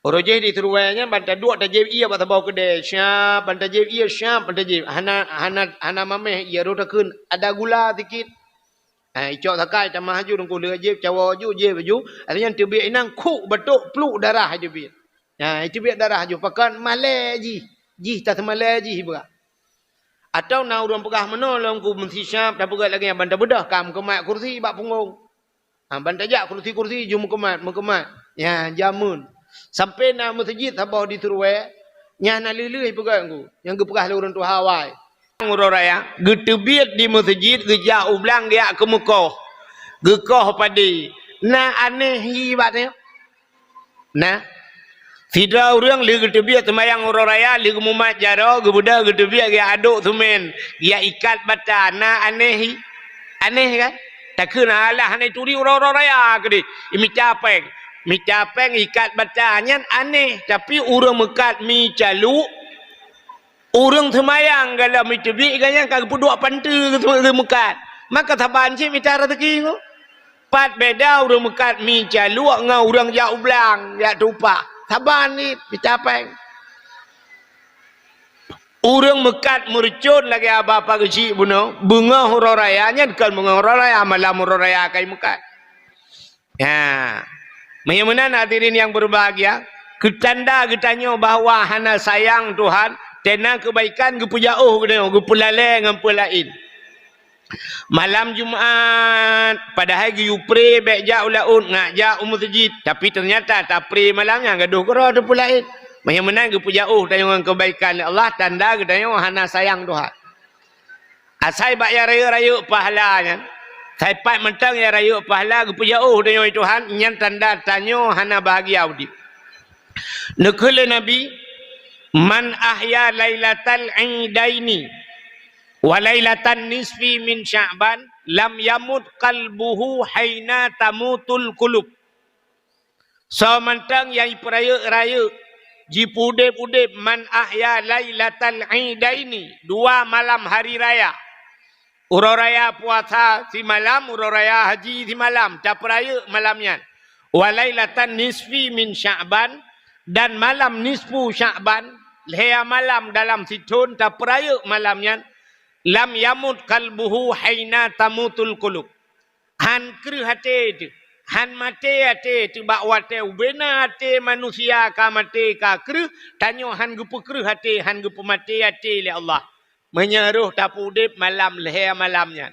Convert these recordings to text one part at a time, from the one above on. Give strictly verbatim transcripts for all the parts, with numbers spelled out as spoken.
Uroe jih di Teruwai nyan ban taduek tajieb ié bak saboh keudè, syab, ban tajieb ié, syab, ban tajieb. Hana, hana, hana maméh ié, rot takheun ada gula sikit. Ha, icok sakai tamah aju, teungku lheueh jieb, cawoe aju, jieb aju. Akhé nyan teubiet inong, khuk batok, pluk darah teubiet. Ha, teubiet darah aju, pakon malèe jih. Jih taseumalèe jih beurak. Atawa na ureueng peugah meunoe lom, ku meusisyab, tapeugah lagèe nyan ban tabeudoh, ka meukeumah kursi bak punggong. Ha, ban tajak kursi-kursi ju meukeumah, meukeumah. Ya, jameun. Sampoe na meuseujid saboh di Teruwai, nyan na lheueh-lheueh peugah ku, nyang geupeugah lé ureueng tuha awai. Uroe raya, geuteubiet di meuseujid, geujak u blang, geujak keumeukoh. Geukoh padé. Na aneh hi bak nyan? Nah, sidroe ureueng lheueh geuteubiet seumayang uroe raya, lheueh geumumat jaroe, geubeudôh geuteubiet, geujak adok seumén, geujak ikat bata, na aneh hi? Aneh kan? Takheun alah hana turi uroe-uroe raya keudeh, imita péng. Mita péng ikat bata nyan aneh, tapi ureueng meukat mi caluek, ureueng seumayang gohlom teubiet, gobnyan ka geupeuduek panteue geumeukat. Maka saban cit mita raseuki ngon. Pat beda ureueng meukat mi caluek ngon ureueng jak u blang, jak tupak. Saban cit mita péng. Ureueng meukat meureucon lagèe haba pageuchik bunoe, beungoh uroe raya nyan kon beungoh uroe raya, malam uroe raya ka imeukat. Ya. Meunyoe meunan hadirin nyang beubahgia, keu tanda geutanyoe bahwa hana sayang Tuhan, teuntang keubaikan geupeujaoh geutanyoe, geupeulalè ngon peue laén. Malam Jumat, padahai geuyue pré bèk jak u laôt, ngat jak u meuseujid, tapi teunyata tapré malam nyan gadôh keudroe teupeue laén. Meunyoe meunan geupeujaoh tanyoe ngon keubaikan lé Allah, tanda geutanyoe hana sayang Tuhan. Asai bak nyang rayeuk-rayeuk pahala nyan, asai pat mantong nyang rayeuk pahala geupeujaoh tanyoe Tuhan, nyan tanda tanyoe hana bahgia udép. Neukheun lé Nabi, "Man ahya lailatal idaini wa lailatan nisfi min Sya'ban, lam yamut qalbuhu haina tamutul qulub." Soe mantong nyang jipeurayeuk-rayeuk, jipeuudép-udép, man ahya lailatal idaini, dua malam hari raya. Uroe raya puasa simalam, uroe raya haji simalam, tapeurayeuk malam nyan. Wa lailatan nisfi min Sya'ban, dan malam nisfu Sya'ban, lhèe malam dalam sithon tapeurayeuk malam nyan, lam yamut qalbuhu haina tamutul qulub. Han kreueh até teuh, han maté até teuh bak watèe ubena até manusia ka maté ka kreueh, tanyoe han geupeukreueh até, han geupeumaté até lé Allah. Meunyoe roh tapeuudép malam lhèe malam nyan.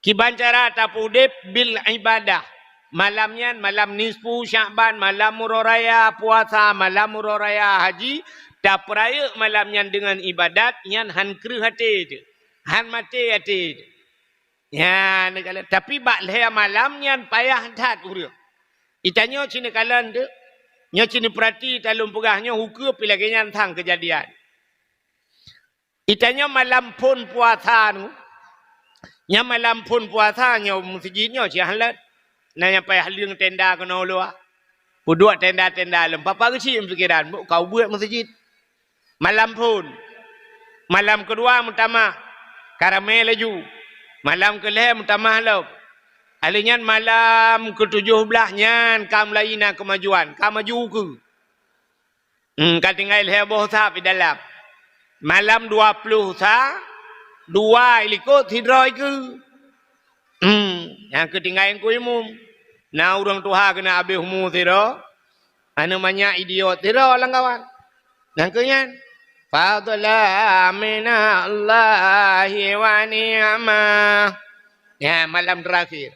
Kiban cara tapeuudép bil ibadah. Malam nyan, malam nisfu Sya'ban, malam uroe raya puasa, malam uroe raya haji, tapeurayeuk malam nyan deungon ibadat, nyan han kreueh até teuh, han maté até teuh. Nyan, tapi bak lhèe malam nyan payah that ureueng. Itanyoe cit neukalon teuh, nyoe cit neupeurati, talôn peugah nyoe hukôm pih lagèe nyan sang keujadian. Itanyoe malam phôn puasa nyoe, nyan malam phôn puasa nyoe meuseujid nyoe cit han lôn. Na nyang payah leueng tenda keunoe luwa. Peuduek tenda-tenda lom. Papa geuchik pikéran, bôh ka ubeuet meuseujid. Malam phôn. Malam keudua meutamah, ka ramè laju. Malam keulhèe meutamah lom. Alheuh nyan malam keutujôh blaih nyan ka mulai na keumajuan, ka maju ukeue. Hmm, ka tinggai lhèe boh sa pih dalam. Malam dua ploh sa, dua i likôt sidroe keue. Hmm, nyang keu tinggai Teungku Imum. Na ureueng tuha keuneuk abéh umu sidroe, aneuk manyak idiot sidroe lam kawan. Nyang keu nyan, fadla minallahi wa ni'mah. Nyan malam terakhir.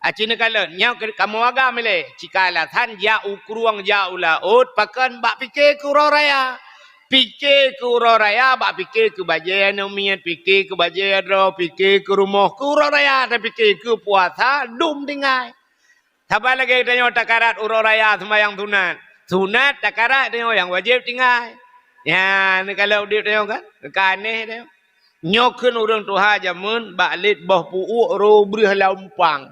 Aci neukalon, nyoe keu kamoe agam ilèe, cit ka alasan jak u krueng, jak u laôt, pakon bak pike keu uroe raya. Pike keu uroe raya, bak pike keu bajèe aneuk miet, pike keu bajèe droe, pike keu rumoh, keu uroe raya tapike, keu puasa dum tinggai. Saban lagèe tanyoe takarat uroe raya seumayang sunat. Sunat takarat tanyoe nyang wajéb tinggai. Nyan, neukalon udép tanyoe kan? Ka aneh tanyoe. Nyoe kheun ureueng tuha jameun bak lét boh peuuek roh breueh lam umpang.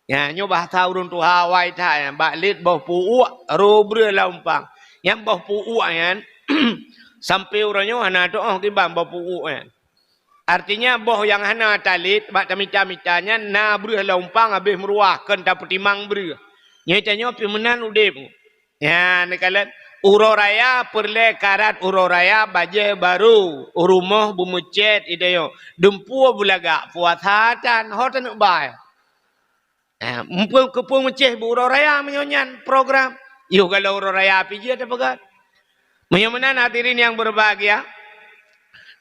Nyan, nyoe bahasa ureueng tuha awai that nyan, bak lét boh peuuek roh breueh lam umpang. Nyan boh peuuek nyan, sampoe uroe nyoe hana teuoh kiban boh peuuek nyan. Artinya, boh nyang hana talét bak tamita-mita nyan na breueh lam umpang habéh meuruah, kon tapeutimang breueh. Nyoe tanyoe pih meunan udép. Ya, neukalon uroe raya peureulée karat uroe raya bajée barô, u rumoh beumeucét idayong, dumpeue beulagak puasa tan ho taneuk bai. Eh, mupeue keupeue meucéh beuuroe raya meunyoe nyan program. Yoh galak uroe raya pih jeuet tapeugah. Meunyoe meunan hadirin yang berbahagia,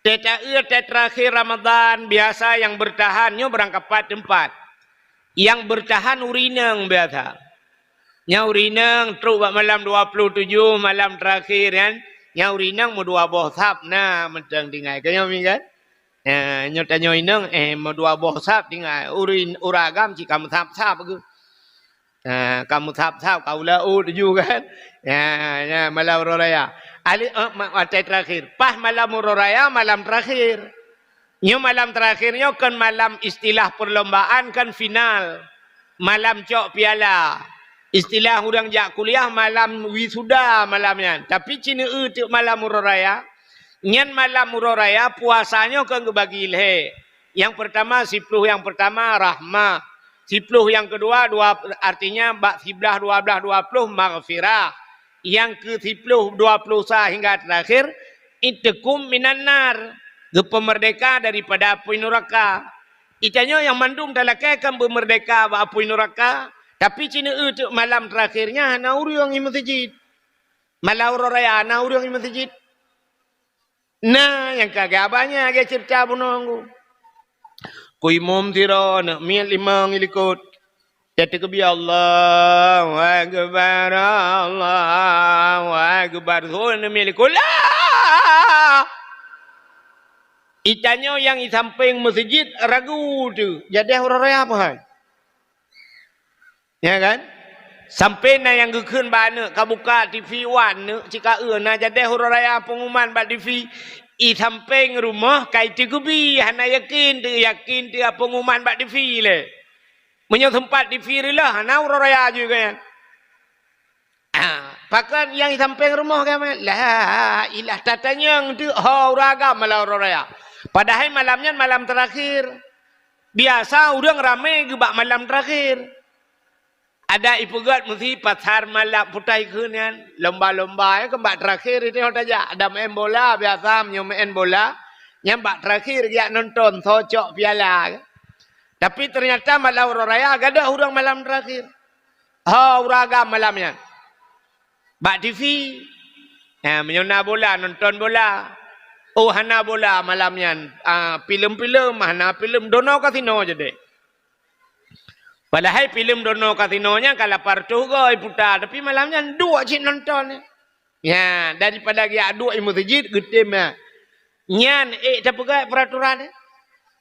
teuh taeu teuh terakhir Ramadan biasa yang bertahan nyoe barangkapat teumpat. Yang bertahan ureueng inong biasa. Nyang ureueng inong trok bak malam dua puluh tujuh, malam terakhir nyan, nyang ureueng inong meudua boh sab na mantong tinggai. Keu nyoe mi kan? Eh, nyoe tanyoe inong, eh, meudua boh sab tinggai. Ureueng, ureueng agam cit ka meusab-sab geuh. Eh, ka meusab-sab, ka ula'u tuju kan? Ya, ya, malam uroe raya. Ali, eh, ma-, watée terakhir. Pas malam uroe raya, malam terakhir. Nyoe malam terakhir nyoe kon malam istilah perlombaan, kon final. Malam cok piala. Istilah ureueng jak kuliah malam wisuda malam nyan. Tapi ci neu-eu teuk malam uroe raya. Nyan malam uroe raya puasa nyoe kon geubagi lhée. Yang pertama, siploh yang pertama rahmah. Siploh yang kedua, dua, artinya bak siblaih, dua blaih, dua ploh maghfirah. Yang ke siploh, dua ploh sa hingga terakhir, itkum minan nar, geupeumerdeka daripada apui nuraka. Itanyoe nyang mandum talakée kan beumeurdeka bak apui nuraka, tapi ci neu-eu teuk malam terakhir nyan hana ureueng i meuseujid. Malam uroe raya hana ureueng i meuseujid. Na nyang ka geuba nyan lagée ceurita bunoe ngku. Ku imum sidroe neuk miet limong i likot. Teukeubie Allahu Akbar, Allahu Akbar. Seuneuk miet likot. Lah! Itanyoe nyang i sampéng meuseujid ragu teuh. Jadeh uroe raya peue hai? Ya kan? Sampoe na nyang geukheun bak aneuk, ka buka TV wan aneuk, cit ka eu na jadeh uroe raya peungumuman bak TV. I sampéng rumoh ka iteukeubi, hana yakin teuh, yakin teuh peungumuman bak TV lé. Meunyoe seumpat TV reuloh, hana uroe raya jih gobnyan. Ah, pakon nyang i sampéng rumoh gobnyan? La ilah tatanyong teuh ho ureueng agam malam uroe raya. Padahai malam nyan malam terakhir. Biasa ureueng ramé geubak malam terakhir. Adak ipeugét meusi pasar malam putai kheun nyan, lomba-lomba nyan keu bak terakhir itu tajak. Adak main bola biasa meunyoe main bola, nyan bak terakhir geujak nonton soe cok piala. Tapi ternyata malam uroe raya gadôh ureueng malam terakhir. Ho ureueng agam malam nyan. Bak TV. Ha, meunyoe na bola, nonton bola. Oh, hana bola malam nyan. Ah, filem-filem, hana filem, dono kasino jadi. Padahai filem dono kasino nyan ka lapan reutôh goe iputa, tapi malam nyan duek cit nonton. Ya, daripada geujak duek i meuseujid, geutem nyan. Nyan ék tapeugah peraturan.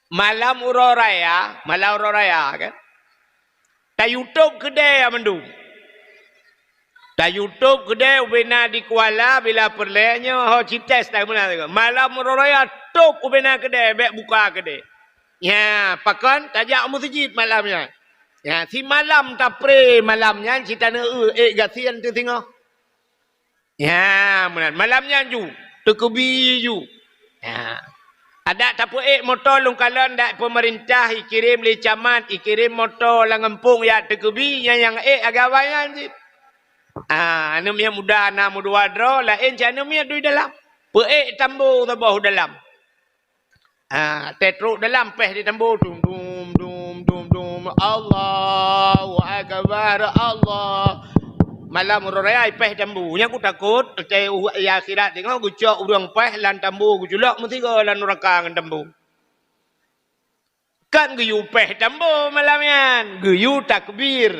Malam uroe raya, malam uroe raya kan. Ta YouTube keudè mandum. Ta YouTube keudè ubena di Kuala bila peureulèe nyoe ho cites ta meunan. Malam uroe raya top ubena keudè, bèk buka keudè. Nya, pakon tajak meuseujid malam nyan. Nya, simalam tapré malam nyan cit taneuk eu ék gasien teusingoh. Ya, meunan. Malam nyan ju, teukeubi ju. Ya. Adak tapeuék moto lôn kalon dak peumeurintah ikirém lé camat, ikirém moto lam gampông jak teukeubi, nyan nyang ék agak banyak cit. Ah, aneuk miet muda na meudua droe, laén cit aneuk miet dui dalam. Peuék tambo saboh dalam. Ah, teutrok dalam péh di tambo, dum, dum, dum, dum, dum. Allahu Akbar, Allah. Malam uroe raya péh tambo. Nyan ku takot, teuh u-, ya akhirat teungoh geucok ureueng péh lam tambo, geuculok meusigoe lam nuraka ngon tambo. Kan geuyue péh tambo malam nyan, geuyue takbir.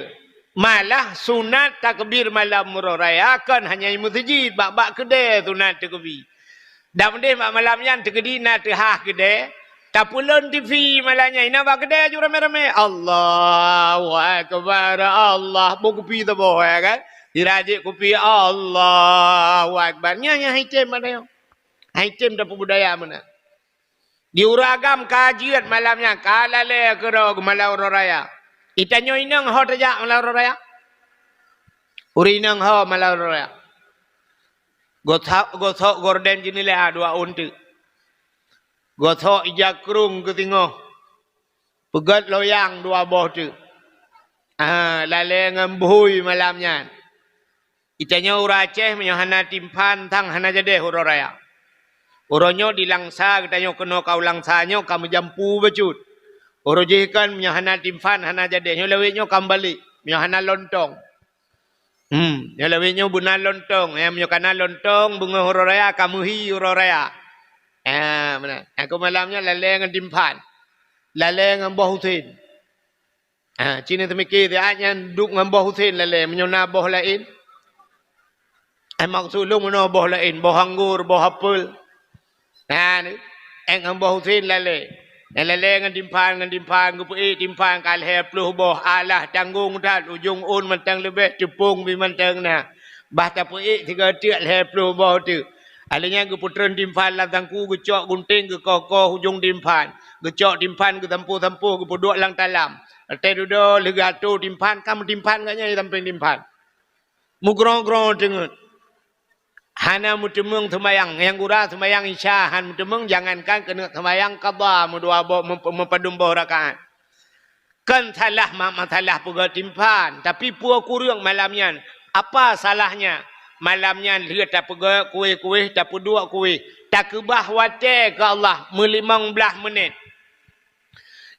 Malah sunat takbir malam uroe raya kon hanya i meuseujid, bak-bak keudè sunat takbir. Dan meudeh bak malam nyan teukeudi na teuhah keudè, tapeulon TV malam nyan, inan bak keudè aju ramé-ramé. Allahu Akbar, Allah. Boh kupi saboh, ya kan? Sira jép kupi, Allahu Akbar. Nyan, nyan hai tem malam nyan. Hai tem tapeubudaya meunan. Di ureueng agam ka jeuet malam nyan, ka lalè keudroe malam uroe raya. Itanyoe inong ho tajak malam uroe raya? Ureueng inong ho malam uroe raya? Gosok, gosok gorden jeuneula dua ôn teuk. Gosok ija krông keu singoh. Peugét loyang dua boh teuk. Ah, lalè ngon bhui malam nyan. Geutanyoe ureuëng Aceh meunyoe hana timphan sang hana jadeh uroe raya. Uroe nyoe di Langsa geutanyoe keunoe ka u Langsa nyoe ka meujampu bacut. Uroe jih kan meunyoe hana timphan hana jadeh nyoe lawét nyoe ka meubalek meunyoe hana lontong. Hmm, nyoe lawét nyoe beuna lontong, ya meunyoe kana lontong beungoh uroe raya ka meuhi uroe raya. Ah, meunan. Aku malam nyoe lalée ngon timphan. Lalée ngon boh usen. Ha, ci neuseumiké siat nyan duek ngon boh usen lalée meunyoe na boh laén. Eh, maksud lôn meunoe boh laén, boh anggor, boh apel. Na, ék ngon boh usen lalée. Nyang lalée ngon timphan, ngon timphan, geupeuék timphan ka lhée ploh boh, alah tanggong that, ujong ôn mantong leubeh, teupông pih mantong na. Bah tapeuék sigoe teuk lhée ploh boh teuk. Alheuh nyan geupeutreun timphan lam sangku, geucok gunténg, geukoh-koh ujong timphan. Geucok timphan, geusampôh-sampôh, geupeuduek lam talam. Watée dudoe lheueh geuatô timphan, ka meutimphan gobnyan di sampéng timphan. Meugroe-groe teungeut. Hana meuteumeung seumayang. Nyang gura seumayang Isya han meuteumeung, jangankan keuneuk seumayang qadha meudua boh, meup-, meupadum boh rakaat. Kon salah ma-, masalah peugét timphan, tapi peue kureueng malam nyan? Apa salahnya? Malam nyan lheueh tapeugét kueh-kueh, tapeuduek kueh, takeubah watée keu Allah meulimong blaih menit.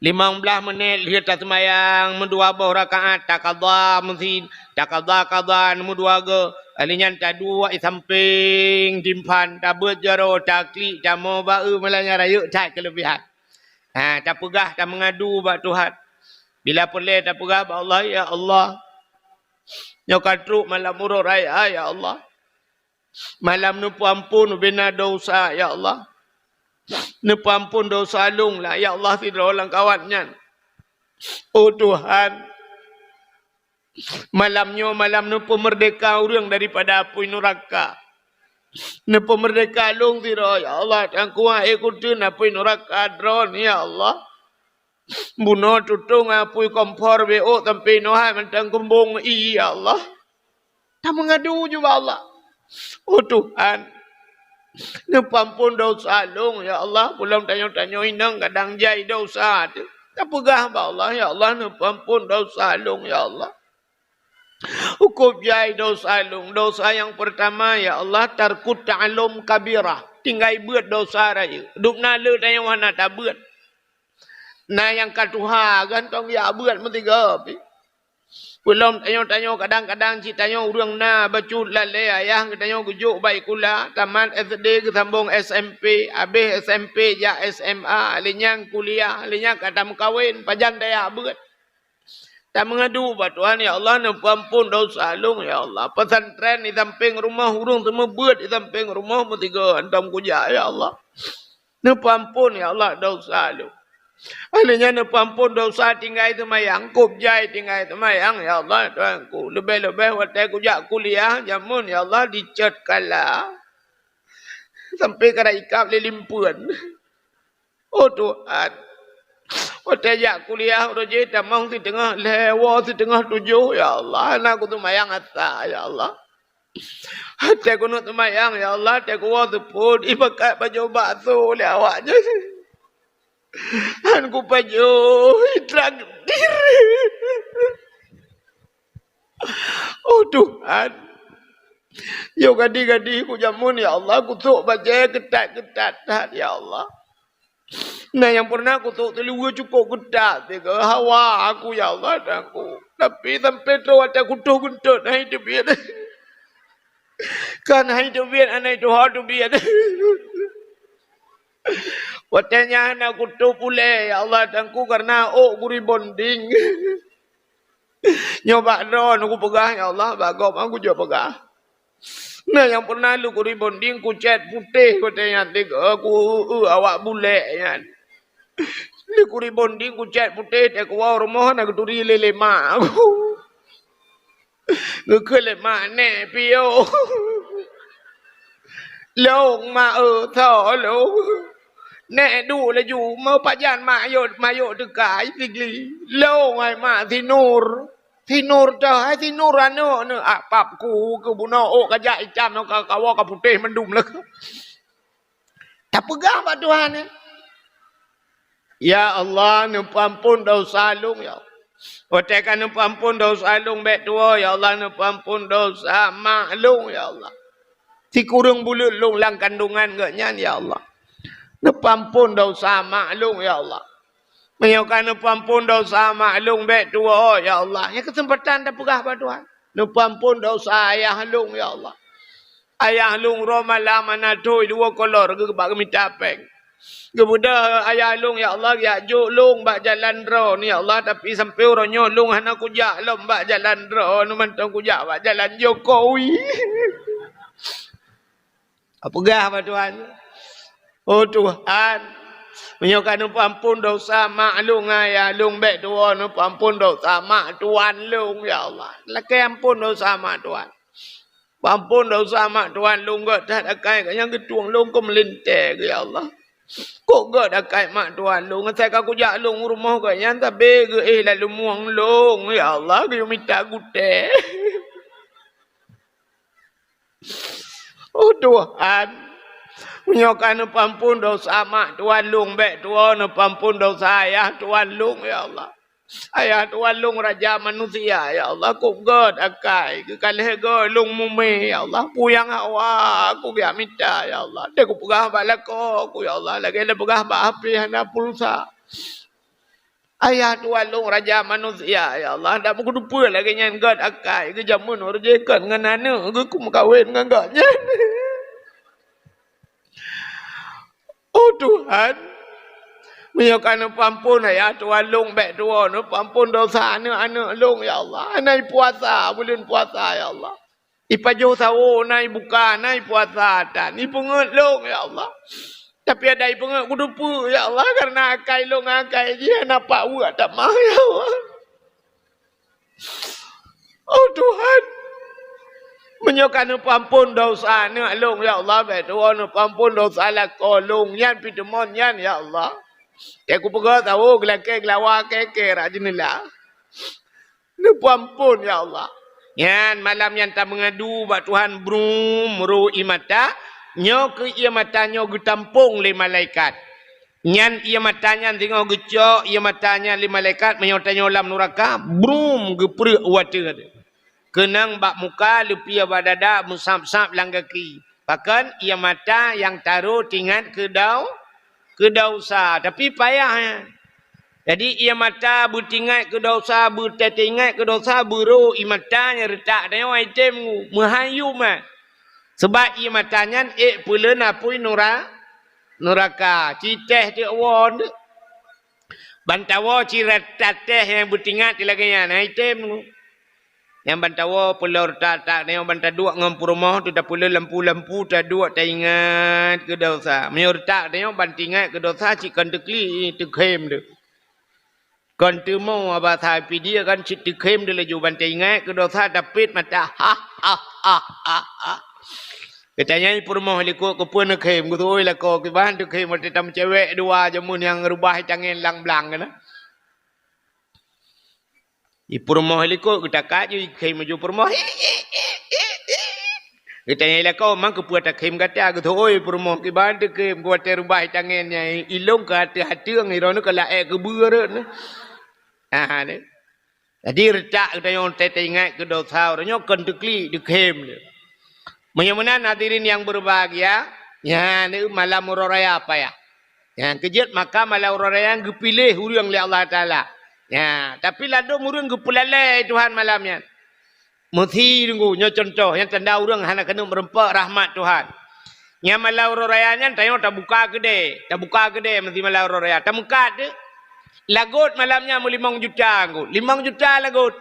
Limong blaih menit lheueh taseumayang meudua boh rakaat, takadha meusin, takadha-kadha meudua goe. Alheuh nyan taduek di sampéng timphan, tabeuet jaroe, taklik, tamoe ba-eu, malam nyan rayeuk that keuleubehan. Ha, tapeugah, tameungadu bak Tuhan. Bila peureulée tapeugah bak Allah, "Ya Allah, nyoe ka trok malam uroe raya, ya Allah. Malam neupeuamphon ubena desya, ya Allah. Neupeuamphon desya lôn lah, ya Allah, sidroe lam kawat nyan. Oh Tuhan, malam nyoe malam neupeumeurdeka ureuëng daripada apui nuraka. Neupeumeurdeka lôn sidroe, ya Allah, dan kuat ék kuteun apui nuraka droeneuh, ya Allah. Bunoe tutong apui kompor bék ôk sampoe noe hai mantong kumbong ié, ya Allah." Tameungadu ju bak Allah. Oh Tuhan, neupeuamphon desya lôn, ya Allah. Ulôn tanyoe-tanyoe inong kadang jai desya teuh. Tapeugah bak Allah, "Ya Allah, neupeuamphon desya lôn, ya Allah." Hukôm jai desya lôn. Desya nyang peurtama, ya Allah, tarkut ta'allum kabirah. Tinggai beuet desya rayeuk. Dubna le tanyoe hana tabeuet. Na nyang ka tuha, gantong jak beuet meusigoe pih. Peulom tanyoe-tanyoe kadang-kadang cit tanyoe ureuëng na bacut lalée ayah geutanyoe geujok bak sikula, tamat S D geusambong S M P, abéh S M P jak S M A, lheuh nyan kuliah, lheuh nyan ka tameukawen, pajan tajak beuet. Tameungadu bak Tuhan, "Ya Allah, neupeuamphon desya lôn, ya Allah. Pesantren di sampéng rumoh, ureuëng seumeubeuet di sampéng rumoh meusigoe hantom kujak, ya Allah. Neupeuamphon, ya Allah, desya lôn." Alheuh nyan neupeuamphon desya tinggai seumayang, kôb jai tinggai seumayang, ya Allah, Tuhanku. Leubeh-leubeh watée kujak kuliah, jameun, ya Allah, dicet kala. Sampoe ka ikab lé limpeuen. Oh Tuhan, watée jak kuliah uroe jih tamong siteungoh lhée, woe siteungoh tujoh, ya Allah, hana kuseumayang asa, ya Allah. Watée kuneuk seumayang, ya Allah, watée kuwoe seupôt, ibakat pajoh bakso lé awak nyan. Han kupajoh, itraktir. Oh Tuhan, yoh gadi-gadi kujameun, ya Allah, kusok bajée keutat-keutat that, ya Allah. Na nyang pernah kusok teuluweue cukôp keutat sigoe hawa aku, ya Allah, dan aku. Tapi sampoe troh watée kutoh geuntot, hana teubiet. Kan hana teubiet, hana tuha teubiet. Watée nyan hana kutoh puléh, ya Allah, dan aku, kareuna ôk kurebonding. Nyoe bak droeneuh kupeugah, ya Allah, bak gob aku jeuet peugah. Na nyang pernah lôn kurebonding, kucét putéh watée nyan sigoe, ku-eu awak bulek nyan. Lôn kurebonding, kucét putéh, watée kuwoe rumoh hana geuturi lé, lé mak aku. Geukheun lé mak, "Nèk piôh." Lôn, "Mak eu, soe lôn?" "Nèk duek laju, meupajan mak yot, mak yot teuka, i Sigli." "Lôn, hai mak, si Nur." "Si Nur toh, hai si Nur aneuk neuh." Ah, pap ku keu bunoe ôk ka jak itam, ka kawoe ka putéh mandum lé. Tapeugah bak Tuhan, eh. Ya Allah, neupeuamphon desya lôn, ya Allah. Watée ka neupeuamphon desya lôn bék tuwoe, ya Allah, neupeuamphon desya mak lôn, ya Allah. Sikureueng buleuen lôn lam kandongan geuh nyan, ya Allah. Neupeuamphon desya mak lôn, ya Allah. Meunyoe ka neupeuamphon desya mak lôn bék tuwoe, ya Allah. Nyan keuseumpatan tapeugah bak Tuhan. Neupeuamphon desya ayah lôn, ya Allah. Ayah lôn uroe malam hana thoi dua kolor geuh bak geumita péng. Geubeudôh ayah lôn, ya Allah, geujak jok lôn bak jalan droe, ya Allah, tapi sampoe uroe nyoe lôn hana kujak lom bak jalan droe, mantong kujak bak jalan Jokowi. Peugah bak Tuhan, "Oh Tuhan, meunyoe ka neupeuamphon desya mak lôn ngon ayah lôn bék tuwoe, neupeuamphon desya mak tuan lôn, ya Allah. Lakée amphon desya mak tuan." Peuamphon desya mak tuan lôn, gét that akai geuh nyan geutueng lôn keu meulintée geuh, ya Allah. Kok gét akai mak tuan lôn, asai ka kujak lôn u rumoh geuh nyan sabe geuh éh lam lumueng lôn, ya Allah, geuyue mita gutée. Oh Tuhan, meunyoe ka neupeuamphon desya mak tuan lôn bék tuwoe, neupeuamphon desya ayah tuan lôn, ya Allah. Ayah tuan lôn raja manusia, ya Allah, kok gét akai geuh ka lhée goe lôn mume, ya Allah, peue nyang hawa kujak mita, ya Allah. Deuh kupeugah bak lakoe ku, ya Allah, lagée lôn peugah bak hapé hana pulsa. Ayah tuan lôn raja manusia, ya Allah, dak meukuteupeue lagée nyan gét akai geuh jameun uroe jih kon ngon aneuëk geuh kumeukawen ngon gobnyan. Oh Tuhan, meunyoe ka neupeuamphon ayah tuan lôn bék tuwoe, neupeuamphon desya aneuëk-aneuëk lôn, ya Allah. Hana ipuasa buleuen puasa, ya Allah. Ipajoh sawoe, hana ibuka, hana ipuasa, tan ipeungét lôn, ya Allah. Tapi adak ipeungét kuteupeue, ya Allah, kareuna akai lôn ngon akai jih hana pak weuek tamah, ya Allah. Oh Tuhan, meunyoe ka neupeuamphon desya aneuëk lôn, ya Allah, bék tuwoe neupeuamphon desya lakoe lôn nyan, pih teumon nyan, ya Allah. Nyang kupeugah sawoe geulakée geulawa kée-kée rot jeuneula. Neupeuamphon, ya Allah. Nyan malam nyan tameungadu bak Tuhan brum ro ié mata, nyoe keuh ié mata nyoe geutampong lé malaikat. Nyan ié mata nyan singoh geucok ié mata nyan lé malaikat, meunyoe tanyoe lam nuraka, brum geupreuek u ateueh. Keunong bak muka, leupie bak dada, meusab-sab lam gaki. Pakon? Ié mata nyang taro teuingat keu dau-, keu desya, tapi payah nyan. Jadi ié mata beuteuingat keu desya, beuteuingat keu desya, beuro ié mata nyang reutak tanyoe item meuhayum nyan. Sabab ié mata nyan ék peuleuen apui nura-, nuraka. Ci teh teuk woe teuk. Ban tawoe ci rata teh nyang beuteuingat lagée nyan, hai tem. Nyang ban tawoe peulor tak-tak tanyoe ban taduek ngon peurumoh tu tapeuleueh lampu-lampu taduek taingat keu desya. Meunyoe reutak tanyoe ban teuingat keu desya cit kon teuklik teukhem deuh. Kon teumo aba sa pidie kan cit teukhem deuh laju ban taingat keu desya tapet mata. Ha, ha, ha, ha, ha. Geutanyoe peurumoh likot keupeue neukhem, geutuwoi lakoe kiban teukhem watée tameucewek dua jameun nyang reubah tangen lang blang keunan. Di peurumoh likot geutakat ju ikhém laju peurumoh. Geutanyong lakoe, "Man keupeue takhém gata?" Geuteu'ôi peurumoh, "Kiban takhém, watée reubah tangen nyan, ilong ka ateueh ateueng, droeneuh ka laék keubeue rot." Aha, ni. Jadi reutak geutanyong teuingat keu desya, uroe nyoe kon teuklik, teukhém lé. Meunyoe meunan hadirin nyang berbahagia, nyan malam uroe raya payah. Nyan keu jeuet maka malam uroe raya nyan geupiléh ureuëng lé Allah Taala. Nyan, tapi ladôm ureuëng geupeulalée Tuhan malam nyan. Meusi deungoe, nyoe cuntoh nyang tanda ureuëng hana keuneuk meureumpok rahmat Tuhan. Nyan malam uroe raya nyan tanyoe tabuka keudè, tabuka keudè meusi malam uroe raya. Tameukat deuh. Lagot malam nyan meulimong juta ngku. Limong juta lagot.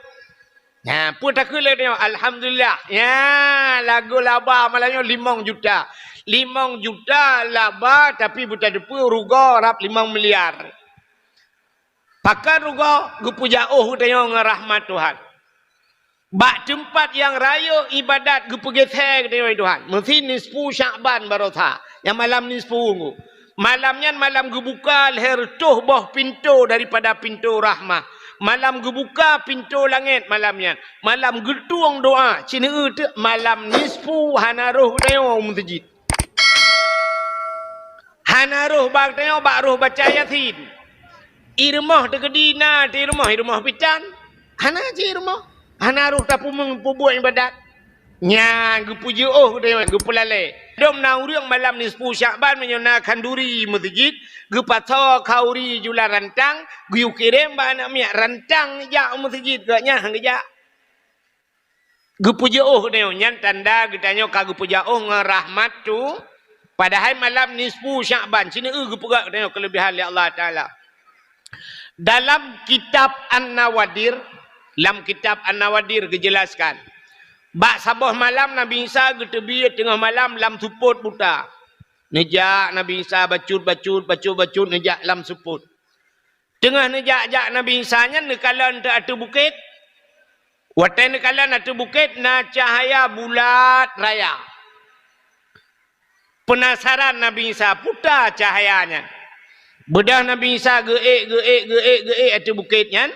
Nyan, peue takheun lé tanyoe? Alhamdulillah. Nyan, lagot laba malam nyoe limong juta. Limong juta laba, tapi beuteupeue rugoe rab limong miliar. Pakon rugoe? Geupeujauh tanyoe ngon rahmat Tuhan. Bak teumpat nyang rayeuk iébadat geupeugeuseue tanyoe Tuhan. Meusi nisfu Syakban barosa. Nyang malam nisfu ngku. Malam nyan malam geubuka lhée reutôh boh pintoe daripada pintoe rahmah. Malam geubuka pintoe langét malam nyan. Malam geutueng doá, ci neueu teuk malam nisfu hana roh tanyoe u meuseujid. Hana roh bak tanyoe bak roh baca Yasin. I rumoh teukeudi na, di rumoh, i rumoh pitan. Hana cit i rumoh. Hana roh tapeumeung peubuet ibadat. Nyan geupeujeuôh geutanyoe, geupeulalée. Dum na ureuëng malam nisfu Syakban meunyoe na khanduri meuseujid, geupasoe khanduri julan rantang, geuyue kirém bak aneuk miet rantang jak u meuseujid, geuh nyan han geujak. Geupeujeuôh geutanyoe, nyan tanda geutanyoe ka geupeujeuôh ngon rahmat tu. Padahai malam nisfu Syakban, sineuk geupeugah geutanyoe keuleubihan lé Allah Taala. Dalam kitab An-Nawadir, lam kitab An-Nawadir geujelaskan, bak saboh malam Nabi Isa geuteubiet teungoh malam lam seupôt buta. Neujak Nabi Isa bacut-bacut, bacut-bacut neujak lam seupôt. Teungoh neujak-jak Nabi Isa nyan neukalon teuk ateueh bukét. Watée neukalon ateueh bukét na cahya bulat raya. Peunasaran Nabi Isa, "Peue ta cahya nyan?" Beudôh Nabi Isa geuék, geuék, geuék, geuék ateueh bukét nyan,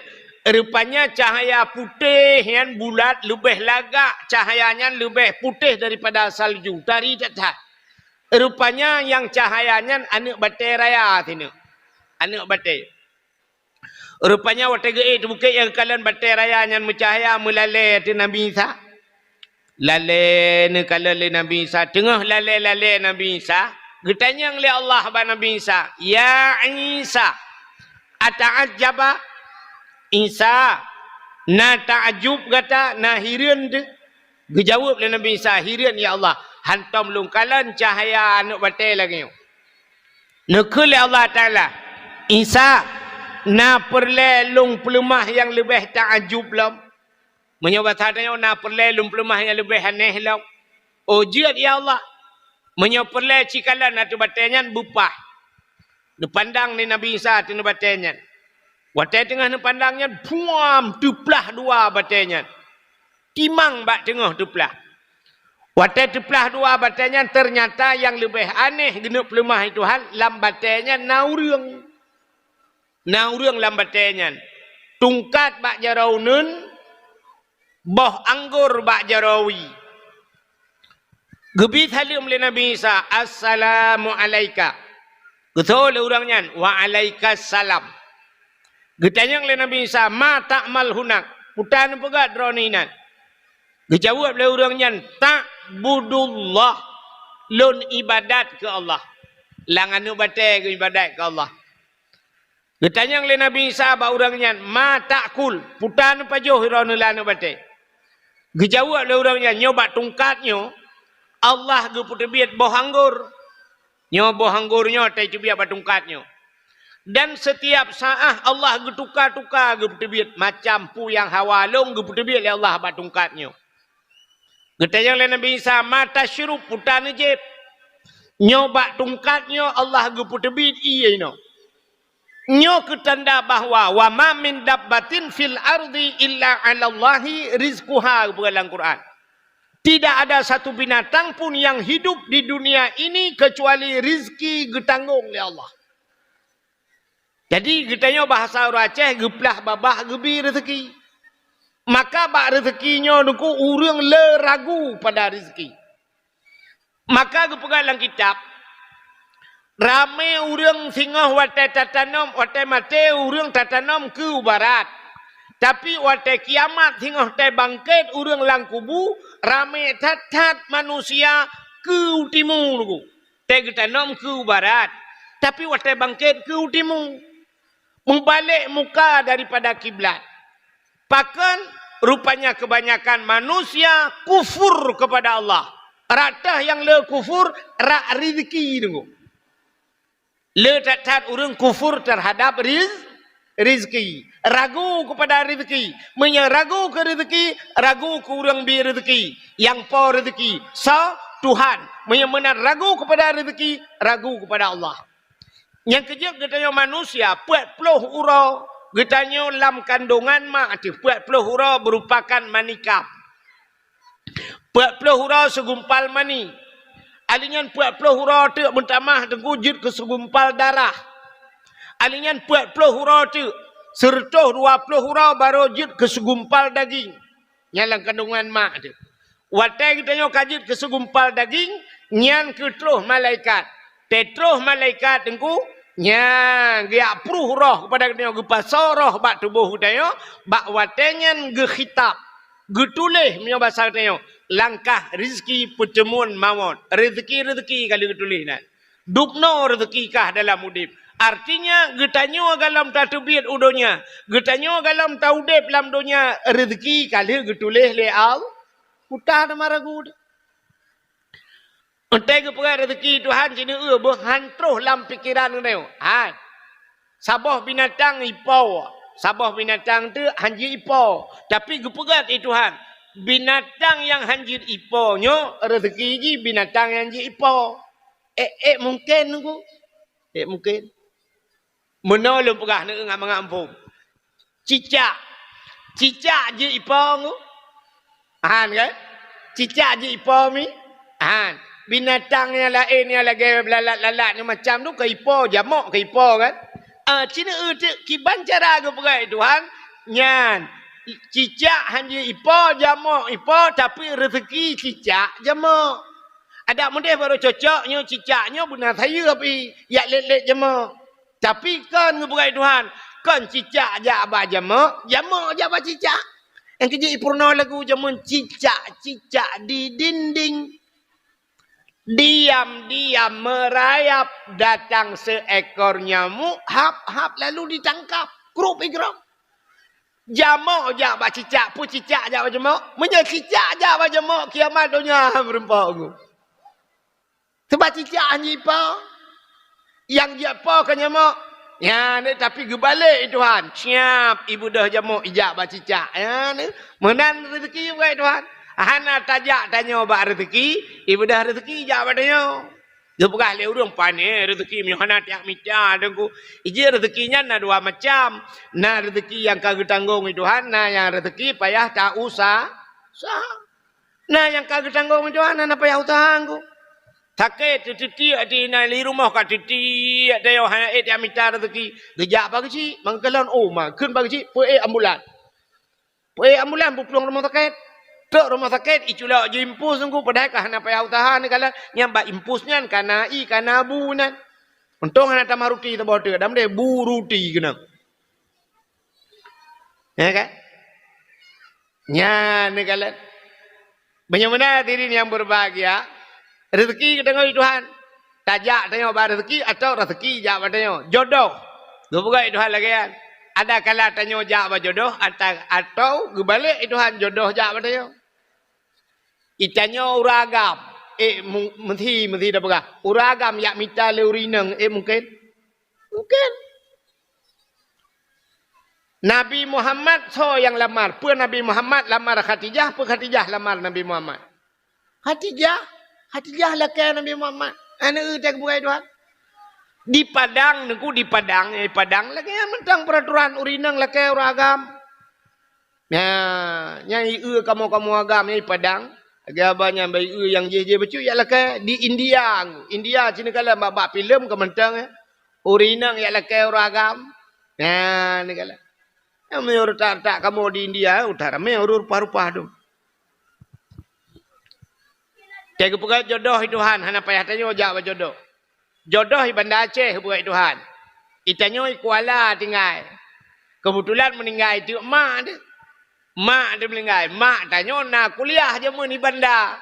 rupanya cahya putéh nyan bulat leubeh lagak, cahya nyan leubeh putéh daripada salju, tari that-that. Rupanya nyang cahya nyan aneuëk batée raya sineuk. Aneuëk batée. Rupanya watée geuék ateueh bukét nyang geukalon batée raya nyan meucahya meulalée ateueh Nabi Isa. Lalée neukalon lé Nabi Isa. Teungoh lalée-lalée Nabi Isa, geutanyong lé Allah bak Nabi Isa, "Ya Isa, ata'ajjaba?" Isa, na takjub gata, na hireuen teuh? Geujaweueb lé Nabi Isa, "Hireuen, ya Allah, hántom lôn kalon cahya aneuëk batée lagée nyoe." Neukheun lé Allah Taala, "Isa, na peureulée lôn peuleumah nyang leubeh takjub lom?" Meunyoe basa tanyoe, "Na peureulée lôn peuleumah nyang leubeh aneh lom?" "Oh, jeuet, ya Allah." Meunyoe peureulée cikalon ateueh batée nyan beupaih. Neupandang lé Nabi Isa ateueh batée nyan. Watée teungoh neupandang nyan, buam, teuplah dua batée nyan. Timang bak teungoh teuplah. Watée teuplah dua batée nyan, teunyata nyang leubeh aneh geuneuk peuleumah Tuhan, lam batée nyan na ureuëng. Na ureuëng lam batée nyan. Tungkat bak jaroe uneuen, boh anggor bak jaroe wie. Geubi saleuem lé Nabi Isa, "Assalamu alaika." Geutho lé ureuëng nyan, "Wa alaikas salam." Geutanyong lé Nabi Isa, "Ma ta'mal hunak?" Peue ta neupeugah droeneuh inan? Geujaweueb lé ureuëng nyan, "Ta'budullah." Lôn ibadat keu Allah. Lam aneuëk batée geuibadat keu Allah. Geutanyong lé Nabi Isa bak ureuëng nyan, "Ma ta'kul?" Peue ta neupajoh droeneuh lam aneuëk batée? Geujaweueb lé ureuëng nyan, "Nyoe bak tungkat nyoe, Allah geupeuteubiet boh anggor. Nyoe boh anggor nyoe watée teubiet bak tungkat nyoe. Dan setiap saát Allah geutuka-tuka geupeuteubiet, macam peue nyang hawa lôn geupeuteubiet lé Allah bak tungkat nyoe." Geutanyong lé Nabi Isa, "Ma tasyrub?" Peue ta neujieb? "Nyoe bak tungkat nyoe Allah geupeuteubiet ié nyoe." Nyoe keu tanda bahwa, "Wa ma min dabbatin fil ardi illa 'alallahi rizquha," geupeugah lam Quran. Tidak ada satu binatang pun yang hidup di dunia ini kecuali rizki geutanggong lé Allah. Jadi, geutanyoe bahasa ureuëng Aceh, geuplah babah geubi rezeki. Maka bak rezeki nyoe Teungku, ureuëng le ragu pada rezeki. Maka geupeugah lam kitab, ramé ureuëng singoh watée tatanom, watée maté ureuëng tatanom keu barat. Tapi watée kiamat singoh watée bangkét ureuëng lam kubu, ramé that-that manusia keu timu Teungku. Watée geutanom keu barat, tapi watée bangkét keu timu. Meubalek muka daripada kiblat. Pakon? Rupanya kebanyakan manusia kufur kepada Allah. Rata nyang le kufur rhak rezeki Teungku. Le that-that ureuëng kufur terhadap riz-, rezeki. Ragu kepada rezeki. Meunyoe ragu keu rezeki, ragu keu ureuëng bi rezeki. Nyang po rezeki, soe? Tuhan. Meunyoe meunan ragu kepada rezeki, ragu kepada Allah. Nyang keujeuet geutanyoe manusia, peuet ploh uroe geutanyoe lam kandongan mak teuh, peuet ploh uroe meurupakan mani kam. Peuet ploh uroe seugumpal mani. Ali nyan peuet ploh uroe teuk meutamah Teungku jeuet keu seugumpal darah. Ali nyan peuet ploh uroe teuk, seureutôh dua ploh uroe barô jeuet keu seugumpal daging. Nyan lam kandongan mak teuh. Watée geutanyoe ka jeuet keu seugumpal daging, nyan keuh troh malaikat. Teutroh malaikat Teungku, Nyan, geujak pruh roh keupada geutanyoe, geupasoe roh bak tuboh geutanyoe, bak watée nyan geukhitab, geutuléh meunyoe basa geutanyoe, langkah rezeki peuteumuan mawöt. Rezeki-rezeki ka lheueh geutuléh nyan. Dubnoe rezeki kah dalam udeb. Artinya, geutanyoe gohlom tateubiet u donya, geutanyoe gohlom taudeb lam donya, rezeki ka lheueh geutuléh lé Allah. Utak teuma ragu. Watée geupeugah rezeki Tuhan, jineuk eu boh han troh lam pikeran geutanyoe. Hai. Saboh binatang ipo, saboh binatang teuk han jeuet ipo. Tapi geupeugah lé Tuhan, binatang nyang han jeuet ipo nyoe rezeki jih binatang nyang jeuet ipo. Ék, ék mungken, Teungku? Ék mungken. Meunoe lôn peugah neu ngon mangat muphom. Cicak. Cicak jeuet ipo, Teungku? Han, kan? Cicak jeuet ipo mi? Han. Binatang nyang laén nyang lagée lalat-lalat nyang macam tu ka ipo, jamok ka ipo, kan? Ah, ci neu eu teuk kiban cara geupeugah lé Tuhan, nyan. Cicak han jeuet ipo, jamok ipo, tapi rezeki cicak jamok. Adak meudeh barô cocok nyoe cicak nyoe beuna sayeup pih, jak lét-lét jamok. Tapi kon geupeugah lé Tuhan, kon cicak jak bak jamok, jamok jak bak cicak. Nyang keujeuet ipeurunoe lagu jameun, cicak-cicak di dinding. Diam-diam merayap, datang seekor nyamuk, hap-hap lalu ditangkap. Krup igrong. Jamok jak bak cicak, peue cicak jak bak jamok? Meunyoe cicak jak bak jamok, kiamat donya meureumpok. Sabab cicak han jipo. Nyang jipo ka nyamok. Nyan, tapi geubalek lé Tuhan. Siap, ibeudôh jamok ijak bak cicak. Nyan, meunan rezeki bak Tuhan. Hana tajak tanyoe bak rezeki, ibeudôh rezeki ijak bak tanyoe. Geupeugah lé ureuëng, "Pane rezeki meunyoe hana tajak mita, Teungku." Ijih rezeki nyan na dua macam. Na rezeki nyang ka geutanggong lé Tuhan, na nyang rezeki payah ta-usa-, usaha. Na nyang ka geutanggong lé Tuhan, hana payah usaha, Teungku. Sakét, teutiek di na di rumoh ka teutiek, tanyoe hana ék tajak mita rezeki. Geujak bak geuchik, mangkalon, oh, ma, kheun bak geuchik, peuék ambulan. Peuék ambulan, peuplueng rumoh sakét. Trok rumoh sakét, iculok jiimpus, Teungku, padahai ka hana payah usaha neukalon. Nyang bak impus nyan ka na ié, ka na bu nyan. Untông hana tamah ruti saboh teuk, dam deh bu ruti keunong. Ya kan? Nyan neukalon. Meunyoe meunan hadirin nyang berbahagia, rezeki geutanyoe di Tuhan. Tajak tanyoe bak rezeki atau rezeki jak bak tanyoe. Jodoh. Geupeugah lé Tuhan lagée nyan. Ada kala tanyoe jak bak jodoh ata-, atau geubalek lé Tuhan jodoh jak bak tanyoe. Itanyoe ureuëng agam, ék mu-, meusi, meusi tapeugah. Ureuëng agam jak mita lé ureuëng inong, ék mungken? Mungken. Nabi Muhammad soe nyang lamar? Peue Nabi Muhammad lamar Khadijah, peue Khadijah lamar Nabi Muhammad? Khadijah, Khadijah lakée Nabi Muhammad. Aneuk teuh geupeugah lé Tuhan. Di Padang, Teungku, di Padang, eh, Padang lagée nyan mantong peuraturan ureuëng inong lakée ureuëng agam. Nyan, nyang ié kamoe-kamoe agam nyang di Padang. Lagée haba nyan bak ié nyang jih-jih bacut jak lakée di India. India cit neukalon bak, bak filem ka mantong, eh. Ureuëng inong jak lakée ureuëng agam. Nyan, neukalon. Nyan meunyoe retak-retak kamoe di India, eh, udah ramé ureuëng rupa-rupa tu. Teuh geupeugah jodoh lé Tuhan, hana payah tanyoe jak bak jodoh. Jodoh di Banda Aceh buet Tuhan. Itanyoe di Kuala tinggai. Keubeutulan meuninggai teuk mak teuh. Mak teuh meuninggai. Mak tanyoe na kuliah jameun di Banda.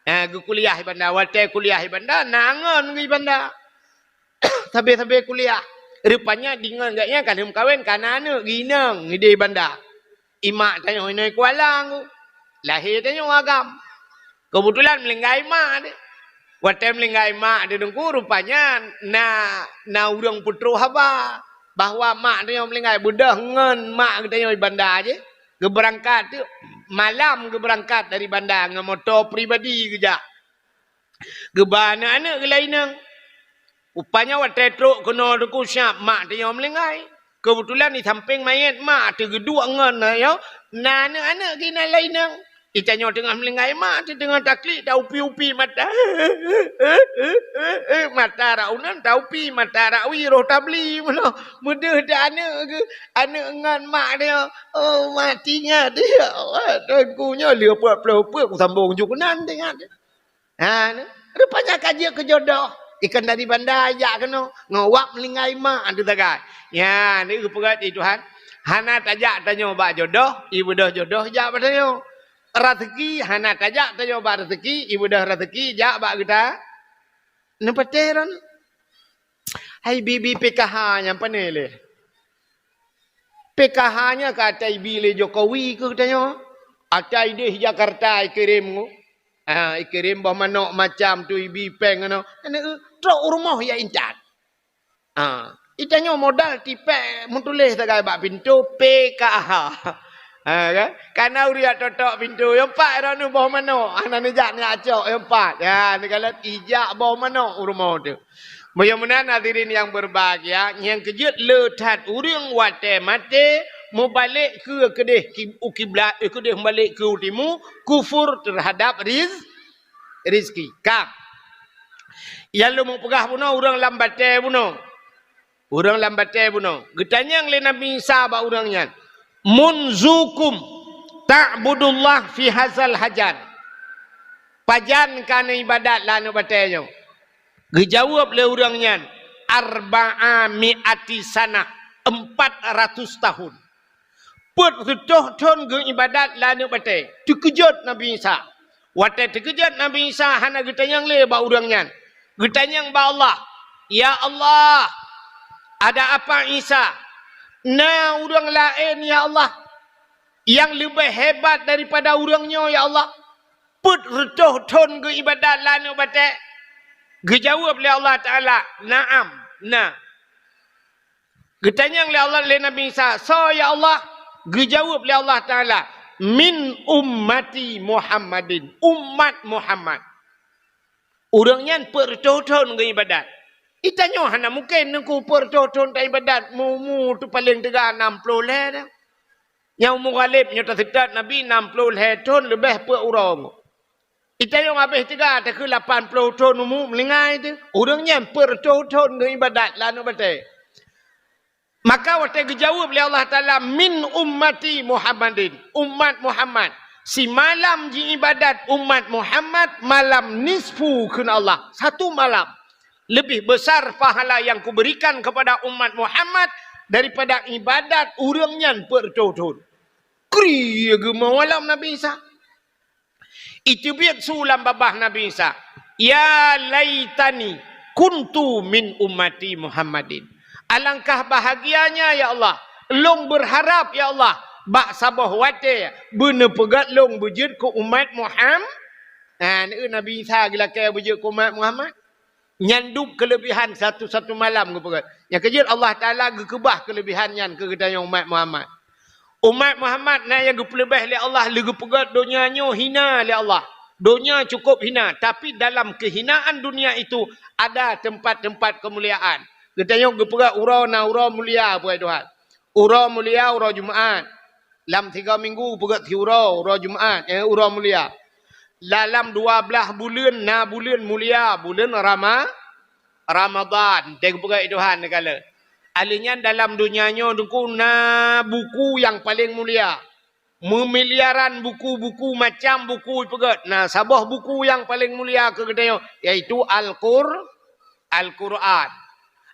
Ha, geukuliah di Banda. Watée kuliah di Banda, na ngon geuh di Banda. Sabe-sabe kuliah. Rupanya di ngon gobnyan ka lheueh meukawen, ka na aneuk geuh inong di Banda. Imak tanyoe inong Kuala ngku. Lahé tanyoe agam. Keubeutulan meuninggai mak teuh. Watée meuninggai mak teuh Teungku, rupanya na, na ureuëng peutrok haba bahwa mak tanyoe meuninggai, beudôh ngon mak geutanyoe di Banda jih. Geubeurangkat teuk, malam geubeurangkat dari Banda ngon moto pribadi geujak. Geuba aneuk-aneuk geuh lam inong. Rupanya watée trok keunoe Teungku, siap mak tanyoe meuninggai. Keubeutulan di sampéng manyét mak teuh geuduek ngon, ayo, na aneuk-aneuk geuh inan lam inong. Itanyoe teungoh meuninggai mak teuh teungoh taklik, taupi-upi mata. Mata rot uneuen taupi, mata rot wie roh tabli meunoe. Meudeuh teuh aneuk geuh, aneuk ngon mak tanyoe. Oh, mak teuingat, ya Allah, Teungku nyoe lheueh peuet ploh peuet kusambong ju keunan teuingat. Ha, rupanya ka jeuet keu jodoh. Ikan dari banda jak keunoe, ngon wab meulinggai mak tu sagai. Nyan, ni geupeugah di Tuhan. Hana tajak tanyoe bak jodoh, ibeudôh jodoh jak bak tanyoe. Raseuki, hana tajak tanyoe bak raseuki, ibeudôh raseuki jak bak geuta. Neupatéh ron. Hai bibi P K H nyang pané lé. P K H nyan ka ata ibi lé Jokowi keu geutanyoe. Ata idéh Jakarta ikirém ngon. Ha, ikirém boh manok macam tu ibi péng ngon. Aneuk, trok u rumoh ya intat. Ha, itanyoe modal tipék meutuléh sagai bak pintoe P K H. Ha, kan? Kana ureueng jak totok pintoe, nyang pat droeneuh boh manok. Hana neujak neujak cok, nyang pat. Ya, neukalon ijak boh manok u rumoh tu. Meunyoe meunan hadirin yang berbahagia, nyang keujeuet le that ureueng watée maté mubalek keu keudeh ki-, u kiblat, eh, keudeh mubalek keu timu, kufur terhadap riz-, rizki. Ka. Nyang lôn peugah bunoe ureueng lam batée bunoe. Ureueng lam batée bunoe. Geutanyong lé Nabi Isa bak ureueng nyan, "Munzukum ta'budullah fi hazal hajar?" Pajan ka neuibadat lam aneuk batée nyoe? Geujaweueb lé ureueng nyan, "Arba'a mi'ati sanah, empat ratus tahun." Peuet reutôh thon geuibadat lam aneuk batée. Teukeujot Nabi Isa. Watée teukeujot Nabi Isa hana geutanyong lé bak ureueng nyan. Geutanyong bak Allah, "Ya Allah, ada apa Isa? Na ureueng laén, ya Allah, nyang leubeh hebat daripada ureueng nyoe, ya Allah?" Peuet reutôh thon geuibadat lam aneuk batée. Geujaweueb lé Allah Taala, "Na'am, na." Geutanyong lé Allah, lé Nabi Isa, "Soe ya Allah?" Geujaweueb lé Allah Taala, "Min ummati Muhammadin, umat Muhammad." Ureueng nyan peuet reutôh thon geuibadat. Itanyoe hana mungken neungku peuet reutôh thon taibadat, mu-, mu tu paleng teuga nam ploh lhée dah. Nyang umu ghaleb nyoe taseutôt Nabi nam ploh lhée thon leubeh peuet uroe. Itanyoe habéh teuga takheun lapan ploh thon umu meulinggai teuh. Ureueng nyan peuet reutôh thon geuibadat lam aneuk batée. Maka watée geujaweueb lé Allah Taala, "Min ummati Muhammadin, umat Muhammad." Simalam jiibadat umat Muhammad malam nisfu kheun Allah. Satu malam. Lebih besar pahala yang kuberikan kepada umat Muhammad daripada ibadat ureueng nyan peuet reutôh thon. Kri geumoe lom Nabi Isa. Iteubiet su lam babah Nabi Isa, "Ya laitani kuntu min ummati Muhammadin." Alangkah bahagianya, ya Allah, lôn beurharap, ya Allah, bak saboh watée beuneupeugét lôn beujeuet keu umat Muham-, ha, Nabi Isa geulakée beujeuet keu umat Muhammad. Nyan dub keuleubihan satu-satu malam geupeugét. Nyang keujeuet Allah Taala geukeubah keuleubihan nyan keu geutanyoe umat Muhammad. Umat Muhammad na nyang geupeuleubeh lé Allah lé geupeugét donya nyoe hina lé Allah. Donya cukup hina, tapi dalam kehinaan dunia itu ada tempat-tempat kemuliaan. Geutanyoe geupeugét uroe na uroe mulia, buai Tuhan. Uroe mulia, uroe Jumaat. Lam tiga minggu peugét siuroe, uroe Jumaat, eh, uroe mulia. Dalam dua blaih buleuen na buleuen mulia, buleuen Rama-, Ramadan. Teupeugét Tuhan neugala. Aleuh nyan dalam donya nyoe teungku na buku nyang paleng mulia. Meumiliaran buku-buku, macam buku ipeugét. Na saboh buku nyang paleng mulia keu geutanyoe, yaitu Al-Qur-, Al-Qur'an.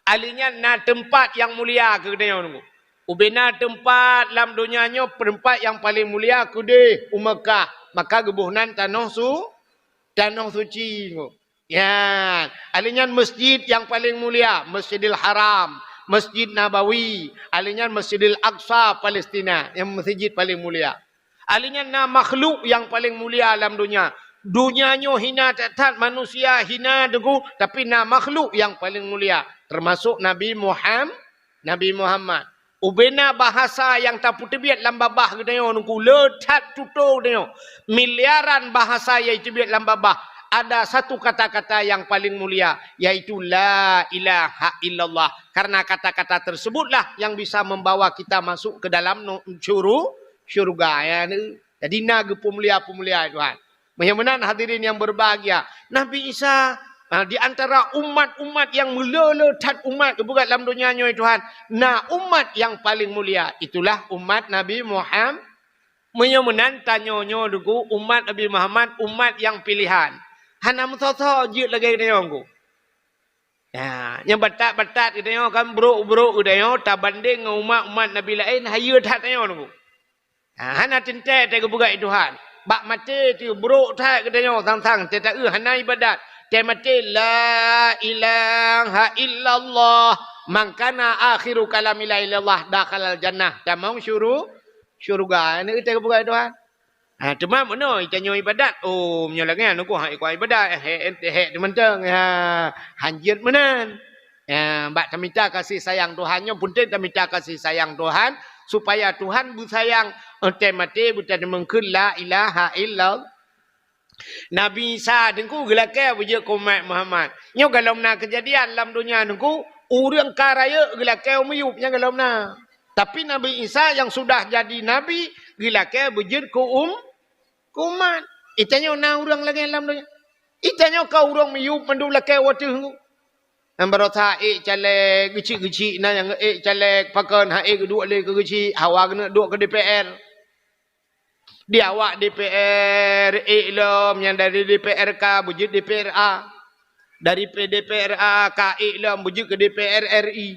Aleuh nyan na teumpat nyang mulia keu geutanyoe teungku. Ubena teumpat lam donya nyoe, teumpat nyang paleng mulia keudeh u Meukah, maka geuboh nan tanoh su-, tanoh suci nyoe. Nyan, aleuh nyan masjid nyang paleng mulia, Masjidil Haram, Masjid Nabawi, aleuh nyan Masjidil Aqsa, Palestina, nyang masjid paleng mulia. Aleuh nyan na makhluk nyang paleng mulia lam donya. Donya nyoe hina that-that, manusia hina teungku, tapi na makhluk nyang paleng mulia, teumasok Nabi Muham-, Nabi Muhammad. Ubena bahasa nyang tapeuteubiet lam babah geutanyoe teungku, le that tutoe geutanyoe. Miliaran bahasa nyang teubiet lam babah, ada satu kata-kata nyang paleng mulia, yaitu la ilaha illallah. Karena kata-kata tersebutlah yang bisa membawa kita masuk ke dalam nu-, syuru-, syurga. Ya, jadi na geupeumulia-peumulia Tuhan. Meunyoe meunan hadirin yang berbahagia, Nabi Isa, ha, di antara umat-umat nyang meulé-lé that umat geupeugét lam donya nyoe Tuhan, na umat nyang paleng mulia, itulah umat Nabi Muham-, meunyoe meunan tanyoe nyoe teungku, umat Nabi Muhammad, umat nyang pilehan. Hana meusoe-soe jeuet lagée nyoe teungku. Ya, nyang batat-batat geutanyoe kan, brok-brok geutanyoe tabandeng ngon umat-umat Nabi laén, hayeue that tanyoe nunggu. Ha, hana teuntée teuh geupeugah Tuhan. Bak maté teuh brok that geutanyoe sang-sang teuh taeu hana ibadat. Teuh maté, "La ilaha illallah, man kana akhiru kalami la ilallah dakhalal jannah." Tamong syuru-, syuruga. Ini teuh geupeugah Tuhan. Ha, teuma meunoe tanyoe ibadat. Oh, meunyoe lagée nyan, nunggu hak ikua ibadat. Hek, hek, hek, teumantong. Ha, hanjeuet meunan. Ya, bak tamita kasih sayang Tuhan nyoe, peunteng tamita kasih sayang Tuhan, supaya Tuhan beusayang, eh, teuh maté beuteumeung kheun la ilaha illallah. Nabi Isa teungku geulakée beujeuet keu umat Muhammad. Nyoe galom na keujadian lam donya teungku, ureuëng ka rayeuk geulakée miyueb nyang galom na. Tapi Nabi Isa nyang sudah jadi nabi geulakée beujeuet keu um-, keu umat. Itanyoe na ureuëng lagée lam donya. Itanyoe ka ureuëng miyueb mandum lakée wateuh teungku. Nyang barosa ék caleg, geuchik-geuchik na nyang ék caleg, pakon han ék geuduek lé keu geuchik, hawa geuneuk duek keu D P R. Di awak D P R ék lom nyang dari D P R K beujeuet D P R A. Dari P-, D P R A ka ék lom beujeuet keu D P R R I.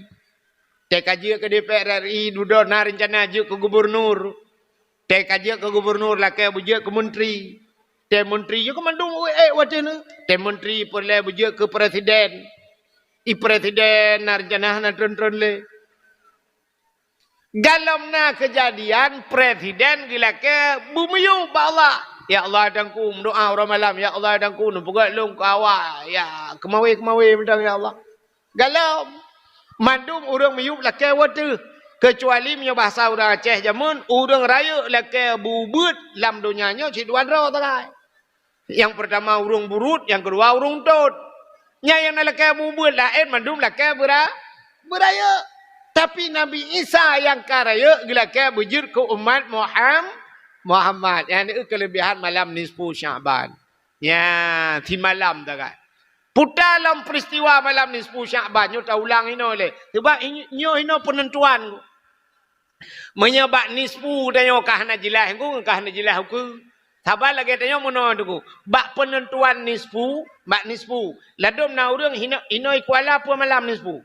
Teuh ka jeuet keu D P R R I, dudoe na reuncana jeuet keu gubunur. Teuh ka jeuet keu gubunur lakée beujeuet keu menteri. Teuh menteri jeuet keu mandum ék wateuh nyoe. Teuh menteri peureulée beujeuet keu presiden. I presiden na reuncana hana tron-tron lé. Galom na keujadian presiden geulakée beumiyueb bak Allah. "Ya Allah, teungku, meudoa uroe malam, ya Allah, teungku, neupeugét lôn keu awak, ya, keumawé-keumawé mantong, ya Allah." Galom. Mandum ureuëng miyueb lakée wateuh. Keucuali meunyoe bahasa ureuëng Aceh jameun, ureuëng rayeuk lakée beubeuet lam donya nyoe cit dua droe sagai. Nyang peurtama ureuëng buruet, nyang keudua ureuëng tot. Nyan nyang na lakée beubeuet laén mandum lakée beura-, beurayeuk. Tapi Nabi Isa nyang ka rayeuk geulakée beujeuet keu umat Muham-, Muhammad. Nyan keulebihan malam nisfu Sya'ban. Nya, simalam sagai. Puta lom peuristiwa malam nisfu Sya'ban nyoe taulang inoe lé. Sebab i-, nyoe inoe peunentuan. Meunyoe bak nisfu tanyoe ka hana jeulaih teungku, ka hana jeulaih ukeue. Saban lagée tanyoe meunoe teungku. Bak peunentuan nisfu, bak nisfu. Ladôm na ureuëng hino-, inoe i Kuala peue malam nisfu.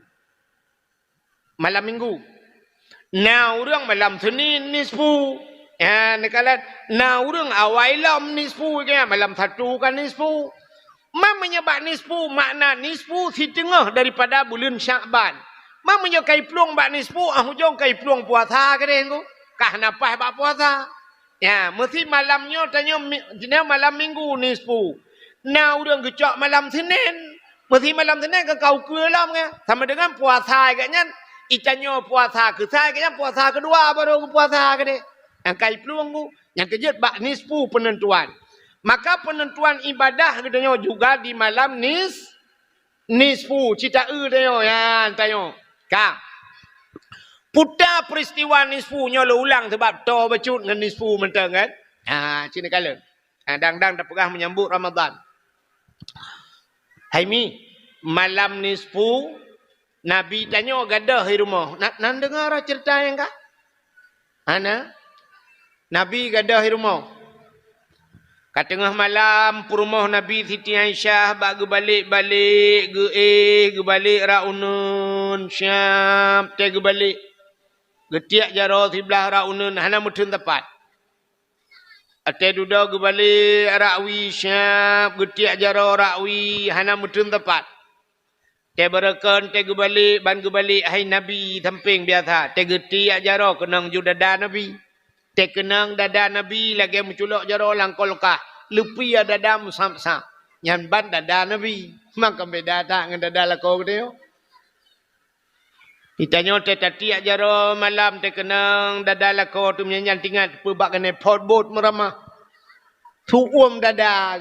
Malam Minggu. Na ureuëng malam Senin nisfu. Ya, neukalon na ureuëng awai lom nisfu, ya, malam Sabtu ka nisfu. Ma meunyoe bak nisfu, makna nisfu siteungoh daripada buleuen Syakban. Ma meunyoe ka iplueng bak nisfu, ah ujong ka iplueng puasa keudeh teungku. Ka hana paih bak puasa. Ya, meusi malam nyoe tanyoe mi-, jinoe malam Minggu nisfu. Na ureuëng geucok malam Senin. Meusi malam Senin ka, ka ukeue lom nyan. Sama dengan puasa geuh nyan, itanyoe puasa keusai geuh nyan, puasa keudua barô geupuasa keudeh. Nyang ka iplueng teungku, nyang keujeuet bak nisfu peunentuan. Maka peunentuan ibadah geutanyoe juga di malam nis-, nisfu, cit taeu tanyoe, ya, tanyoe. Ka. Puta peuristiwa nisfu nyoe lôn ulang sabab toe bacut ngon nisfu mantong kan. Ha, cit neukalon. Ha, dang-dang tapeugah meunyambut Ramadhan. Hai mi, malam nisfu, Nabi tanyoe gadôh i rumoh. Na, na neudeungoe ceurita nyang ka? Hana? Nabi gadôh i rumoh. Ka teungoh malam, peurumoh Nabi Siti Aisyah bak geubalek-balek, geuéh, geubalek rak uneuen, siab, teuh geubalek. Geutiek jaroe siblah rak uneuen, hana meuteun teumpat. Watée dudoe geubalek rak wie, siab, geutiek jaroe rak wie, hana meuteun teumpat. Teuh beureukan, teuh geubalek, ban geubalek hai Nabi sampéng biasa. Teuh geutiek jaroe keunong ju dada Nabi. Teuh keunong dada Nabi lagée meuculok jaroe lam kulkah. Leupie dada meusab-sab. Nyan ban dada Nabi. Maka beda that ngon dada lakoe geutanyoe. Geutanyoe teuh tatiek jaroe malam teuh keunong dada lakoe teuh meunyan, nyan teuingat peue bak keuneuk phot bot meuramah. Su uem dada.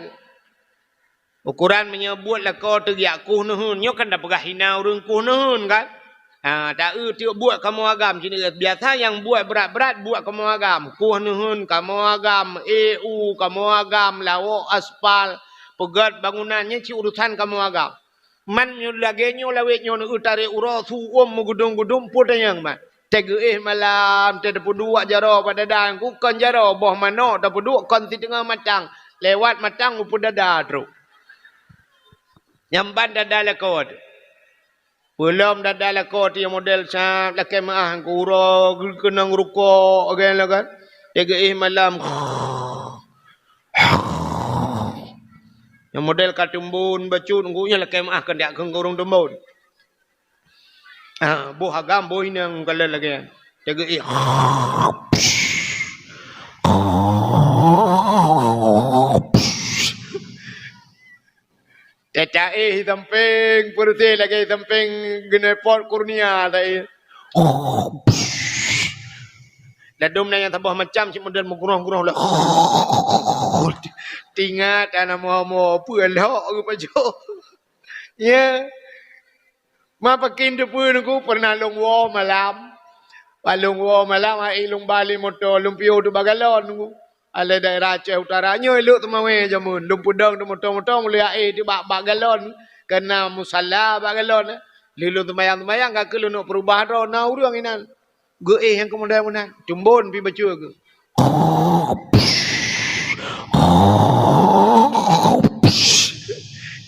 Ukoran meunyoe buet lakoe teuh geujak kueh neuheun, nyoe kan tapeugah hina ureuëng kueh neuheun kan? Ha, taeu tiek buet kamoe agam cit, biasa nyang buet brat-brat buet kamoe agam. Kueh neuheun kamoe agam, éh u kamoe agam, lawok aspal, peugét bangunan, nyan cit urusan kamoe agam. Man nyoe lagée nyoe lawét nyoe neueu tarek uroe su uem meugudong-gudong peue tanyong man. Teuh geuéh malam, teuh tapeuduek jaroe bak dada, kon jaroe, boh manok tapeuduek kon siteungoh matang, lewat matang u peue dada trok. Nyan ban dada lakoe teuh. Peulom dada lakoe ti nyang model sab lakée meuáh, uroe geukeunong rukok, lagée nyan kan. Teuh geuéh malam. Nyang model ka teumbon bacut, nyan lakée meuáh keuneuk keu ureuëng teumbon. Ah, boh agam, boh inong, kalon lagée nyan. Teuh geuéh. Teuh taéh sampéng, peureusé lagée sampéng geunepot kurnia taéh. Ladôm na nyang saboh macam cit model meugroh-groh lé. Tingat ana mo-mo peue lhok geupajoh. Ya. Ma pakin teupeue nungku pernah lôn woe malam. Ba lôn woe malam, hai lôn ba lé moto, lôn piôh teuh bak galon nungku. Alai daerah Aceh Utara nyoe lhok teumawé jameun. Lôn peudong teuh moto-moto, mulai aé teuh bak, bak galon. Keuna musala bak galon. Lheuh lôn seumayang-seumayang, ka keuh lôn neuk peurubah droe, na ureuëng inan. Geuéh nyang keumudian meunan, teumbon pi bacut geuh.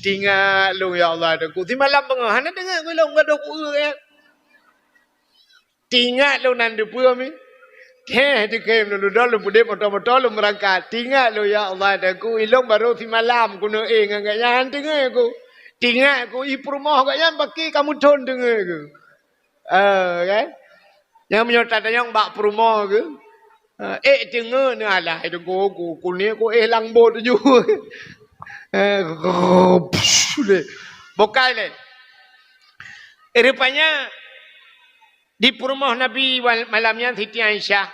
Tingat lôn, ya Allah, Teungku. Simalam beungoh, hana deungoe geuh lôn gadôh ku-eu, ya. Tingat lôn nan teupeue mi. Heh, teukem lôn dudoe, lôn peudeh moto-moto, lôn meurangkat. Tingat lôn, ya Allah, Teungku, ilôn barô simalam keuneuk éh ngon gobnyan, deungoe ku. Tingat ku, i peurumoh gobnyan paki ka meuthon, deungoe ku. Eh, kan? Nyang meunyoe tatanyong bak peurumoh geuh, eh, ék teungeut neuh, alah, Teungku, ku, ku ni ku éh lam bot ju. Eh, bukai lé. Rupanya di peurumoh Nabi wal-, malam nyan Siti Aisyah.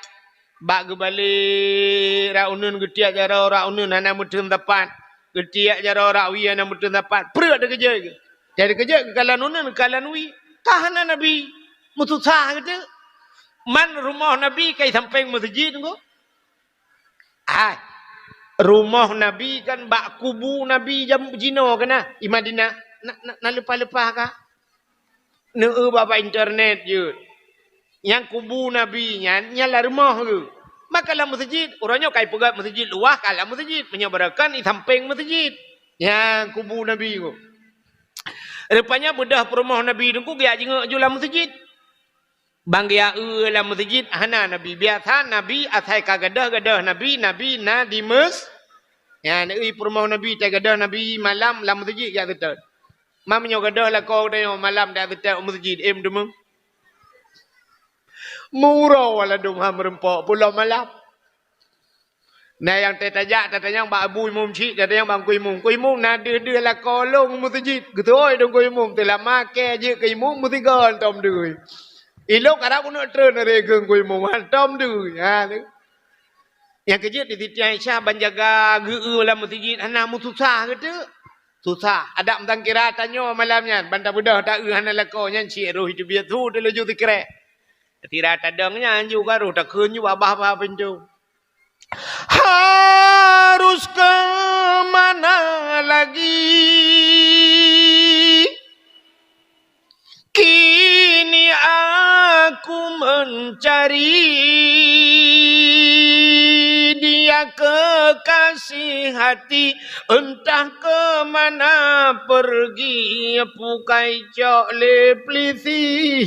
Bak geubalek rot uneuen, geutiek jaroe rot uneuen hana meuteun sapat, geutiek jaroe rot wie hana meuteun sapat, preuet teukeujot geuh. Jadi keujot geukalon uneuen, geukalon wie, ka hana Nabi. Meususah geuh teuk. Man rumoh Nabi ka i sampéng meuseujid nyoe. Hai, rumoh Nabi kan bak kubu Nabi jam jinoe keunan, i Madinah. Na, na, na leupah-leupah ka? Neu-eu bak, bak internet jeuet. Nyang kubu Nabi nyan, nyan lam rumoh geuh. Maka lam meuseujid, uroe nyoe ka ipeugét meuseujid luwah, ka lam meuseujid. Meunyoe barokon, i sampéng meuseujid. Nyang kubu Nabi nyoe. Rupanya beudôh peurumoh Nabi teungku geujak jingieng ju lam meuseujid. Ban geujak eu lam meuseujid hana Nabi. Biasa Nabi asai ka gadôh, gadôh Nabi, Nabi na di meus-, nyan, i peurumoh Nabi, tai gadôh Nabi malam lam meuseujid jak seutôt. Ma meunyoe gadôh lakoe geutanyoe malam dak seutôt u meuseujid, em teuma. Meuuroe ladôm han meureumpok, peuet lom malam. Na nyang teutajak, tatanyong bak abu imum cit, tatanyong bak teungku imum. Teungku imum, na deuh-deuh lakoe lôn u meuseujid. Geuteuôi teungku imum, teulama kée jeuet keu imum, meusigoe hantom deuh. Ilôn karab keuneuk treun lagée keu teungku imum, hantom deuh. Ha, tu. Nyang keujeuet di Siti Aisyah ban jaga geu-eu lam meuseujid hana meususah geuh teuk. Susah. Adak meusangkira tanyoe malam nyan, ban tabeudôh ta-eu hana lakoe nyan cit roh teubiet su teulaju sikrek. Sira tadong nyan ju ka roh takheun ju babah-babah pintoe. Harus ke mana lagi? Kini aku mencari dia kekasih hati, entah ke mana pergi, pukai cok lé pelisi.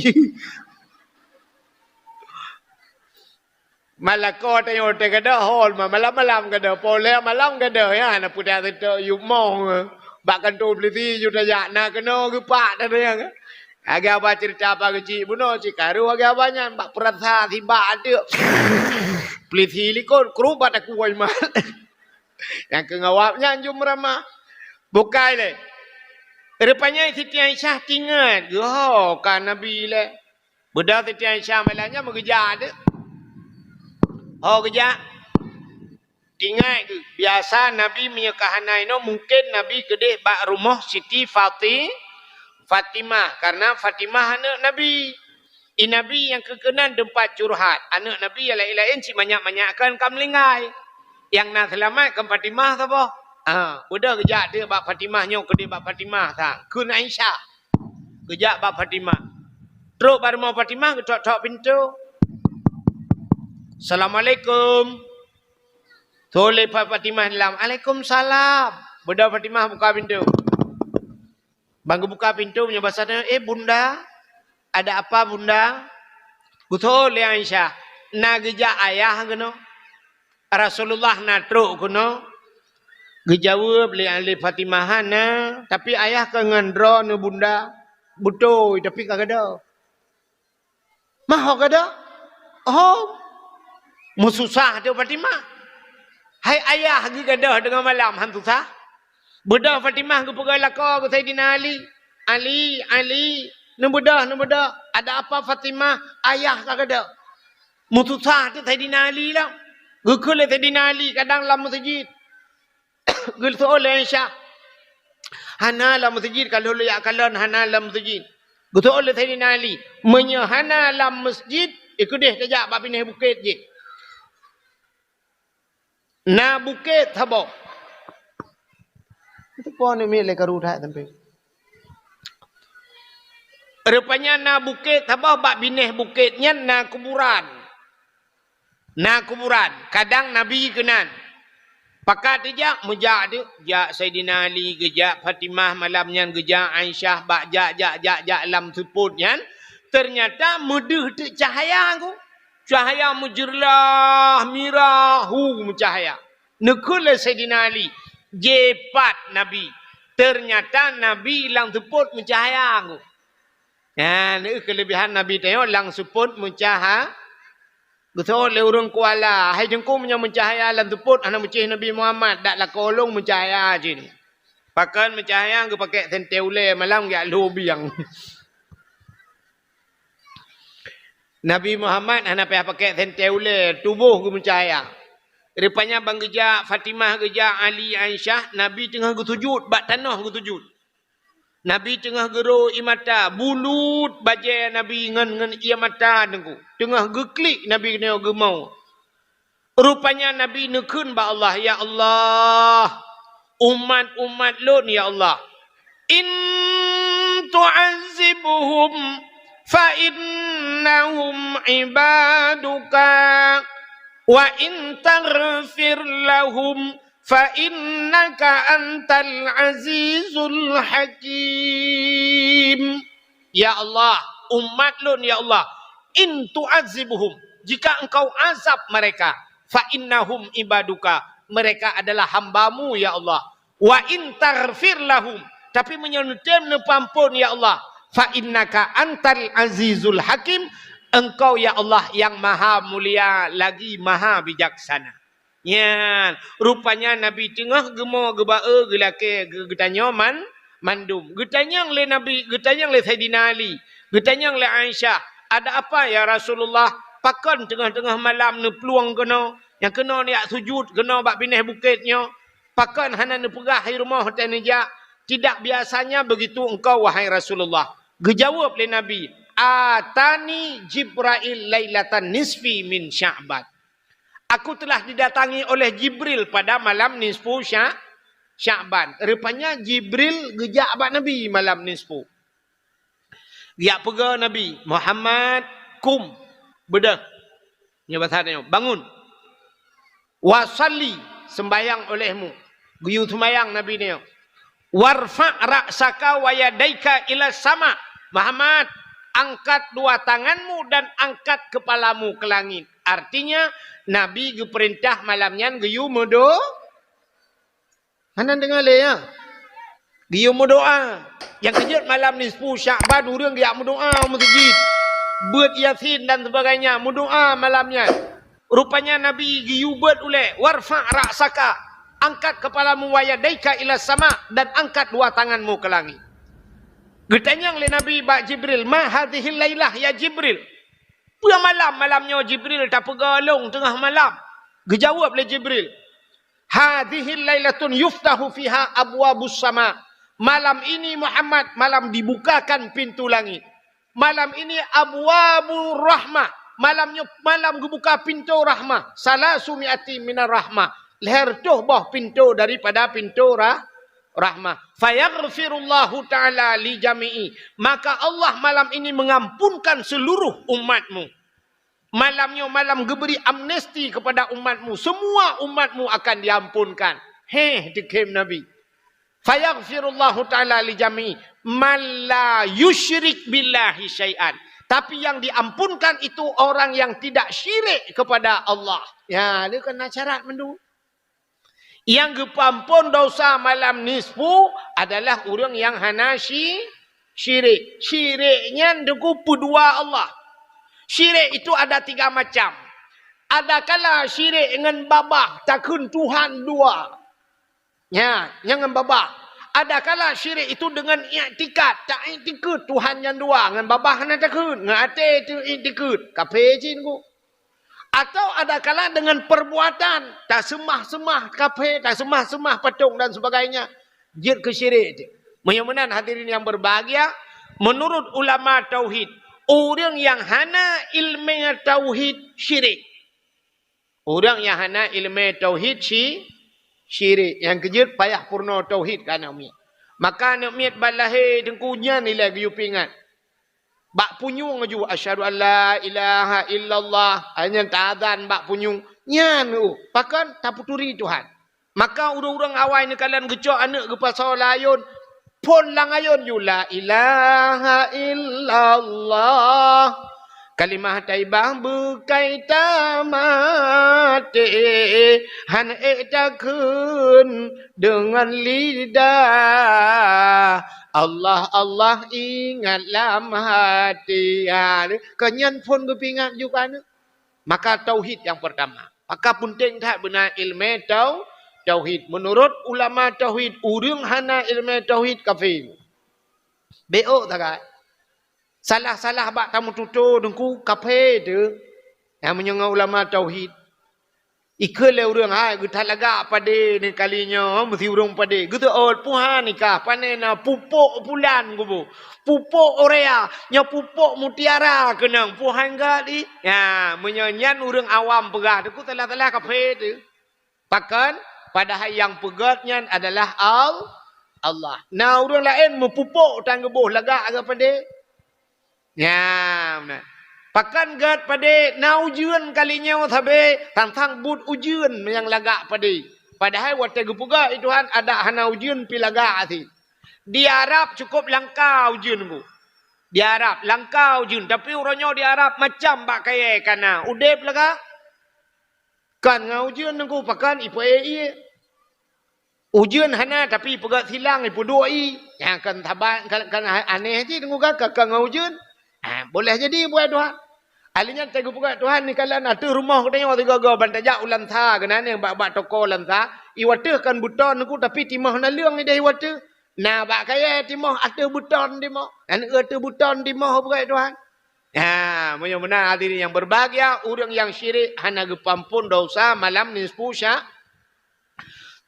Malako tanyoe teuh gadôh hol ma malam-malam gadôh, polé malam gadôh, ya, na pudak seutôt yup moh. Bak kantô polisi ju tajak, na keunoe geupak tatanyong. Lagée haba ceurita apa geucik bunoe, cit karu lagée haba nyan, bak peurasa sibak ateuk. Polisi likot, krubat aku wai mat. Nyang keu ngawab nyan ju meuramah. Bukai lé. Rupanya Siti Aisyah tingat, geuho ka Nabi lé. Beudôh Siti Aisyah malam nyan meugeujak teuk. Ho geujak. Tingat keuh, biasa Nabi meunyoe ka hana inoe, mungken Nabi keudeh bak rumoh Siti Fati-, Fatimah, karena Fatimah aneuëk Nabi. I Nabi nyang keu keunan teumpat curhat, aneuëk Nabi nyang laén-laén cit manyak-manyak kan ka meulinggai. Nyang na seulamat kan Fatimah saboh. Ha, beudôh geujak teuk bak Fatimah nyoe, keudeh bak Fatimah sang, kheun Aisyah. Geujak bak Fatimah. Trok bak rumoh Fatimah, geutok-tok pintoe. "Assalamualaikum." Thon lé Fa-, Fatimah dalam, "Alaikumsalam." Beudôh Fatimah buka pintoe. Ban geubuka pintoe meunyoe basa tanyoe, "Eh, Bunda, ada apa, Bunda?" Geutho lé Aisyah, "Na geujak ayah keunoe. Rasulullah na trok keunoe." Geujaweueb lé, lé Fatimah, "Hana, tapi ayah ka ngon droeneuh, Bunda." "Beutôi, tapi ka gadôh." "Mah ho gadôh?" "Ho." Meususah teuk Fatimah. "Hai ayah geugadôh teungoh malam han susah?" Beudôh Fatimah geupeugah lakoe keu Saidina Ali, "Ali, Ali, neubeudôh, neubeudôh." "Ada apa Fatimah?" "Ayah ka gadôh." Meususah teuk Saidina Ali lom. Geukheun lé Saidina Ali kadang lam meuseujid. Geuseuôt lé Aisyah, "Hana lam meuseujid, ka lheueh jak kalon hana lam meuseujid." Geuseuôt lé Saidina Ali, "Meunyoe hana lam meuseujid, i keudeh tajak bak binéh bukét jih. Na bukét saboh." Itu pun ni miet lé karu that sampai. Rupanya na bukét saboh, bak binéh bukét nyan na kuburan. Na kuburan, kadang Nabi keunan. Pakat jijak, meujak teuk, jak Saidina Ali, geujak Fatimah malam nyan, geujak Aisyah, bak jak, jak, jak, jak lam seupôt nyan, teunyata meudeuh teuk cahya ku. Cahya meujeurlah, mirah, hu, meucahya. Neukheun lé Saidina Ali, jipat Nabi. Teunyata Nabi lam seupôt meucahya ku. Nyan, keulebihan Nabi tanyoe lam seupôt meucaha-, Geuseuôt lé ureuëng Kuala, "Hai Teungku, meunyoe meucahya lam seupôt hana meucéh Nabi Muhammad, dak lakoe lôn meucahya cit." Pakon meucahya, geupakèk sentée ulée malam geujak lhô biang. Nabi Muhammad hana payah pakèk sentée ulée, tuboh geumeucahya. Rupanya ban geujak Fatimah, geujak Ali, Aisyah, Nabi teungoh geusujut, bak tanoh geusujut. Nabi teungoh geuro ié mata, bulut bajée Nabi ngon, ngon ié mata Teungku. Teungoh geuklik Nabi nyoe geumo. Rupanya Nabi neukheun bak Allah, "Ya Allah, umat-umat lôn, ya Allah, in tu'azzibhum fa innahum ibaduka, wa in taghfir lahum fa innaka antal azizul hakim." Ya Allah, umat lôn, ya Allah, in tu'azzibhum, jika Engkau azab mereka, fa innahum ibaduka, mereka adalah hamba-Mu, ya Allah. Wa in taghfir lahum, tapi meunyoe neutem neupeuampôn, ya Allah, fa innaka antal azizul hakim, Engkau, ya Allah, yang maha mulia lagi maha bijaksana. Nyan, rupanya Nabi teungoh geumo geuba-e geulakée geu-, geutanyoe man-, mandum. Geutanyong lé Nabi, geutanyong lé Saidina Ali, geutanyong lé Aisyah, "Ada apa, ya Rasulullah? Pakon teungoh-teungoh malam neuplueng keunoe? Nyang keunoe neujak sujut keunoe bak binéh bukét nyoe? Pakon hana neupeugah hai rumoh teuh neujak? Tidak biasanya begitu engkau, wahai Rasulullah." Geujaweueb lé Nabi, "Atani Jibrail lailatan nisfi min Sya'ban." Aku telah didatangi oleh Jibril pada malam nisfu Sya-, Sya'ban. Rupanya Jibril geujak bak Nabi malam nisfu. Geujak peugah Nabi, "Muhammad, kum, beudôh." Nyoe bahasa nyoe, "Bangun. Wa shalli, sembahyang olehmu." Geuyue sembahyang Nabi nyoe. "Warfa' ra'saka wa yadaika ila sama." "Muhammad, angkat dua tanganmu dan angkat kepalamu ke langit." Artinya, Nabi geupeurintah malam nyan geuyue meudo-, hana deungoe lé, ya? Geuyue meudoa. Nyang keujeuet malam nisfu Sya'ban ureuëng geujak meudoa u meuseujid. Beuet Yasin dan sebagainya, meudoa malam nyan. Rupanya Nabi geuyue beuet ulée, "Warfa' ra'saka, angkat kepalamu, wa yadaika ila sama, dan angkat dua tanganmu ke langit." Geutanyong lé Nabi bak Jibril, "Ma hadzihil lailah ya Jibril?" "Peue malam, malam nyoe Jibril tapeugah lôn teungoh malam?" Geujaweueb lé Jibril, "Hadzihil lailatun yuftahu fiha abwabus sama." Malam ini Muhammad, malam dibukakan pintu langit. Malam ini abwabur rahmah. Malam nyoe malam geubuka pintoe rahmah. Salasu mi'ati minar rahmah. Lhèe reutôh boh pintoe daripada pintoe rah-, rahmah. Fayaghfirullahu ta'ala li jami'i. Maka Allah malam ini mengampunkan seluruh umatmu. Malam nyoe malam geubri amnesti kepada umatmu. Semua umatmu akan diampunkan. Heh, teukhém Nabi. Fayaghfirullahu ta'ala li jami' man la yusyrik billahi syai'an. Tapi yang diampunkan itu orang yang tidak syirik kepada Allah. Ya, dia kena syarat mandum. Nyang geupeuampon dosa malam nisfu adalah ureuëng nyang hana syi-, syirik. Syirik nyan teungku peudua Allah. Syirik itu ada tiga macam. Adakala syirik ngon babah, takheun Tuhan dua. Nya, nyang ngon babah. Adakala syirik itu dengan iktikad, taiktikad Tuhan nyan dua, ngon babah hana takheun, ngon até itu iktikad. Kafé cit teungku. Atau adakala dengan perbuatan, taseumah-seumah kafé, taseumah-seumah patong dan sebagainya, jeuet keu syirik. Meunyoe meunan hadirin yang berbahagia, menurut ulama tauhid, ureuëng nyang hana ileumé tauhid syirik. Ureuëng nyang hana ileumé tauhid syi-, syirik, nyang keujeuet payah purno tauhid keu aneuk miet. Maka aneuk miet ban lahé teungku nyan ilée geuyue peuingat. Bak punyueng laju, "Asyhadu an la ilaha illallah." Ai nyan taazan bak punyueng. Nyan, uh, pakon? Tapeuturi Tuhan. Maka ureuëng-ureuëng awai neukalon geucok aneuk geupasoe lam ayôn, phon lam ayôn ju, "La ilaha illallah." Kalimah thaibah beukai tamaté, han ék takheun deungon lidah. Allah, Allah ingat lam hati. Ha, kon nyan phon geupeuingat ju keu aneuk. Maka tauhid nyang peurtama. Maka peunteng that beuna ileumé tau-, tauhid. Meunurot ulama tauhid, ureuëng hana ileumé tauhid kafé. Bék ôk sagai. Salah-salah bak tameututoe teungku kafé teuh. Nyang meunyoe ngon ulama tauhid. Ikheun lé ureuëng, hai, geuthat lagak padé ni kali nyoe, meusi ureuëng padé. Geuteuôt, puhan nikah, pané na pupôk pulan kubu. Pupôk urea, nyoe pupôk mutiara keunong, puhan gak di. Ya, meunyoe nyan ureuëng awam peugah, teungku salah-salah kafé teuh. Pakon? Padahai nyang peugét nyan adalah Al-, Allah. Na ureuëng laén meupupôk tan geuboh lagak geuh padé. Nyan, na. Pakon gét padé na ujeuen kali nyoe sabe, sang-sang buet ujeuen nyang lagak padé. Padahai watée geupeugah lé Tuhan adak hana ujeuen pi lagak até. Di Arab cukup langka ujeuen teungku. Di Arab langka ujeuen, tapi uroe nyoe di Arab macam bak kayée kana. Udeb lagak. Kan ngon ujeuen teungku, pakon ipeuék ié. Ujeuen hana, tapi ipeugét silang, ipeuduek ié. Nyang kan saban, kan, kan aneh cit teungku kan, ka, ka ngon ujeuen. Ah, boleh jadi buet Tuhan. Ahli nyan teungku peugét Tuhan ni kalan ateueh rumoh geutanyoe sigoe-goe ban tajak u Lansa, keunan nyang bak-bak toko Lansa. Iwateuh kan beuton teungku, tapi timoh naleueng ideh iwateuh. Na bak kayée timoh ateueh beuton timoh. Kan ateueh beuton timoh peugét Tuhan. Ha, meunyoe meunan hadirin yang berbahagia, ureuëng nyang syirik hana geupeuampon dosa malam nisfu Sya-,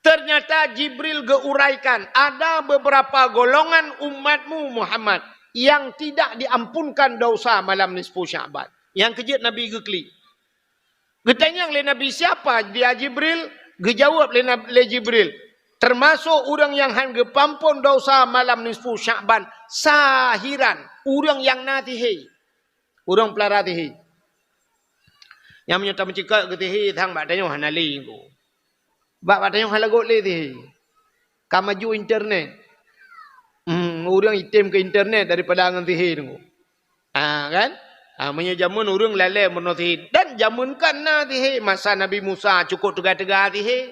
Ternyata Jibril geuuraikan, ada beberapa golongan umatmu Muhammad yang tidak diampunkan dosa malam nisfu Sya'ban. Nyang keujeuet Nabi geuklik. Geutanyong lé Nabi, "Siapa dia Jibril?" Geujaweueb lé Nab-, lé Jibril, "Termasuk ureuëng nyang han geupeuampon dosa malam nisfu Sya'ban, sahiran, ureuëng nyang na sihé." Ureuëng peulara sihé. Nyang meunyoe tameucikak keu sihé sang bak tanyoe hana lé teungku. Bak, bak tanyoe hana lagot lé sihé. Ka maju internet. Hmm, ureuëng item keu internet daripada ngon sihé teungku. Ah, kan? Ah, meunyoe jameun ureuëng lalée meurunoe sihé. Dan jameun kan na sihé. Masa Nabi Musa cukôp teuga-teuga sihé.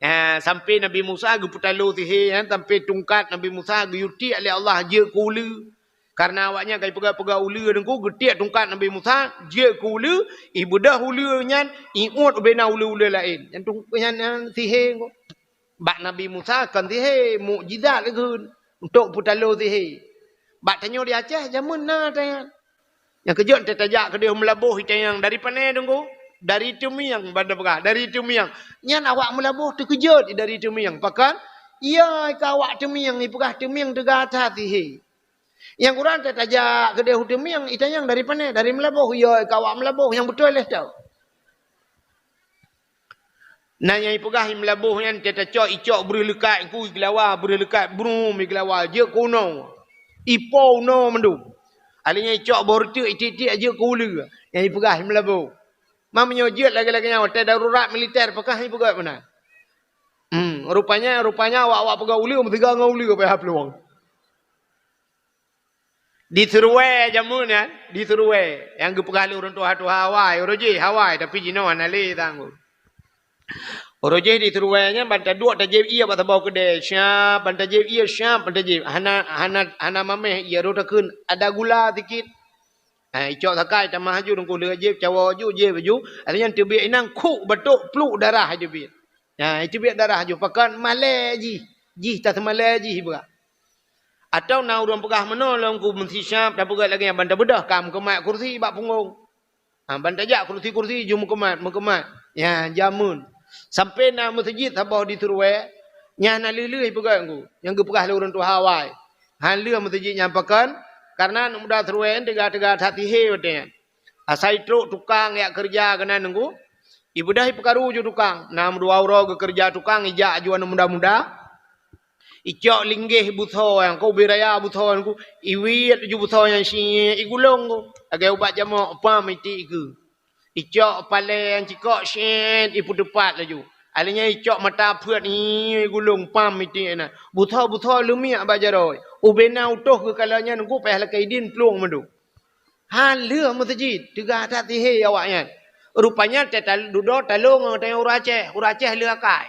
Ha, sampai Nabi Musa geupeutalo sihé, ha, sampai tungkat Nabi Musa geuyue tiek lé Allah jeuet keu uleue. Karena awaknyan ka ipeugah-peugah uleue teungku, geutiek tungkat Nabi Musa jeuet keu uleue, ibeudôh uleue nyan, iuet ubena uleue-uleue laén. Nyan tung-, nyan, nyan sihé teungku. Bak Nabi Musa kon sihé, mukjizat lagée untuk peutalo sihé. Bak tanyoe di Aceh jameun na tanyan. Nyang keujeuet teuh tajak keudeh meulaboh itanyong dari pané teungku? Dari Teumieng, ban tapeugah, dari Teumieng. Nyan awak meulaboh teukeujot dari Teumieng. Pakon? Iya ka awak Teumieng, ipeugah Teumieng teuga that sihé. Nyang kurang teuh tajak keudeh u Teumieng, itanyong dari pané? Dari meulaboh. Iya ka awak meulaboh, nyang beutôi lé tau. Na nyang ipeugah i meulaboh nyan, teuh tacok icok breueh leukat, ku igeulawa breueh leukat, brum igeulawa, jeuet keu unoe. Ipo unoe mandum. Ahli nyan icok boh reuteuek itiek-tiek jeuet keu uleue. Nyang ipeugah i meulaboh. Ma meunyoe jeuet lagée-lagée nyan, watée darurat militer, pakon ipeugah meunan. Hmm, rupanya, rupanya awak-awak peugah uleue meusiga ngon uleue payah plueng. Di Seruwe jameun nyan, di Seruwe nyang geupeugah lé ureuëng tuha-tuha awai, uroe jih awai, tapi jinoe hana lé tanggong. Uroe jih di Seruwe nyan ban taduek tajieb ié bak saboh keudè, siap ban tajieb ié, siap ban tajieb. Hana, hana, hana mamèh ié, rot takheun ada gula sikit. Ha, icok sakai tamah aju, teungku lheueh jieb, cawoe aju, jieb aju. Akhirnya teubiet inong khuk batok pluk darah teubiet. Ha, teubiet darah aju, pakon malèe jih. Jih taseumalèe jih beurak. Atau na ureuëng peugah meunoe lom ku meusisiap, tapeugah lagèe nyan ban tabeudoh ka meukeumah kursi bak punggong. Ha, ban tajak kursi-kursi ju meukeumah, meukeumah. Ya, jameun. Sampai na meuseujid saboh di Seruwe, nyan na lheueh-lheueh peugah ku, nyang geupeugah lé ureuëng tuha awai. Han lheueh meuseujid nyan pakon, karena aneuk muda Seruwe nyan teuga-teuga that sihé watèe nyan. Asai trok tukang jak keureuja keunan nunggu, ibeudoh ipeukaru ju tukang. Na meudua uroe geukeureuja tukang, ijak aju aneuk muda-muda. Icok linggeh busoe nyan, keu ubé raya busoe nyan ku, iwiet ju busoe nyan siet, igulong ku. Lagèe ubat jamok, pam itiek ikeue. Icok palèe nyang cikok siet, ipeuteupat laju. Akhirnya icok mata peuet, igulong, pam itiek na. Busoe-busoe leumiek bak jaroe. Ubé na utôh geukalon nyan ku payah lakèe idin plueng mandum. Han lheueh meuseujid, teuga that sihé awaknyan. Rupanya teutal-, dudoe talông ngon ureuëng Aceh, ureuëng Aceh lheueh akai.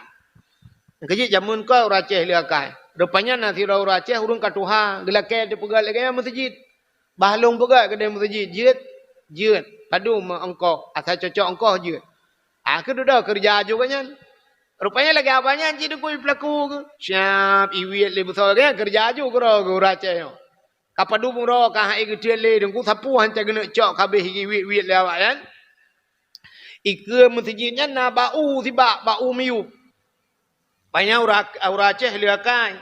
Keujeuet jameun keu ureuëng Aceh lheueh akai. Rupanya na sidroe ureuëng Aceh ureuëng ka tuha, geulakèe teupeugah lagèe nyan meuseujid. Bah lôn peugah keudéh meuseujid, jeuet, jeuet. Padum ongkoh, asai cocok ongkoh jeuet. Ah, keu dudoe keureuja aju gobnyan. Rupanya lagèe awaknyan cit dukui peulaku geuh. Siap iwiet lé busoe gobnyan keureuja aju keudroe geuh ureuëng Aceh nyoe. Ka padum uroe ka han ék geuteuen lé, teungku sapeue han cit geuneuk cok ka abéh iwiet-wiet lé awaknyan. Ikeue meuseujid nyan na bak u sibak, bak u miyueb. Banyak ureuëng, ureuëng Aceh lheueh akai.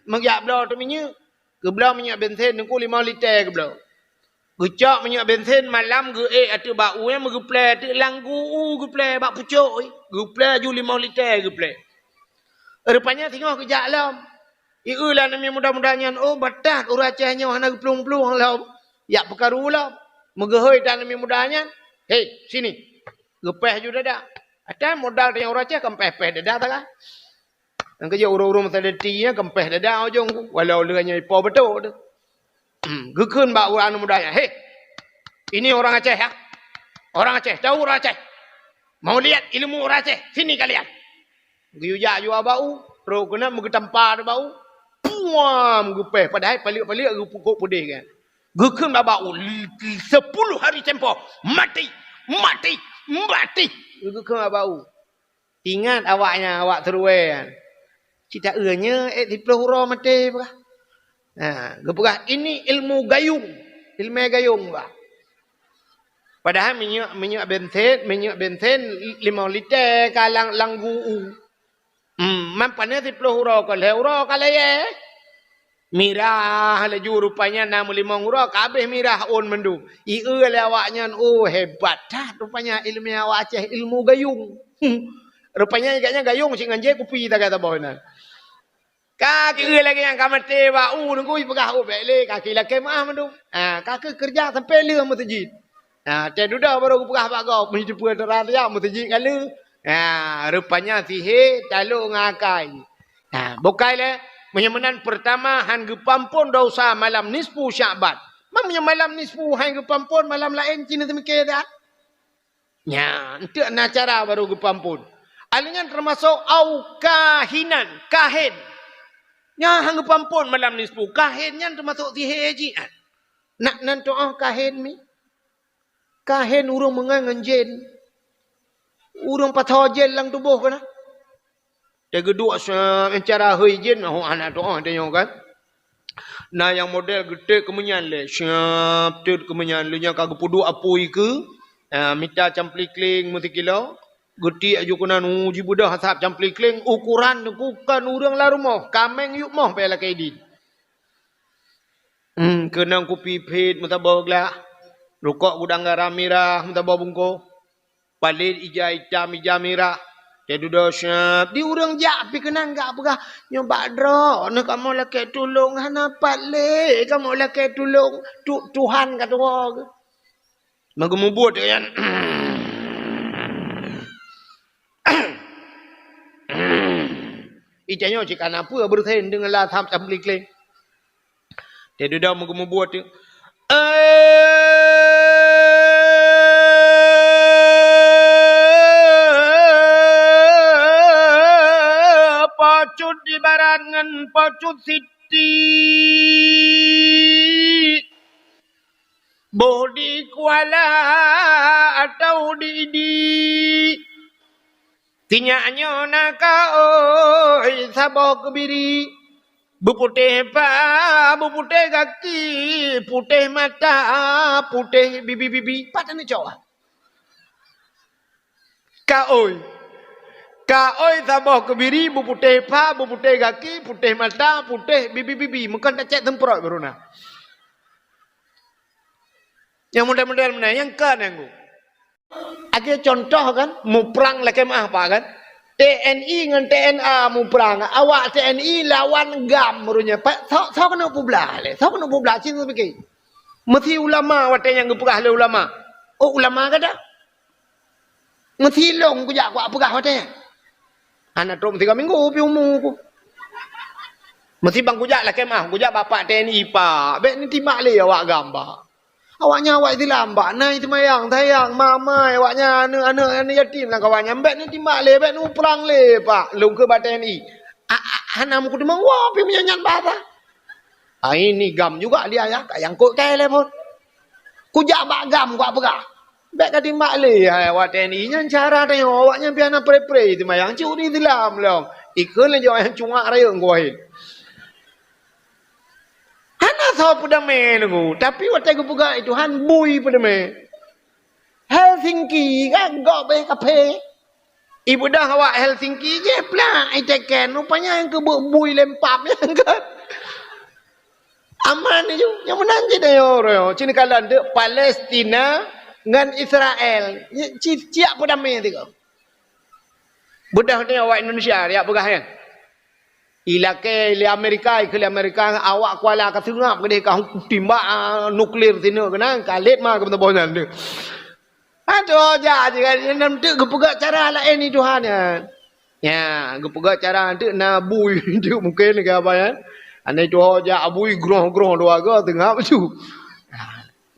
Meujak bloe teuk minyeuk. Geubloe minyeuk bensin teungku limong liter geubloe. Geucok minyeuk bensin malam geuék ateueh bak u nyan meugeuplè ateueh lam gu u geuplè bak pucok, geuplè ju limong liter geuplè. Rupanya singoh geujak lom. Ieu lé aneuk muda-muda nyan, oh, batat ureuëng Aceh nyoe hana geuplueng-plueng lom. Jak peukaru lom. Meugeuhôi tan aneuk muda nyan. "Hei, sini." Geupèh ju dada. Ata modal tanyong ureuëng Aceh kan pèh-pèh dada taga. Nyang keujeuet ureuëng-ureuëng meusadeti nyan kan pèh dada ujong ku. Walau leueh nyan ipo beutôi tu. Hmm, geukheun bak ureuëng aneuk muda nyan, "Hei, ini orang Aceh ya? Orang Aceh, tahu orang Aceh? Mau lihat ilmu orang Aceh? Sini kalian." Geuyue jak ju bak u, trok keunan meugeutampa bak u. Puam! Geupèh, padahai paliek-paliek geupukok peudeh kan. Geukheun bak u, sepuluh hari tempoh, mati, mati, mati. Geukheun bak u. Ingat awaknyan, awak Seruwe nyan. Cit taeu nyoe ék siplôh uroe maté peugah. Ha, geupeugah, "Ini ilmu gayung." Ileumèe gayung peugah. Padahai minyeuk, minyeuk bensin, minyeuk bensin limong liter ka lam, lam gu u. Hmm, man paneuk siplôh uroe ka lhèe uroe ka layèe. Mirah laju rupanya na meulimong uroe ka abéh mirah ôn mandum. Ieu lé awaknyan, oh, hebat that rupanya ileumèe awak Aceh, ilmu gayung. Hmm. Rupanya gobnyan gayung cit ngon jép kupi sagai saboh inan. Ka keuh lagèe nyang ka maté bak u teungku, ipeugah, "Oh, bèk lé, ka keuh lakèe meu'ah mandum." Ha, ka keuh keureuja sampoe lheueh meuseujid. Ha, watèe dudoe barô geupeugah bak gob, meuteupeu teuran siat meuseujid ka lheueh. Ha, rupanya sihé talô ngon akai. Ha, bukai lé, meunyoe meunan peurtama han geupeuampôn desya malam nisfu Sya'ban. Meunyoe malam nisfu han geupeuampôn, malam laén cit neuseumiké that. Nyan, eunteuk na cara barô geupeuampôn. Alèh nyan teumasok au kahinan, kahén. Nyan han geupeuampôn malam nisfu. Kahén nyan teumasok sihé jih. Nak nan tu'oh kahén mi? Kahén ureueng meungon ngon jén. Ureueng pasoe jén lam tuboh keunan. Teugeuduk se-, cara hôi jén, oh, hana tu'oh tanyoe kan. Na nyang model geutek keumeunyan lé, siap teut keumeunyan lé nyan ka geupeuduek apui keu, ah, mita camplikling meusikilo, geutiek aju keunan, uh, jibeudôh asab camplikling, ukoran teungku kon ureueng lam rumoh, kaméng yup moh payah lakèe idin. Hmm, keunong kupi phet meusaboh glah, rukok gudang garam mirah meusaboh bungkôh. Palét ija itam, ija mirah. Teududoe siap. Di ureueng jak pih keunan gak peugah, "Nyoe bak droeneuh kamoe lakèe tulông, hana pat lé kamoe lakèe tulông. Tu-, Tuhan ka tuwoe." Meugeumubuet nyan. Itanyoe cit kana peue beureusen deungon la tham tam klik-klik. Teududoe meugeumubuet tu. Pocut ibarat ngon pocut siti. Boh di Kuala atau di Idi. Tinyak nyoe na kaôi saboh keubiri. Beuputéh pa, beuputéh gaki, putéh mata, putéh bibi-bibi. Pat aneuk cok? Kaôi. Kaôi saboh keubiri, beuputéh pa, beuputéh gaki, putéh mata, putéh bibi-bibi. Meukeun tacek teumprot baru na. Nyang model-model meunan, nyang ka nanggu. Akhé contoh kan, muprang lakée meu'ah pa kan. T N I ngon T N A muprang. Awak T N I lawan GAM meureunya. Pa, soe, soe keuneuk peublah lé? Soe keuneuk peublah? Cit pike. Meusi ulama watée nyang geupeugah lé ulama. Oh, ulama gata? Meusi lôn kujak kupeugah watée nyan. Hana trok meusigoe minggu pih umu ku. Meusi ban kujak lakée meu'ah, kujak bapak T N I pa. Bék neutimak lé awak GAM ba. Awaknyan awak Islam, bak na seumayang, sayang, mamai, awaknyan aneuk-aneuk, aneuk yatim lam kawan nyan. Bék neutimak lé, bék neuprang lé, Pak. Lôn keu bak T N I. A, a, hana meukeudeumeung, wah, pih meunyan nyan bahasa. Ai, ni GAM juga dia ya, ka nyangkut kai lé pun. Kujak bak GAM, kupeugah. Bék ka timak lé, hai, awak T N I nyan cara tanyoe, awaknyan pih hana pre-pre seumayang, cit ureueng Islam lom. Ikheun lé jaweueb nyang cungak rayeuk ngon wahé. Hana soe peudamé nunggu, tapi watée geupeugah lé Tuhan bui peudamé. Helsinki kan gob eh kaphé. Ibeudôh awak Helsinki jih plak iteken, rupanya nyang keubeuk bui lempap nyan kan. Aman ju, nyang meunan jih dayah uroe. Cit kalon teuk Palestina ngon Israel. Ci-, ciyak peudamé tiga. Beudôh ni awak Indonesia, ya peugah nyan. Ilakée lé Amerika, ikheun lé Amerika, awak Kuala ka seungab keudeh ka timbak, ah, nuklir sineuk keunan, ka lét ma keu meutuboh nyan tu. Adoh, jak je kan, nyan teuk geupeugah cara laén di Tuhan nyan. Ya, geupeugah cara teuk na bui teuk mungken keu apa nyan. Aneuk tuha jak bui groh-groh dua ga seungab tu.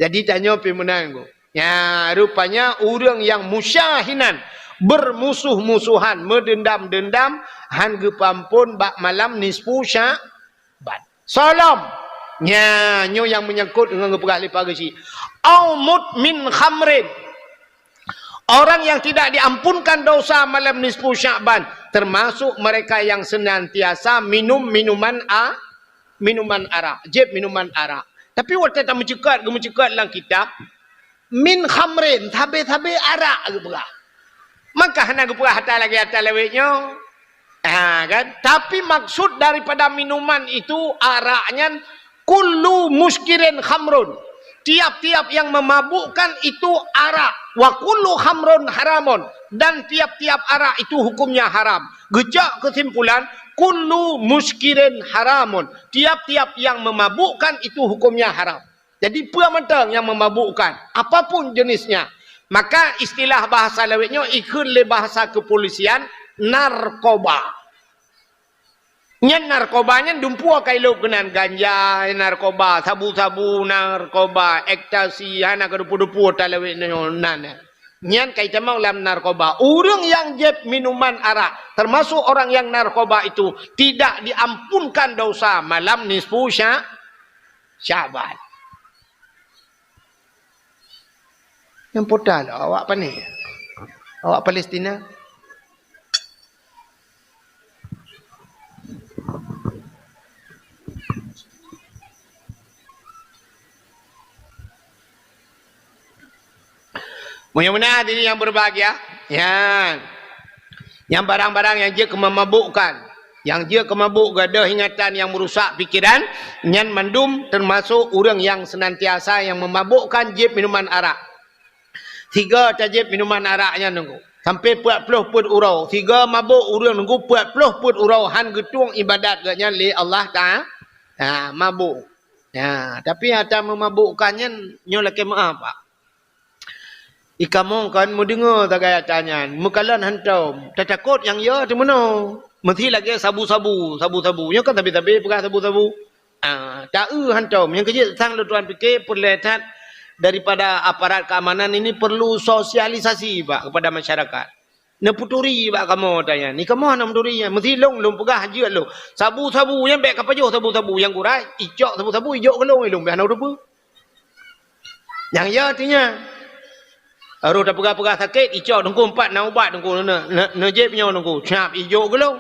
Jadi tanyoe pih meunan ku. Ya, rupanya ureueng nyang musyahinan, bermusuh-musuhan, meudendam-dendam, han geupeuampon bak malam nisfu Sya'ban. Soe lom. Nya, nyoe nyang meunyangkot ngon geupeugah lé Pak Geuchik. Au mudmin khamrin. Orang yang tidak diampunkan dosa malam nisfu Sya'ban, termasuk mereka yang senantiasa minum minuman a-, minuman arak, jieb minuman arak. Tapi watée tameuceukat, geumeuceukat lam kitab, min khamrin, sabe-sabe arak geupeugah. Maka hana geupeugah ata lagée ata lawét nyoe. Ha, kan? Tapi maksud daripada minuman itu, arak nyan, kullu muskirin khamrun. Tiap-tiap yang memabukkan itu arak. Wa kullu khamrun haramun. Dan tiap-tiap arak itu hukumnya haram. Geucok kesimpulan, kullu muskirin haramun. Tiap-tiap yang memabukkan itu hukumnya haram. Jadi, peue mantong nyang memabukkan, apapun jenisnya. Maka istilah bahasa lawét nyoe ikheun lé bahasa kepolisian narkoba. Nyan narkoba nyan dumpeue ka ilop keunan, ganja narkoba, sabu-sabu narkoba, ekstasi, hana keudeupu-deupu talawét nyoe nan. Nyan ka itamong lam narkoba. Ureueng nyang jieb minuman arak, termasuk orang yang narkoba itu, tidak diampunkan dosa malam nisfu Sya-, Syaban. Nyang pota lom awak pane? Awak Palestina? Meunyoe meunan hadirin yang berbahagia, nyan, nyan barang-barang nyang jeuet keu memabukkan, nyang jeuet keu mabuk, gadôh ingatan nyang meurusak pikeran, nyan mandum teumasok ureueng nyang seunantiasa nyang memabukkan jieb minuman arak. Sigoe tajieb minuman arak nyan nunggu, sampoe peuet ploh peuet uroe. Sigoe mabuk ureueng nunggu peuet ploh peuet uroe, han geutueng ibadat geuh nyan lé Allah Ta-, ha, mabuk. Ha, tapi ata meumabukkan nyan nyoe lakée meu'ah, Pak. Ikamoe kan meudeungoe sagai ata nyan, meukalon hantom, tatakot nyang yo teumeunoe. Meusti lagée sabu-sabu, sabu-sabu. Nyoe kan sabe-sabe peugah sabu-sabu. Ah, taeu hantom. Nyang keujeuet sang lôn tuan pike peureulée that daripada aparat keamanan ini perlu sosialisasi bak kepada masyarakat. Neuputuri bak kamoe tanya. Ni kamoe hana meuturi nyan. Meusti lôn, lôn peugah jeuet lôn. Sabu-sabu nyan bék kapajoh sabu-sabu nyang gura, icok sabu-sabu ijok keu lôn, lôn bék hana teupeue. Nyang ya artinya, harôh tapeugah-peugah sakét, icok teungku empat na ubat teungku, ne-, ne-, neujép nyoe teungku, siap ijok keu lôn.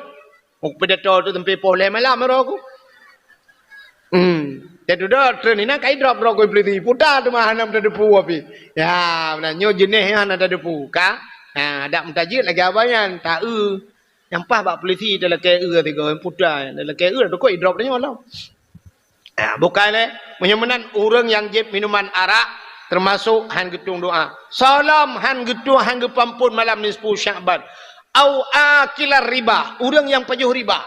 Meupidato tu sampai poh lhée malam roh ku. Hmm. Teududoe treun inan kai drop-drop ku polisi. Puta teuma hana teudepu api. Ya, meunan nyoe jeuneh nyoe hana teudepu. Ka? Ha, dak meutajeuet lagée abah nyan, taeu. Nyang paih bak polisi talakée eu tiga puta. Talakée eu dukuk idrop tanyoe lom. Ya, bukai lé. Meunyoe meunan ureuëng nyang jieb minuman arak termasuk han geutueng doa. Soe lom han geutueng, han geupeuampon malam nisfu Sya'ban. Au akilar riba, ureuëng nyang pajoh riba.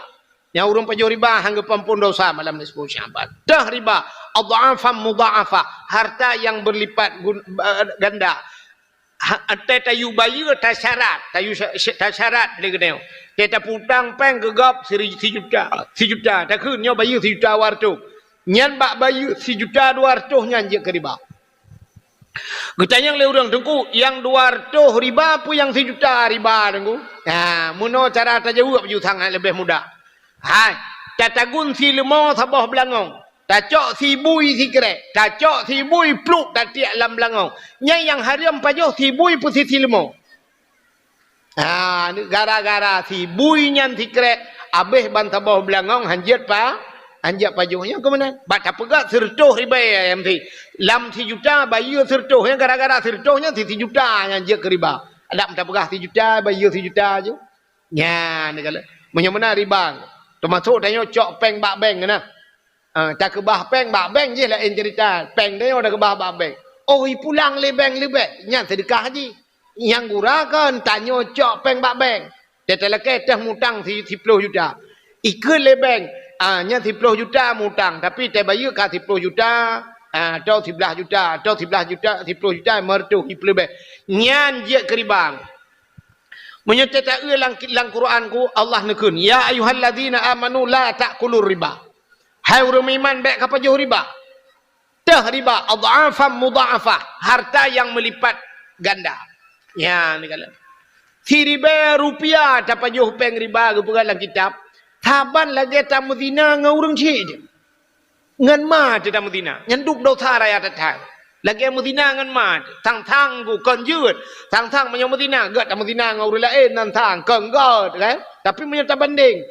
Nyang ureuëng pajoh riba han geupeuampon dosa malam nisfu Sya'ban. Teuh riba, adhafan mudha'afah, harta yang berlipat gun-, eh, ganda. Ha, teuh tayue bayeue tasyarat, tayue sya-, sya-, tasyarat lé geutanyoe. Teuh tapeutang péng keu gob siri-, sijuta, sijuta. Takheun nyoe bayeue sijuta dua reutôh. Nyan bak bayeue sijuta dua reutôh nyan jeuet keu riba. Geutanyong lé ureuëng, "Teungku, nyang dua reutôh riba peue nyang sijuta riba, Teungku?" Ha, meunoe cara tajaweueb ju sangat leubeh mudah. Hai, tatagun sileumô saboh beulangong, tacok sibui sikrék, tacok sibui pluek tatiek lam beulangong. Nyan nyang hareuem pajoh sibui peue si sileumô. Ha, gara-gara sibui nyan sikrék, abéh ban saboh beulangong hanjeuet pa, hanjeuet pajoh. Nyan keuh meunan. Bak tapeugah sireutôh ribée, ya, meusti. Lam sijuta bayeue sireutôh. Nyan gara-gara sireutôh nyan si sijuta nyan jeuet keu riba. Adak meuta peugah sijuta, bayeue sijuta ju. Nyan, meunyoe meunan riba. Teumasok tanyoe cok péng bak bank na. Ah, takeubah péng bak bank jih laén cerita. Péng tanyoe takeubah bak bank. Oh, ipulang lé bank leubeh, nyan seudeukah jih. Nyang gura kon tanyoe cok péng bak bank. Teutalakée teuh mutang si-, siploh juta. Ikheun lé bank, ah, nyan siploh juta mutang, tapi tabayeue ka siploh juta, ah, atau siblaih juta, atau siblaih juta, siploh juta, lima reutôh, ipeuleubeh. Nyan jeuet keu riba. Meunyoe tataeu lam, lam Quran ku, Allah neukheun, "Ya ayyuhalladzina amanu la ta'kulur riba." Hai ureuëng meuiman, bék kapajoh riba. Teuh riba, adhafan mudha'afah, harta yang meulipat ganda. Ya, ni kala. Siribée rupiah tapajoh péng riba geupeugah lam kitab, saban lagée tameuzina ngon ureuëng chik. Ngon ma teuh tameuzina, nyan duek dosa raya that-that. Lagée meuzina ngon ma teuh, sang-sang gu kon jeuet, sang-sang meunyoe meuzina, gét tameuzina ngon ureuëng laén, nan sang kon gét, kan? Tapi meunyoe tabandeng,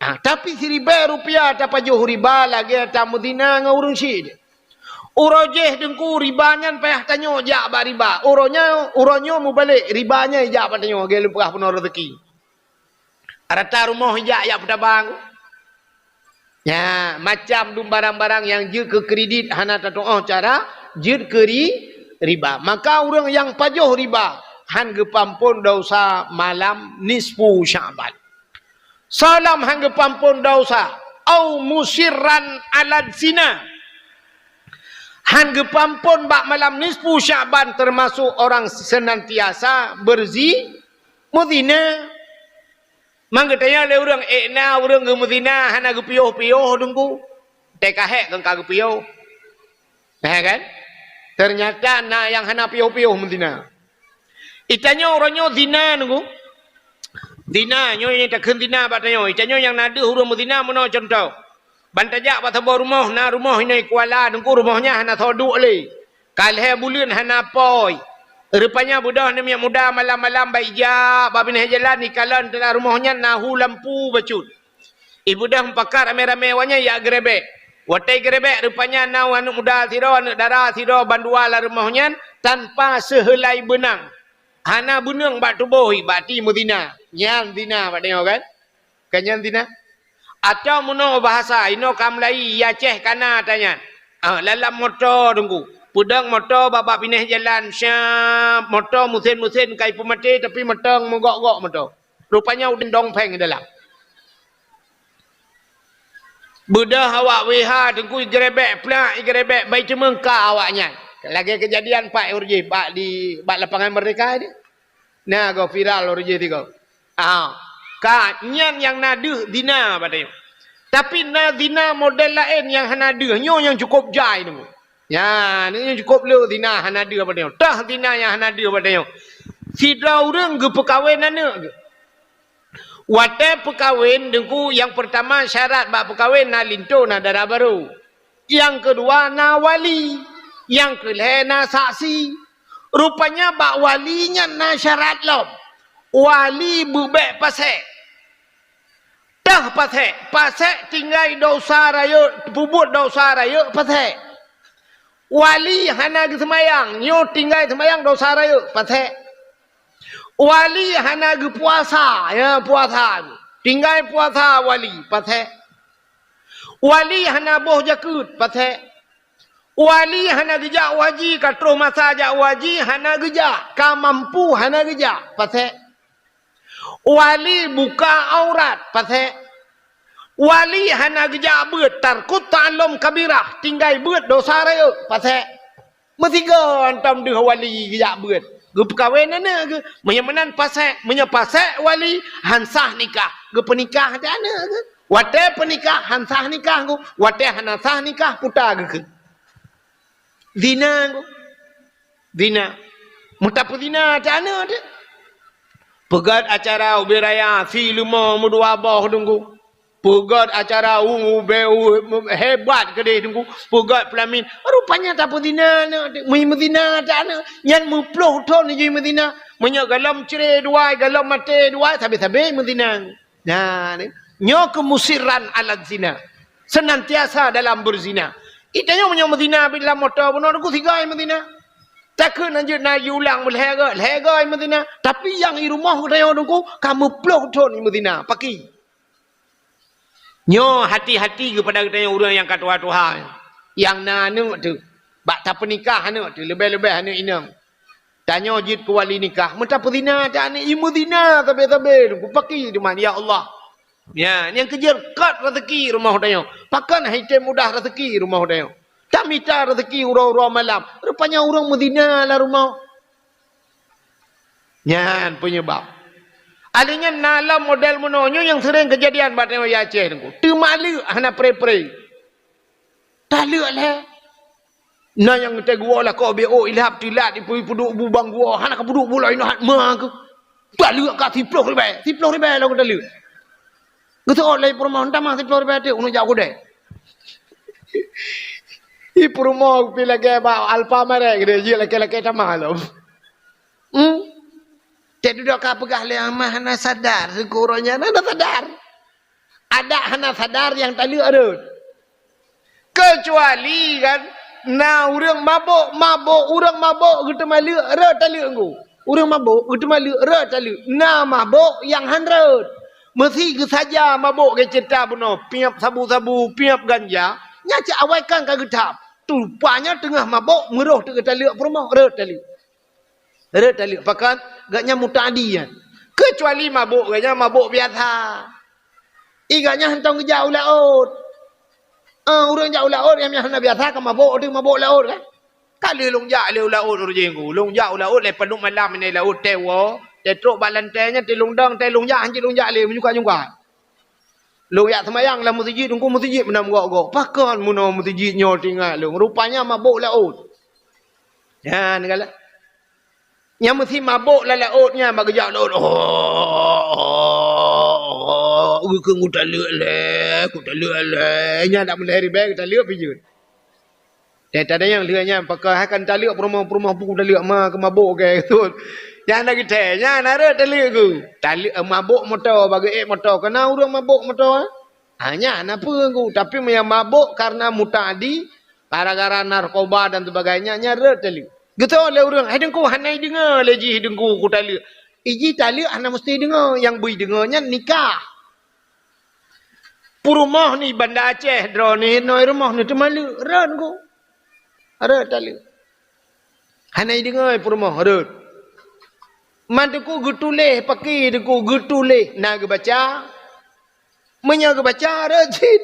ah, tapi siribée rupiah tapajoh riba lagée tameuzina ngon ureuëng chik. Uroe jih Teungku riba nyan payah tanyoe jak bak riba. Uroe nyoe, uroe nyoe mubalek riba nyan ijak bak tanyoe lagée lôn peugah peunoh rezeki. Rata rumoh ijak jak peutabang. Nya, macam dum barang-barang nyang jeuet keu kredit hana tatuoh cara, jeuet keu ri-, riba. Maka ureuëng nyang pajoh riba, han geupeuampon dosa malam nisfu Sya'ban. Soe lom han geupeuampon dosa, au musirran ala zina. Han geupeuampon bak malam nisfu Sya'ban, teumasok orang senantiasa berzi-, meuzina. Mang geutanyong lé ureuëng, "Ék na ureuëng geumeuzina hana geupiôh-piôh Teungku?" Teuka hék kon ka geupiôh. Nah, kan? Ternyata na nyang hana piôh-piôh meuzina. Itanyoe uroe nyoe zina Teungku. Zina, nyoe nyang takheun zina bak tanyoe. Itanyoe nyang na deuh ureuëng meuzina meunoe cuntoh. Ban tajak bak saboh rumoh, na rumoh inoe Kuala Teungku, rumoh nyan hana soe duek lé. Ka lhée buleuen hana apui. Rupanya beudôh aneuk miet muda malam-malam bak ijak bak binéh jalan, ikalon teulah rumoh nyan na hu lampu bacut. Ibeudôh meupakat ramé-ramé awak nyan jak geurebek. Watée geurebek, rupanya na aneuk muda sidroe, aneuk dara sidroe bandua lam rumoh nyan tanpa seuheulai beunang. Hana beuneueng bak tuboh, bak ti meuzina. Nyan zina bak tanyoe kan? Ka nyan zina. Atau meunoe bahasa inoe ka meulayi, i Aceh ka na ata nyan. Ah, lam moto Teungku. Peudong moto bak, bak binéh jalan, syap, moto meusén-meusén ka ipeumaté, tapi mantong meugok-gok moto. Rupanya udeb dong péng dalam. Beudôh awak W H Teungku igeurebek, plak igeurebek, bai teumeung ka awak nyan. Lagée keujadian pat ureuëng jih bak di, bak Lapangan Merdeka di. Na go viral ureuëng jih tigo. Ah. Ka, nyan nyang na deuh zina bak tanyoe. Tapi na zina model laén nyang hana deuh, nyoe nyang cukôp jai nyoe. Nyan, nyoe nyang cukôp le zina hana deuh bak tanyoe. Toh zina nyang hana deuh bak tanyoe. Sidroe ureuëng geupeukawen aneuëk geuh. Watée peukawen, Teungku, nyang peurtama syarat bak peukawen na linto, na dara barô. Nyang keudua na wali. Nyang keulhée na saksi. Rupanya bak wali nyan na syarat lom. Wali beubek pasék. Tah pasék, pasék tinggai dosa rayeuk, peubuet dosa rayeuk pasék. Wali hana geuseumayang, nyoe tinggai seumayang dosa rayeuk pasék. Wali hana geupuasa, ya puasa. Tinggai puasa wali pasék. Wali hana boh jakeuet pasék. Wali hana geujak u haji, ka troh masa jak u haji hana geujak, ka mampu hana geujak pasék. Wali buka aurat pasék. Wali hana geujak beuet, tarkut ta'allum kabirah, tinggai beuet dosa rayeuk pasék. Meusigoe hantom deuh wali geujak beuet. Geupeukawen aneuëk geuh. Meunyoe meunan pasék, meunyoe pasék wali, han sah nikah. Geupeunikah teuh aneuëk geuh. Watée peunikah han sah nikah geuh. Watée hana sah nikah, puta geuh kheun. Zina geuh. Zina. Meutapeuzina teuh aneuëk teuh. Peugét acara ubé raya, si leumo meudua boh Teungku. Peugét acara u, u, be, u, hebat keudeh Teungku. Peugét peulamin. Rupanya tapeuzina aneuëk, meumeuzina teuh aneuëk. Nyan meuploh thon jih meuzina. Meunyoe golom cre dua, golom maté dua, sabe-sabe meuzina. Nah, ni. Nyoe keuh musirran ala zina. Senantiasa dalam berzina. Itanyoe meunyoe meuzina bit lam moto bunoe Teungku sigoe meuzina. Takheun anjeut na jiulang meulhèe goe, lhèe goe meuzina. Tapi nyang i rumoh geutanyoe Teungku ka meuploh thon meuzina. Pakri? Nyoe hati-hati keupada geutanyoe ureuëng nyang ka tuha-tuha, nyang na aneuëk teuh, bak tapeunikah aneuëk teuh, leubeh-leubeh aneuëk inong. Tanyoe jeuet keu wali nikah, meutapeuzina teuh aneuëk, i meuzina sabe-sabe Teungku, pakri teuma, ya Allah. Ya, nyang keujeuet kot raseuki rumoh tanyoe. Pakon han item mudah raseuki rumoh tanyoe. Tamita raseuki uroe-uroe malam, rupanya ureuëng meuzina lam rumoh. Nyan peunyeubab. Alèh nyan na lom model meunoe nyoe nyang seuréng keujadian bak tanyoe Aceh Teungku. Teumaleuek hana pre-pre. Taleuek lhèe. Na nyang teuguwoe lakoe B O ilhab teulat ipeu-, ipeuduek bu bang guwoe, hana kapeuduek bu lom inoe hat ma keuh. Taleuek ka siploh ribèe, siploh ribèe lom taleuek. Geuseuôt lé peurumoh, "Tamah siploh ribèe teuk, ulôn jak u keudè." Ih, peurumoh pih lagèe bak Alfamart keudè, jeuet lakèe-lakèe tamah lom. Hmm? Teuduek ka peugah lé amah hana sadar, syukur nyan hana sadar. Adak hana sadar nyang taleuek rhot. Keucuali kan, na ureuëng mabök, mabök, ureuëng mabök geuteumaleuek, rhot taleuek Teungku. Ureuëng mabök geuteumaleuek, rhot taleuek. Na mabök nyang han rhot. Meusi geusaja mabök geuceuta bunoe, piep sabu-sabu, piep ganja, nyan cit awai kan ka geutham. Rupanya teungoh mabök, meurôh teuk geutaleuek peurumoh, rhot taleuek. Rhot taleuek, pakon gobnyan muta'adi nyan. Keucuali mabök gobnyan mabök biasa. Ih, gobnyan hantom geujak u laôt. Ah, ureuëng jak u laôt, nyang hana biasa ka mabök, teuk mabök laôt kan. Ka lheueh lôn jak lé u laôt ureuëng Teungku. Lôn jak u laôt lé padub malam nyan laôt teuwoe, teutrok bak lantée nyan teulông dong, teulông jak, hanjeuet lôn jak lé, meunyoe ka nyungka. Lôn jak seumayang lam meuseujid, Teungku, meuseujid meunan gok-gok. Pakon meunoe meuseujid nyoe teuingat lôn. Rupanya mabök laôt. Nyan galak. Nyang meusi mabök lam laôt nyan bak geujak laôt. Oh, oh, oh, oh, geukheun kutaleuek lé, kutaleuek lé. Nyan dak meulhèe ribèe kutaleuek pih jeuet. Teuh tadayang lheueh nyan, pakon hai kan taleuek peurumoh-peurumoh pun kutaleuek ma keu mabök keu. Nyan na geuthèe, nyan na rhot taleuek ku. Taleuek, eh, mabök moto, bak geuék moto. Kana ureuëng mabök moto, eh? Ha, nyan na peue ku. Tapi meunyo mabök karena muta'adi, gara-gara narkoba dan sebagainya, nyan rhot taleuek. Geutôi lé ureuëng, "Hai Teungku, hana ideungoe lé jih Teungku kutaleuek." Ih, jih taleuek hana meusti ideungoe, nyang beu ideungoe nyan nikah. Peurumoh ni Banda Aceh droeneuh, inoe rumoh neuh teumaleuek, rhot Teungku. Rhot taleuek. Hana ideungoe peurumoh, rhot. Man Teungku geutuléh, pakri Teungku geutuléh, na geubaca. Meunyoe geubaca, rhot cit.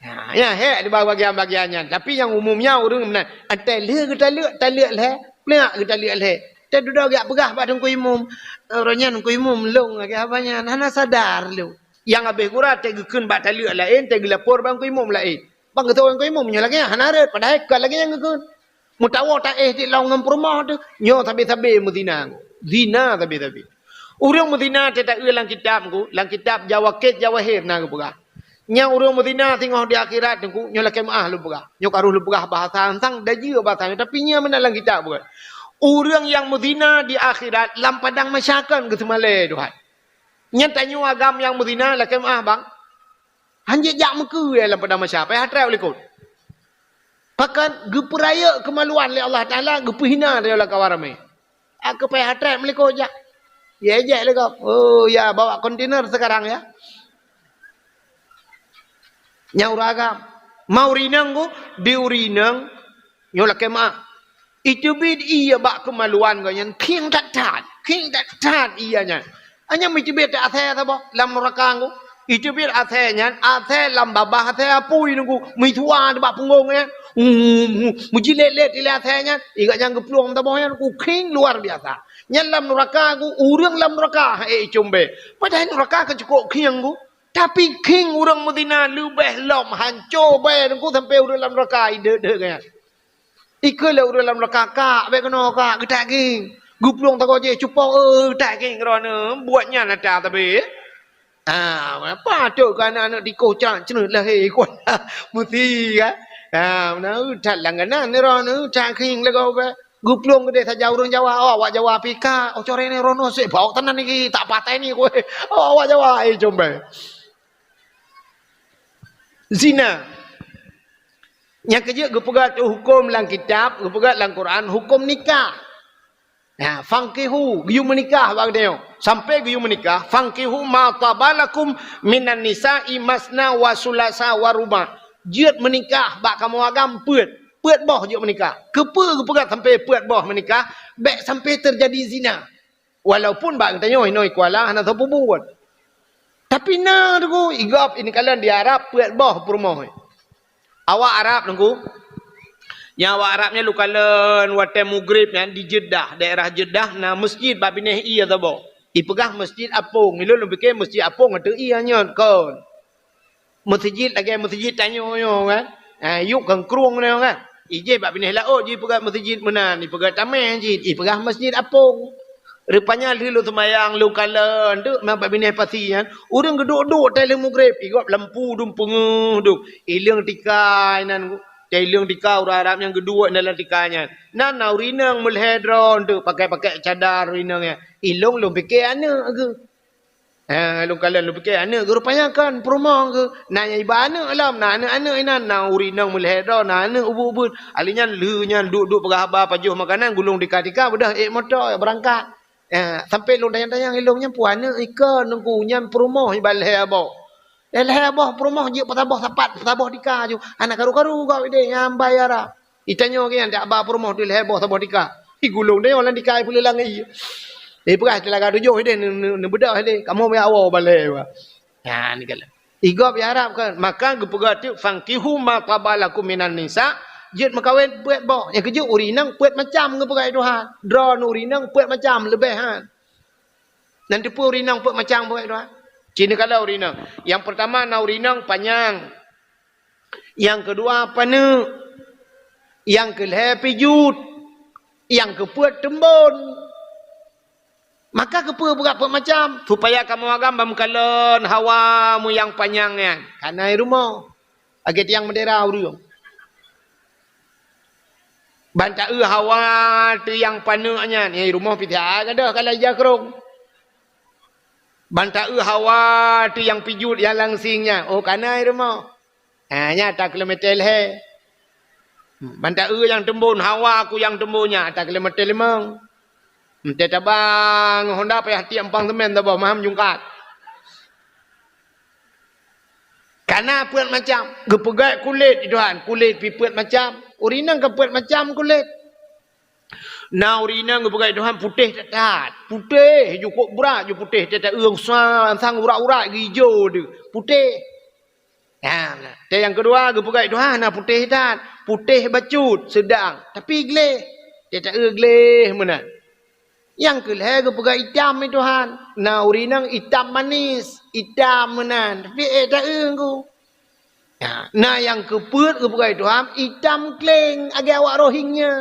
Nah, nyan hék di bak bagian-bagian nyan. Tapi nyang umum nyan ureuëng meunan, watèe lheueh geutaleuek, taleuek lhèe, plak geutaleuek lhèe. Teududoe geujak peugah bak Teungku Imum, "Eh, uroe nyan Teungku Imum lôn lagèe haba nyan, hana sadar lôn." Nyang habéh gura teugeukheun bak taleuek laén, teugeulapor bak Teungku Imum laén. Bang geutôh Teungku Imum nyoe lagèe nyan hana rhot, padahai kon lagèe nyan geukheun. Meutawoe taéh di lôn ngon peurumoh teuh, nyoe sabe-sabe meuzina. Zina sabe-sabe. Ureueng meuzina teuh taeu lam kitab ku, lam kitab Jawakét Jawahir na geupeugah. Nyang ureueng meuzina singoh di akhirat Teungku, nyoe lakèe meu'ah lôn peugah. Nyoe ka rôh lôn peugah bahasa ansang, dajeu bahasa nyoe, tapi nyan meunan lam kitab buet. Ureueng nyang meuzina di akhirat lam padang mahsyar kon geuseumalèe Tuhan. Nyan tanyoe agam nyang meuzina lakèe meu'ah, bang. Han jeuet jak meukeue lam padang mahsyar, payah trép u likot. Pakon geupeurayeuk keumaluan lé Allah Taala, geupeuhina tanyoe lam kawan ramé. Aku payah trép meulikot jak. Ya, ejek lé gob. Oh, ya, bawa kontainer sekarang ya. Nyang ureueng agam. Ma ureueng inong ku, di ureueng inong, nyoe lakèe meu'ah. Iteubiet ie bak keumaluan geuh nyan, khieng that-that, khieng that-that ie nyan. Nyan meuteubiet asèe saboh lam nuraka ku. Iteubiet asèe nyan, asèe lam babah asèe apui Teungku, meusua bak punggong nyan. Meujilét-lét ilèe asèe nyan, igat nyang geuplueng saboh nyan, ku khieng luar biasa. Nyan lam nuraka ku, ureueng lam nuraka, eh, icumbé. Padahai nuraka ka cukôp khieng ku. Tapi khieng ureueng meuzina leubeh lom hanco bèe Teungku sampoe ureueng lam nuraka ideuh-deuh nyan. Ikheun lé ureueng lam nuraka, "Kak, bèk keunoe kak, geutak khieng. Geuplueng sagoe jih, cupo, eh, geutak khieng droeneuh, buet nyan ata sabe." Ah, patôt keu aneuk-aneuk tikoh cak ceuneut lahé kuat. Meusti kan? Ah, meunan that langganan droeneuh, geutak khieng lagoe bèk. Geuplueng keudeh saja ureueng Jawa, oh, awak Jawa pih ka, oh, corée nyoe rono sép bawok teunan niki, tak patai ni koh. Oh, awak Jawa, eh, coba. Zina. Nyang keujeuet geupeugah tu huköm lam kitab, geupeugah lam Quran, huköm nikah. Nah, fankihu, geuyue meunikah bak geutanyoe. Sampai geuyue meunikah, fankihu ma taba lakum minan nisa'i masna wa sulasa wa ruba'. Jeuet meunikah bak kamoe agam peuet. Peuet boh jeuet meunikah. Keupeue geupeugah sampai peuet boh meunikah? Bèk sampai teujadi zina. Walaupun bak geutanyoe inoe i Kuala hana sapeue buet. Tapi na Teungku, i gob ineuk kalon di Arab peuet boh peurumoh. Awak Arab Teungku, nyang awak Arab nyan lôn kalon watèe mugreb nyan di Jeddah, daerah Jeddah na meuseujid bak binéh ie saboh. Ipeugah Meuseujid Apong. Ilôn lôn pike Meuseujid Apong ateueh ie nyan kon. Meuseujid lagèe meuseujid tanyoe nyoe kan. Ha, yub kangkrueng nyoe kan. Ijih bak binéh laôt jipeugah meuseujid meunan, ipeugah tamèh jih, ipeugah Meuseujid Apong. Rupanya lheueh lôn seumayang, lôn kalon, deuek na bak binéh pasi nyan, ureueng geuduek-duek tai lheueh mugreb, i gob lampu dum peungeuh dum. Ileueng tika inan, tai ileueng tika ureueng Arab nyang geuduek dalam tika nyan. Nan na ureueng inong meulhèe droe deuek pakai-pakai cadar ureueng inong nyan. Ilôn lôn pike aneuk geuh. Eh, lôn kalon lôn pike aneuk geuh, rupanya kon peurumoh geuh. Na nyang iba aneuk lom, na aneuk-aneuk inan, na ureueng inong meulhèe droe, na aneuk ubeut-ubeut. Ali nyan lheueh nyan duek-duek peugah haba, pajoh makanan, gulong tika-tika, beudôh ék moto beurangkat. Eh, sampai lôn tanyong-tanyong ilôn nyan peue aneuk ikon Teungku, nyan peurumoh iba lhèe boh. Eh, lhèe boh peurumoh jeuet peusaboh sapat, peusaboh tika ju. Hana karu-karu gob ideh nyang bai ara. Itanyoe keu nyan, dak ba peurumoh teuh lhèe boh saboh tika. Igulong tanyoe lam tika ipeuleulang ie. Ipeugah teulaga tujoh ideh neu-, neu-, neubeudôh ideh. Kamoe meuyak woe balèe ba. Nyan kalon. I gob i Arab kan, maka geupeugah teuk, "Fankihu ma taba lakum minan nisa," jeuet meukawen peuet boh. Nyang keujeuet ureueng inong peuet macam geupeugah Tuhan. Droeneuh ureueng inong peuet macam leubeh han. Nan teupeue ureueng inong peuet macam geupeugah Tuhan. Ci neukalon ureueng inong. Nyang peurtama na ureueng inong panyang. Nyang keudua paneuk. Nyang keulhèe pijuet. Nyang keupeuet teumbon. Maka keupeue peugah peuet macam? Supaya kamoe agam ban meukalon hawa meuyang panyang nyan. Kana i rumoh. Lagèe tiang meudera ureueng. Ban taeu hawa teuh nyang paneuk nyan, nyang i rumoh pih that gadôh ka lheueh ija krông. Ban taeu hawa teuh nyang pijuet nyang langsing nyan, oh kana i rumoh. Ha, nyan ata kilometer lhèe. Ban taeu nyang teumbon, hawa ku nyang teumbon nyan ata kilometer limong. Meuteutaba ngon honda payah tiek empang semen saboh maham jungkat. Kana peuet macam, geupeugèt kulét, Tuhan, kulét pih peuet macam. Ureueng inong ka peuet macam kulét. Na ureueng inong geupeugèt, Tuhan, putéh that-that. Putéh, jukôb brat ju putéh, that-that, eh, sa-, sang urat-urat geuijo deuh. Putéh. Ha, na. Teuh nyang keudua geupeugèt, Tuhan, na putéh that. Putéh bacut, seudang. Tapi gleh. That-that, eh, gleh meunan. Nyang keu lhèe geupeugah itam lé Tuhan. Na ureueng inong itam manis, itam meunan, tapi ék taeu ku. Ya, na nyang keu peuet geupeugah lé Tuhan itam kleng lagèe awak Rohingya.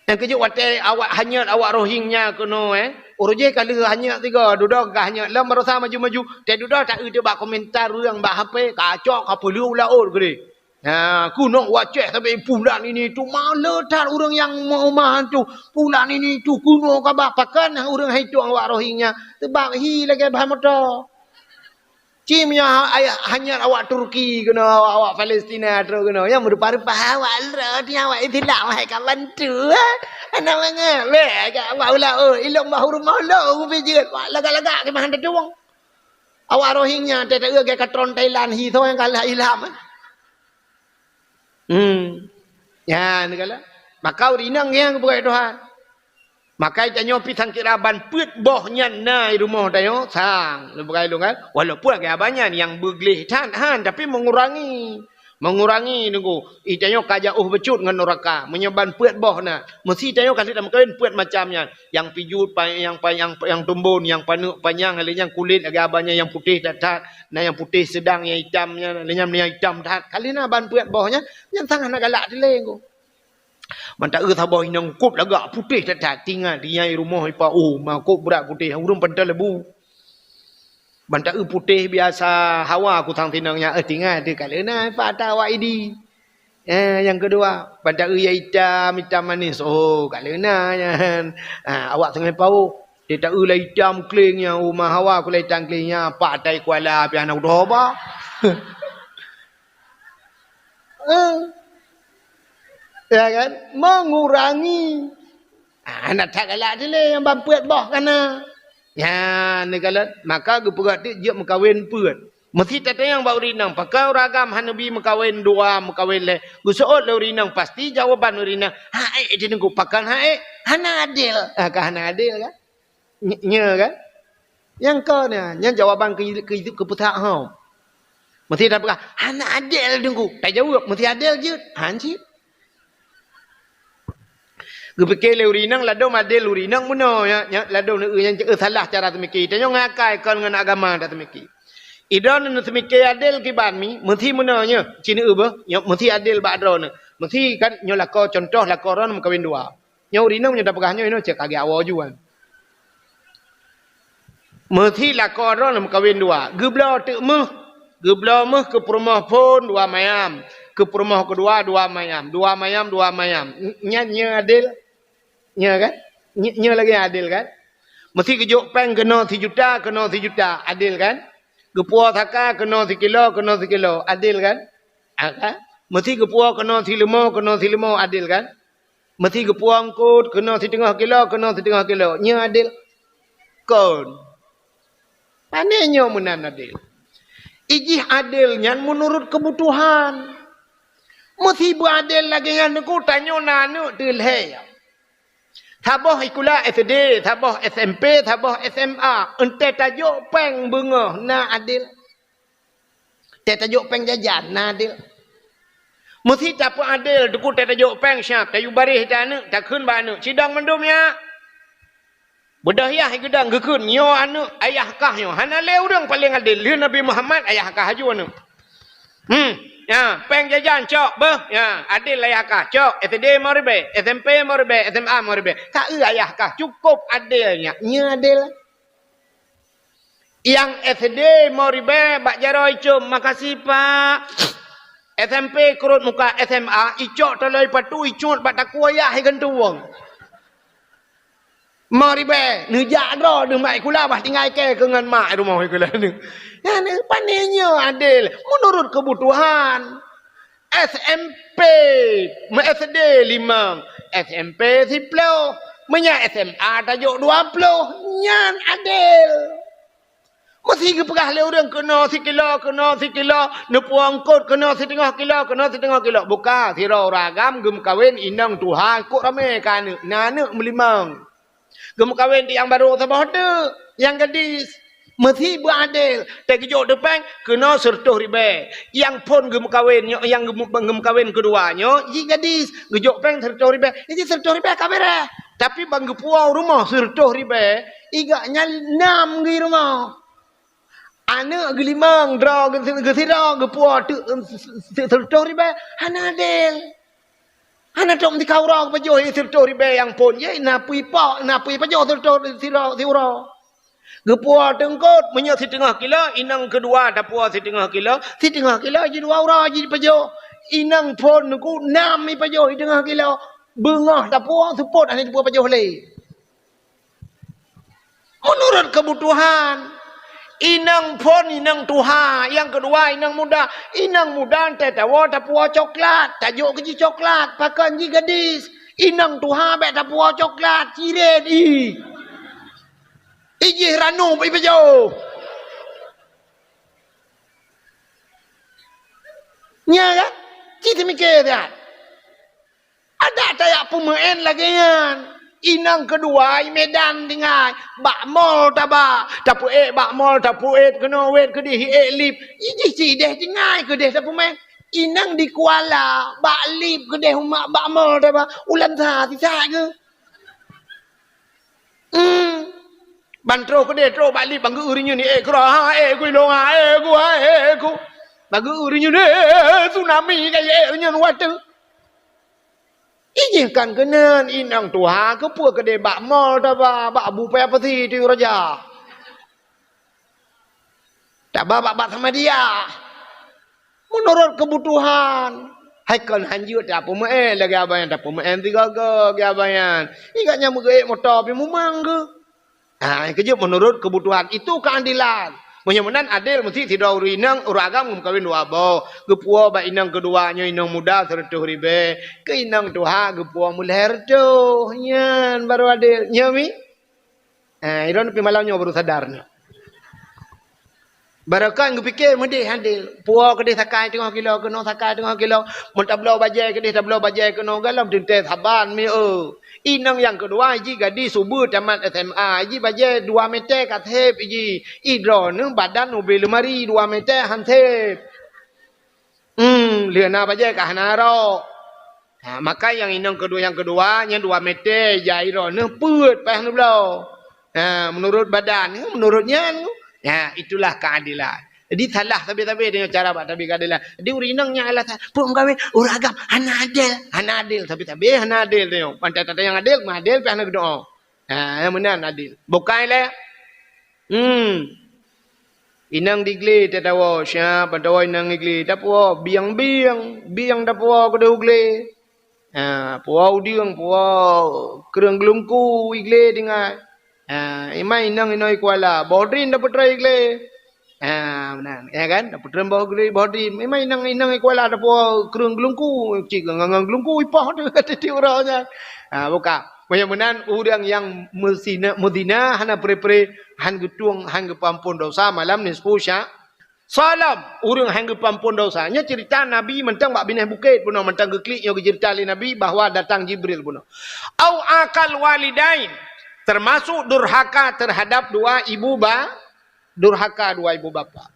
Nyang keujeuet watèe awak hanyut awak Rohingya keunoe, eh, ureueng jih ka lheueh hanyut sigoe, dudoe ka hanyut lom, baroesa maju-maju, teududoe taeu teuk bak komentar ureueng bak H P, kacok ka peuleueh u laôt keudéh. Ha, keunoe u Aceh tapi pulan ini tu maleuh that ureueng nyang meumah tu. Pulan ini tu keunoe ka bak pakan ureueng hai tueng awak Rohingya. Sebab hi lagèe ban moto. Ci meunyoe ha-, ayah hanyut awak Turki keunoe, awak, awak Palestina troh keunoe. Nyang meurupa-rupa awak lôn, awak Islam hai ka bantu. Hana mangat. Weh, awak ula, oh, ilong bahu rumoh lôn, ubé jeuet. Wak lagak-lagak keumahan tatueng. Awak Rohingya teuh lagèe katron Thailand hi soe nyang kalah Islam. Hmm. Nyan kala. Maka ureueng inong nyang geupeugah Tuhan. Maka tanyoe pi sangkira ban peuet boh nyan na i rumoh tanyoe sang. Lôn peugah lôn kan. Walaupun lagèe abang nyan nyang beugleh that han, tapi mengurangi. Mengurangi nunggu. I tanyoe ka jauh bacut ngon nuraka. Meunyoe ban peuet boh na. Meusi tanyoe ka lheueh tameukawen peuet macam nyan. Nyang pijut, pa-, nyang pa-, nyang, nyang tumbon, nyang paneuk panyang, lheueh nyan kulét lagèe abang nyan nyang putéh that-that. Na nyang putéh seudang, nyang itam nyan, lheueh nyan nyang itam that. Ka lheueh na ban peuet boh nyan, nyan sang hana galak dilèe ku. Ban taeu saboh inong kop lagak putéh that-that, tingat di nyang i rumoh ipa, oh, ma kop brat putéh, ureueng pantai lebu. Ban taeu putéh biasa hawa ku sang sinong nyan, eh, tingat di ka lheueh na ipa ata awak Idi. Eh, nyang keudua, ban taeu nyang itam, itam manis. Oh, ka lheueh na nyan. Ah, awak teungoh paoh. Di taeu lah itam kleng nyan, oh, ma hawa ku lah itam kleng nyan, pak tai kuala pih hana kutoba. Eh. Ya kan? Mengurangi. Ah, hana that galak dilèe nyang ban peuet boh ka na. Nyan, neukalon, maka geupeugah teuk jeuet meukawen peuet. Meusi tatanyong bak ureueng inong, pakon ureueng agam hana bi meukawen dua, meukawen lhèe? Geuseuôt lé ureueng inong, pasti jawaban ureueng inong, "Hak ék, Teungku, pakon hak ék? Hana adil." Ah, ka hana adil kan? Ny-, nyo kan? Nyang kon nyan, nyan jawaban keu, keu, keu peusaham. Meusi tapeugah, "Hana adil, Teungku." Tajaweueb, "Meusi adil jeuet." Han cit. Geupike lé ureueng inong ladôm adil ureueng inong meunoe, nya, nya, ladôm neu-eu nyan, eh, salah cara teumike. Tanyoe ngakai kon ngon agama tateumike. Idroeneuh neuseumiké adil kiban mi, meusi meunoe nyoe, ci neu-eu beuh, nyoe meusi adil bak droeneuh. Meusi kan nyoe lakoe, contoh lakoe droeneuh meukawen dua. Nyoe ureueng inong nyoe tapeugah nyoe, nyoe cit ka geuawöe juan. Meusi lakoe droeneuh meukawen dua. Geubloe teuk méuh. Geubloe méuh keu peurumoh phon dua mayam. Keu peurumoh keudua dua mayam. Dua mayam, dua mayam. N-, nyan nyoe adil? Nyoe kan? Ny-, nyoe lagèe adil kan? Meusi geujok péng keunoe sijuta, keunoe sijuta. Adil kan? Geupuwoe saka keunoe sikilo, keunoe sikilo. Adil kan? Ha, kan? Meusi geupuwoe keunoe sileumo, keunoe sileumo. Adil kan? Meusi geupuwoe eungkôt keunoe siteungoh kilo, keunoe siteungoh kilo. Nyoe adil? Kon. Pane nyoe meunan adil? Ijih adil nyan meunurot keubutuhan. Meusi beuadil lagèe nyan Teungku, tanyoe na aneuk teulhèe. Saboh sikula S D, saboh S M P, saboh S M A. Eunteuk tajok péng beungoh na adil? Teutajok péng jajan, na adil? Meusi tapeuadil, Teungku, teutajok péng siap, tayue baréh di aneuk, takheun bak aneuk, "Sidong mandum nyak." Beudôh yah geudong geukheun, "Nyoe aneuk, ayah kah nyoe." Hana lé ureueng paleng adil, lheueh Nabi Muhammad, ayah kah aju aneuk. Hmm, ya, péng jajan cok beuh, ya, adil ayah kah, cok, S D lima ribèe, S M P lima ribèe, S M A lima ribèe. Ka eu ayah kah, cukôp adil nyak, nyoe adil. Nyang S D lima ribèe bak jaroe icôm, "Makasih, Pak." S M P keurot muka, S M A icok taloe patu, icut bak takue yah igantueng. Lima ribèe, neujak droe, neumat sikula, bah tinggai kèe keu ngon mak rumoh sikula nyoe. Nyan pane nyoe adil, meunurot keubutuhan. S M P, meu S D limong, S M P siploh, meunyo S M A tajok dua ploh, nyan adil. Meusi geupeugah lé ureueng keunoe sikilo, keunoe sikilo, neupuwoe eungkôt keunoe siteungoh kilo, keunoe siteungoh kilo. Buka, sidroe ureueng agam geumeukawen inong tuha, kok ramè ka aneuk, na aneuk meulimong. Geumeukawen di nyang barô saboh teuk, nyang gadis. Meusi beuadil, teugeujok teupeng keunoe seureutôh ribèe. Nyang phôn geumeukawen nyoe, nyang geumeu-, geumeukawen keudua nyoe, jih gadis, geujok péng seureutôh ribèe. Jadi seureutôh ribèe ka beureh. Tapi ban geupuwoe rumoh seureutôh ribèe, i gobnyan nam geuh rumoh. Aneuk geulimong, droe geu-, geusidroe, geupuwoe teuk seureutôh ribèe, hana adil. Hana trok meutika uroe geupajoh seureutôh ribèe nyang phôn jih, na peue ipok, na peue ipajoh seureutôh sidroe siuroe. Geupuwoe teungkot, meunyoe siteungoh kilo, inong keudua tapuwoe siteungoh kilo, siteungoh kilo jih dua uroe jih jipajoh. Inong phôn Teungku nam ipajoh siteungoh kilo, beungoh tapuwoe seupôt hana jipuwoe pajoh lé. Meunurot keubutuhan, inong phôn, inong tuha, nyang keudua inong muda. Inong muda teuh tawoe tapuwoe coklat, tajok keu jih coklat, pakon jih gadis. Inong tuha bèk tapuwoe coklat, cirét ih. Ijih ranup ipajoh. Nya kan? Cit teumike that. Adak tajak peumeu'en lagèe nyan. Inong keudua i Medan tinggai, bak mall taba, tapeuék bak mall, tapeuék keunoe wét keudeh, ék lip. Ijih sideh tinggai keudeh tapeumeu'en. Inong di Kuala, bak lip keudeh umat bak mall taba, ulam sa sisat geuh. Hmm. Ban troh keudeh, troh bak lip, ban geu-eu rinyun, "Eh, keudroe, ha, eh, ku ilong, ha, eh, ku, ha, eh, ku." Ban geu-eu rinyun, "Eh, tsunami ka, eh, rinyun watèe." Ijih kan keunan, inong tuha, keupeue keudeh bak mall taba, bak bu paya pasi tiyueng raja. Taba bak, bak Samadiyah. Meunurot keubutuhan. Hai kon hanjeuet tapeumeu'en lagèe abang nyan, tapeumeu'en sigoe-goe lagèe abang nyan. Ingat nyan meugeuék moto pih mumang geuh. Ha, nyang keujeuet meunurot keubutuhan. Itu keuadilan. Meunyoe meunan adil, meusti sidroe ureueng inong, ureueng agam geumeukawen dua boh. Geupuwoe bak inong keudua nyoe inong muda seureutôh ribèe. Keu inong tuha geupuwoe meulhèe reutôh. Nyan baru adil. Nyoe mi? Eh, droeneuh pih malam nyoe baru sadar nyoe. Barokon geupike meudeh adil. Puwoe keudeh sakai teungoh kilo, keunoe sakai teungoh kilo. Meutabloe bajèe keudeh, tabloe bajèe keunoe, galom teuntèe saban mi, eu. Inong nyang keudua jih gadis ubeut tamat S M A, jih bajèe dua mètè ka sép jih. Idroeneuh badan ubé leumari dua mètè han sép. Hmm, lheueh na bajèe ka hana rok. Ha, maka nyang inong keudua, nyang keudua nyan dua mètè, jai droeneuh peuet paih neubloe. Ha, meunurot badan, meunurot nyan. Ha, itulah keadilan. Jadi salah sabe-sabe deungon cara bak tabi keadilan. Jadi ureueng inong nyan alasan, "Peue meukawen ureueng agam hana adil, hana adil, sabe-sabe hana adil deungon." Pantai tata nyang adil, meuadil pih hana geudoe. Ha, nyang meunan adil. Bukai lé. Hmm. Inong di glé tatawoe, siap tatawoe inong di glé. Tapuwoe bieng-bieng, bieng tapuwoe keudeh u glé. Ha, puwoe udeueng, puwoe kreueng geulungku i glé tinggai. Ha, iman inong inoe i Kuala, boh drin tapeutrön i glé. Ha, meunan, ya kan? Tapeutrön boh drin, boh drin. Iman inong, inong i Kuala tapuwoe kreueng geulungku, cit ngon, ngon geulungku ipoh tu, tiep uroe nyan. Ha, buka. Meunyoe meunan, ureueng nyang meuzina, meuzina hana pre-pre, han geutueng, han geupeuampon dosa malam nisfu sya-, Salam, ureueng han geupeuampon dosa. Nyoe ceurita Nabi mantong bak binéh bukét bunoe, mantong geuklik nyoe geuceurita lé Nabi bahwa datang Jibril bunoe. Au aqal walidain, termasuk durhaka terhadap dua ibu ba-, durhaka dua ibu bapa.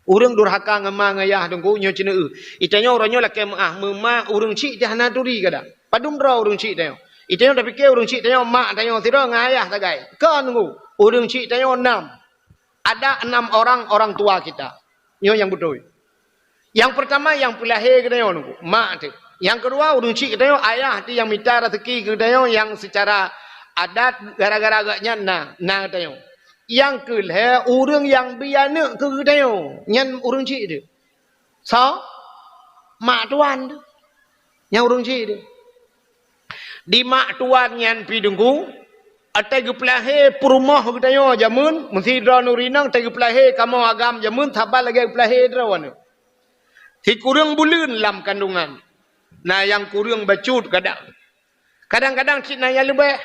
Ureueng durhaka ngon ma ngon yah Teungku, nyoe ceuneuk eu. Itanyoe uroe nyoe lakèe meu'ah, meuma ureueng chik teuh hana turi kadang. Padum droe ureueng chik tanyoe. Itanyoe tapike ureueng chik tanyoe mak tanyoe sidroe ngon ayah sagai. Kon Teungku, ureueng chik tanyoe nam. Ada enam orang orang tua kita. Nyoe nyang beutôi. Nyang peurtama nyang peulahé geutanyoe Teungku, mak teuh. Nyang keudua ureueng chik geutanyoe, ayah teuh nyang mita raseuki geutanyoe nyang seucara adat gara-gara gobnyan na, na geutanyoe. Nyang keulhèe, ureueng nyang bri aneuk keu geutanyoe, nyan ureueng chik teuh. Soe? Mak tuan teuh. Nyan ureueng chik teuh. Di mak tuan nyan pih Teungku, watèe geupeulahé peurumoh geutanyoe jameun, meusi droeneuh ureueng inong watèe geupeulahé kamoe agam jameun saban lagèe geupeulahé droeneuh. Sikureueng buleuen lam kandungan, na nyang kureueng bacut kadang. Kadang-kadang cit na nyang leubeh.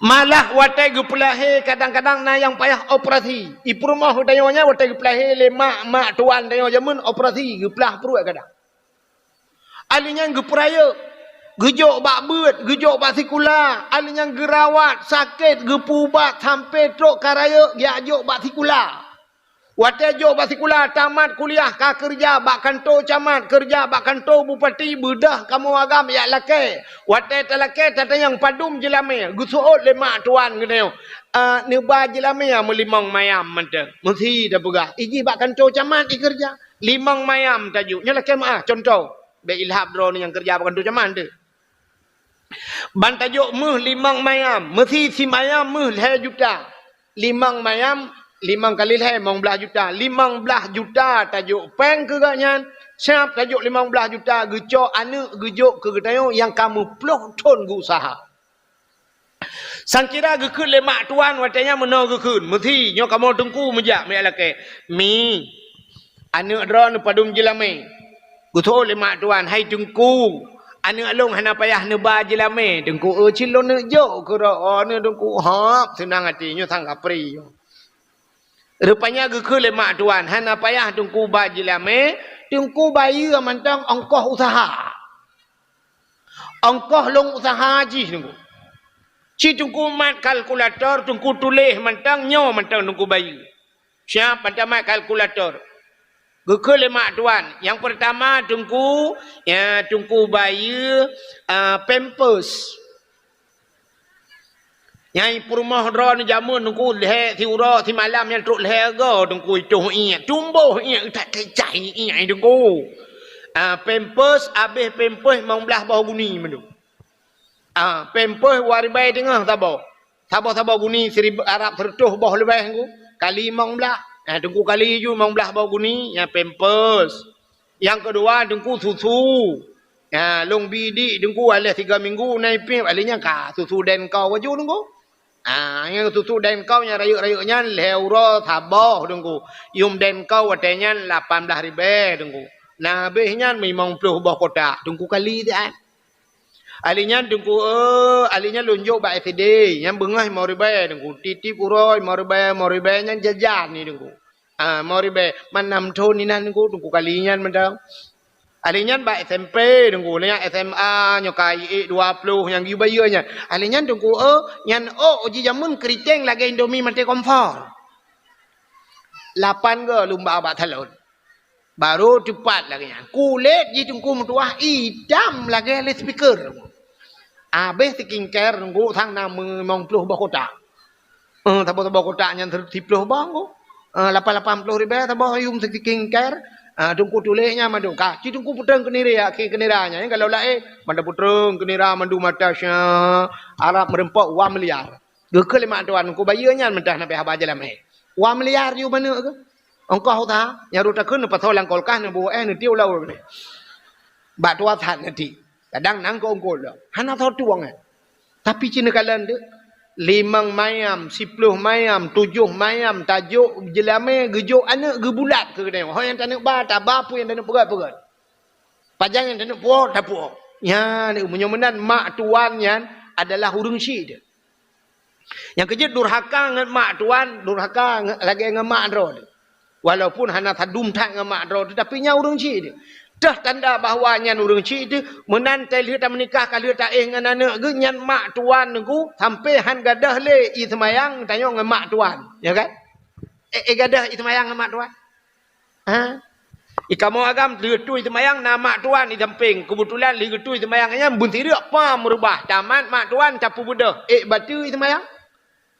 Malah watèe geupeulahé kadang-kadang na nyang payah operasi. I peurumoh geutanyoe nyan watèe geupeulahé lé mak, mak tuan tanyoe jameun operasi, geuplah pruet kadang. Ahli nyan geupeurayeuk. Geujok bak beuet, geujok bak sikula, alèh nyan geurawat, sakét, geupeuubat, sampoe trok ka rayeuk, geujok bak sikula. Watèe jok bak sikula, tamat kuliah, ka keureuja bak kantô camat, keureuja bak kantô bupati, beudôh kamoe agam jak lakèe. Watèe talakèe, tatanyong padum jeulamèe, geuseuôt lé mak tuan geutanyoe, "Ah, neuba jeulamèe meulimong mayam mantong." Meusi tapeugah, "Ih jih bak kantô camat jih keureuja. Limong mayam tajok." Nyoe lakèe meu'ah, cuntoh. Bèk ilhab droeneuh nyang keureuja bak kantô camat teuh. Ban tajok méuh limong mayam, meusi simayam méuh lhèe juta. Limong mayam, limong kali lhèe, limong blaih juta. Limong blaih juta tajok pèng keu gobnyan, siab tajok limong blaih juta geucok aneuk geujok keu geutanyoe nyang ka meuploh thon geuuseuha. Sangkira geukheun lé mak tuan watèe nyan meunoe geukheun, "Meusi, nyoe kamoe teungku meujak meuyak lakèe." "Mi, aneuk droeneuh padum jeulamèe?" Geuseuôt lé mak tuan, "Hai teungku, aneuk lôn hana payah neuba jeulamèe, teungku. Eu, cit lôn neuk jok keu droeneuh teungku." Hop, seunang até nyoe sang kapri nyoe. Rupanya geukheun lé mak tuan, "Hana payah teungku ba jeulamèe, teungku bayeue mantong ongkoh useuha. Ongkoh lôn useuha jih teungku. Ci teungku mat kalkulator, teungku tuléh mantong, nyoe mantong teungku bayeue." Siab ban tamat kalkulator. Geukheun lé mak tuan, "Nyang peurtama teungku, ya, teungku bayeue, ah, pampers. Nyang peurumoh droeneuh jameun teungku lhèe siuroe simalam nyan trok lhèe go teungku itoh iék, tumboh iék that kecai iék teungku. Ah, pampers, abéh pampers limong blaih boh guni mandum." Ah, pampers dua ribèe teungoh saboh. Saboh-saboh guni siribèe, arab sireutoh boh leubèh teungku. Kali limong blaih. Ah, teungku kali ju limong blaih boh guni, nyan pampers. Nyang keudua teungku susu. Ah, lôn bi dik teungku, alah tiga minggu na ipéh, alah nyan ka susu Denko aju teungku. Ah, nyang susu Denko nyang rayeuk-rayeuk nyan lhèe uroe saboh teungku. Yum Denko watèe nyan lapan blaih ribèe teungku. Na abéh nyan limong ploh boh kotak, teungku kali siat. Alah nyan teungku, eh, alah nyan lôn jok bak S D, nyan beungoh limong ribèe teungku. Tiep-tiep uroe limong ribèe, limong ribèe nyan jajan ni teungku. Ah, limong ribèe, man nam thon inan teungku, teungku kali nyan mantong. Alah nyan bak S M P teungku, nyan S M A nyoe ka iék dua ploh nyang geuyue bayeue nyan. Alah nyan teungku, eh, nyan ôk jih jameun keuritèng lagèe Indomie maté kompor. Lapan go lôn ba bak salon. Baru teupat lagèe nyan. Kulét jih teungku meutuwah itam lagèe loudspeaker. Abéh skincare teungku sang na limong ploh boh kotak. Eh, saboh-saboh kotak nyan siploh boh teungku. Eh, lapan-lapan ploh ribèe saboh yum skincare. Ah, teungku tuléh nyan mandum. Ka, ci teungku peutrön keu nirèe, akhé keu nirèe nyan. Kalau laén, ban tapeutrön keu nirèe mandum mata sya, arab meureumpok dua miliar. Geukheun lé mak tuan, "Teungku bayeue nyan mantong hana payah ba jeulamèe. Dua miliar ju baneuk keuh. Ongkoh useuha, nyang rhot takheun neupasoe lam kulkas, neubuet èh, neutiek u laôt." Bak tuha that neutiek. Kadang nang keu ongkot lom. Hana soe tueng, eh. Tapi ci neukalon deuh, limong mayam, siploh mayam, tujoh mayam, tajok jeulamèe, geujok aneuk, geubulat keu geutanyoe. Ho nyang taneuk ba, taba, peue nyang taneuk peugöt, peugöt. Pajan nyang taneuk puwoe, tapuwoe. Nyan, meunyoe meunan mak tuan nyan adalah ureueng syik deuh. Nyang keujeuet durhaka ngon mak tuan, durhaka nge-, lagèe ngon mak droe. Walaupun hana sadum that ngon mak droe, tapi nyan ureueng syik deuh. Teuh tanda bahwa nyan ureueng syik deuh, meunan teuh lheueh tameunikah ka lheueh taéh ngon aneuk geuh, nyan mak tuan geuh sampoe han gadôh lé ie seumayang tanyoe ngon mak tuan, ya kan? Eh, eh, gadôh ie seumayang ngon mak tuan. Ha? Di kamoe agam lheueh tui seumayang na mak tuan di sampéng. Keubeutulan lheueh geutui seumayang nyan beusireuek pam reubah. Tamat mak tuan tapeubeudôh. Ék bateue seumayang?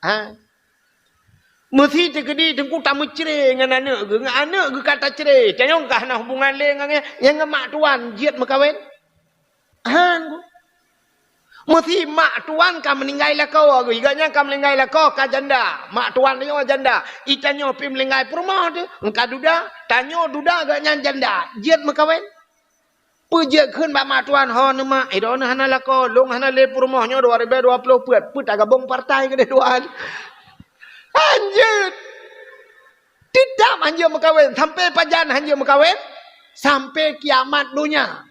Ha? Meusi teukeudi teungku tameucré ngon aneuk geuh. Ngon aneuk geuh ka tacré. Tanyong ka hana hubungan lé ngon, ngon mak tuan jeuet meukawen. Han. Meusi mak tuan ka meuninggai lakoe, geuh gobnyan ka meuninggai lakoe, ka janda. Mak tuan nyoe janda. Itanyoe pih meuninggai peurumoh teuh, ka duda. Tanyoe duda gobnyan janda. Jeuet meukawen. Peue jeuet kheun bak mak tuan, "Ho neuh mak, eh, droeneuh hana lakoe, lôn hana lé peurumoh nyoe dua ribèe dua ploh peuet, peue tagabong partai keudeh dua." Han jeuet. Teutap han jeuet meukawen, sampoe pajan han jeuet meukawen? Sampoe kiamat donya.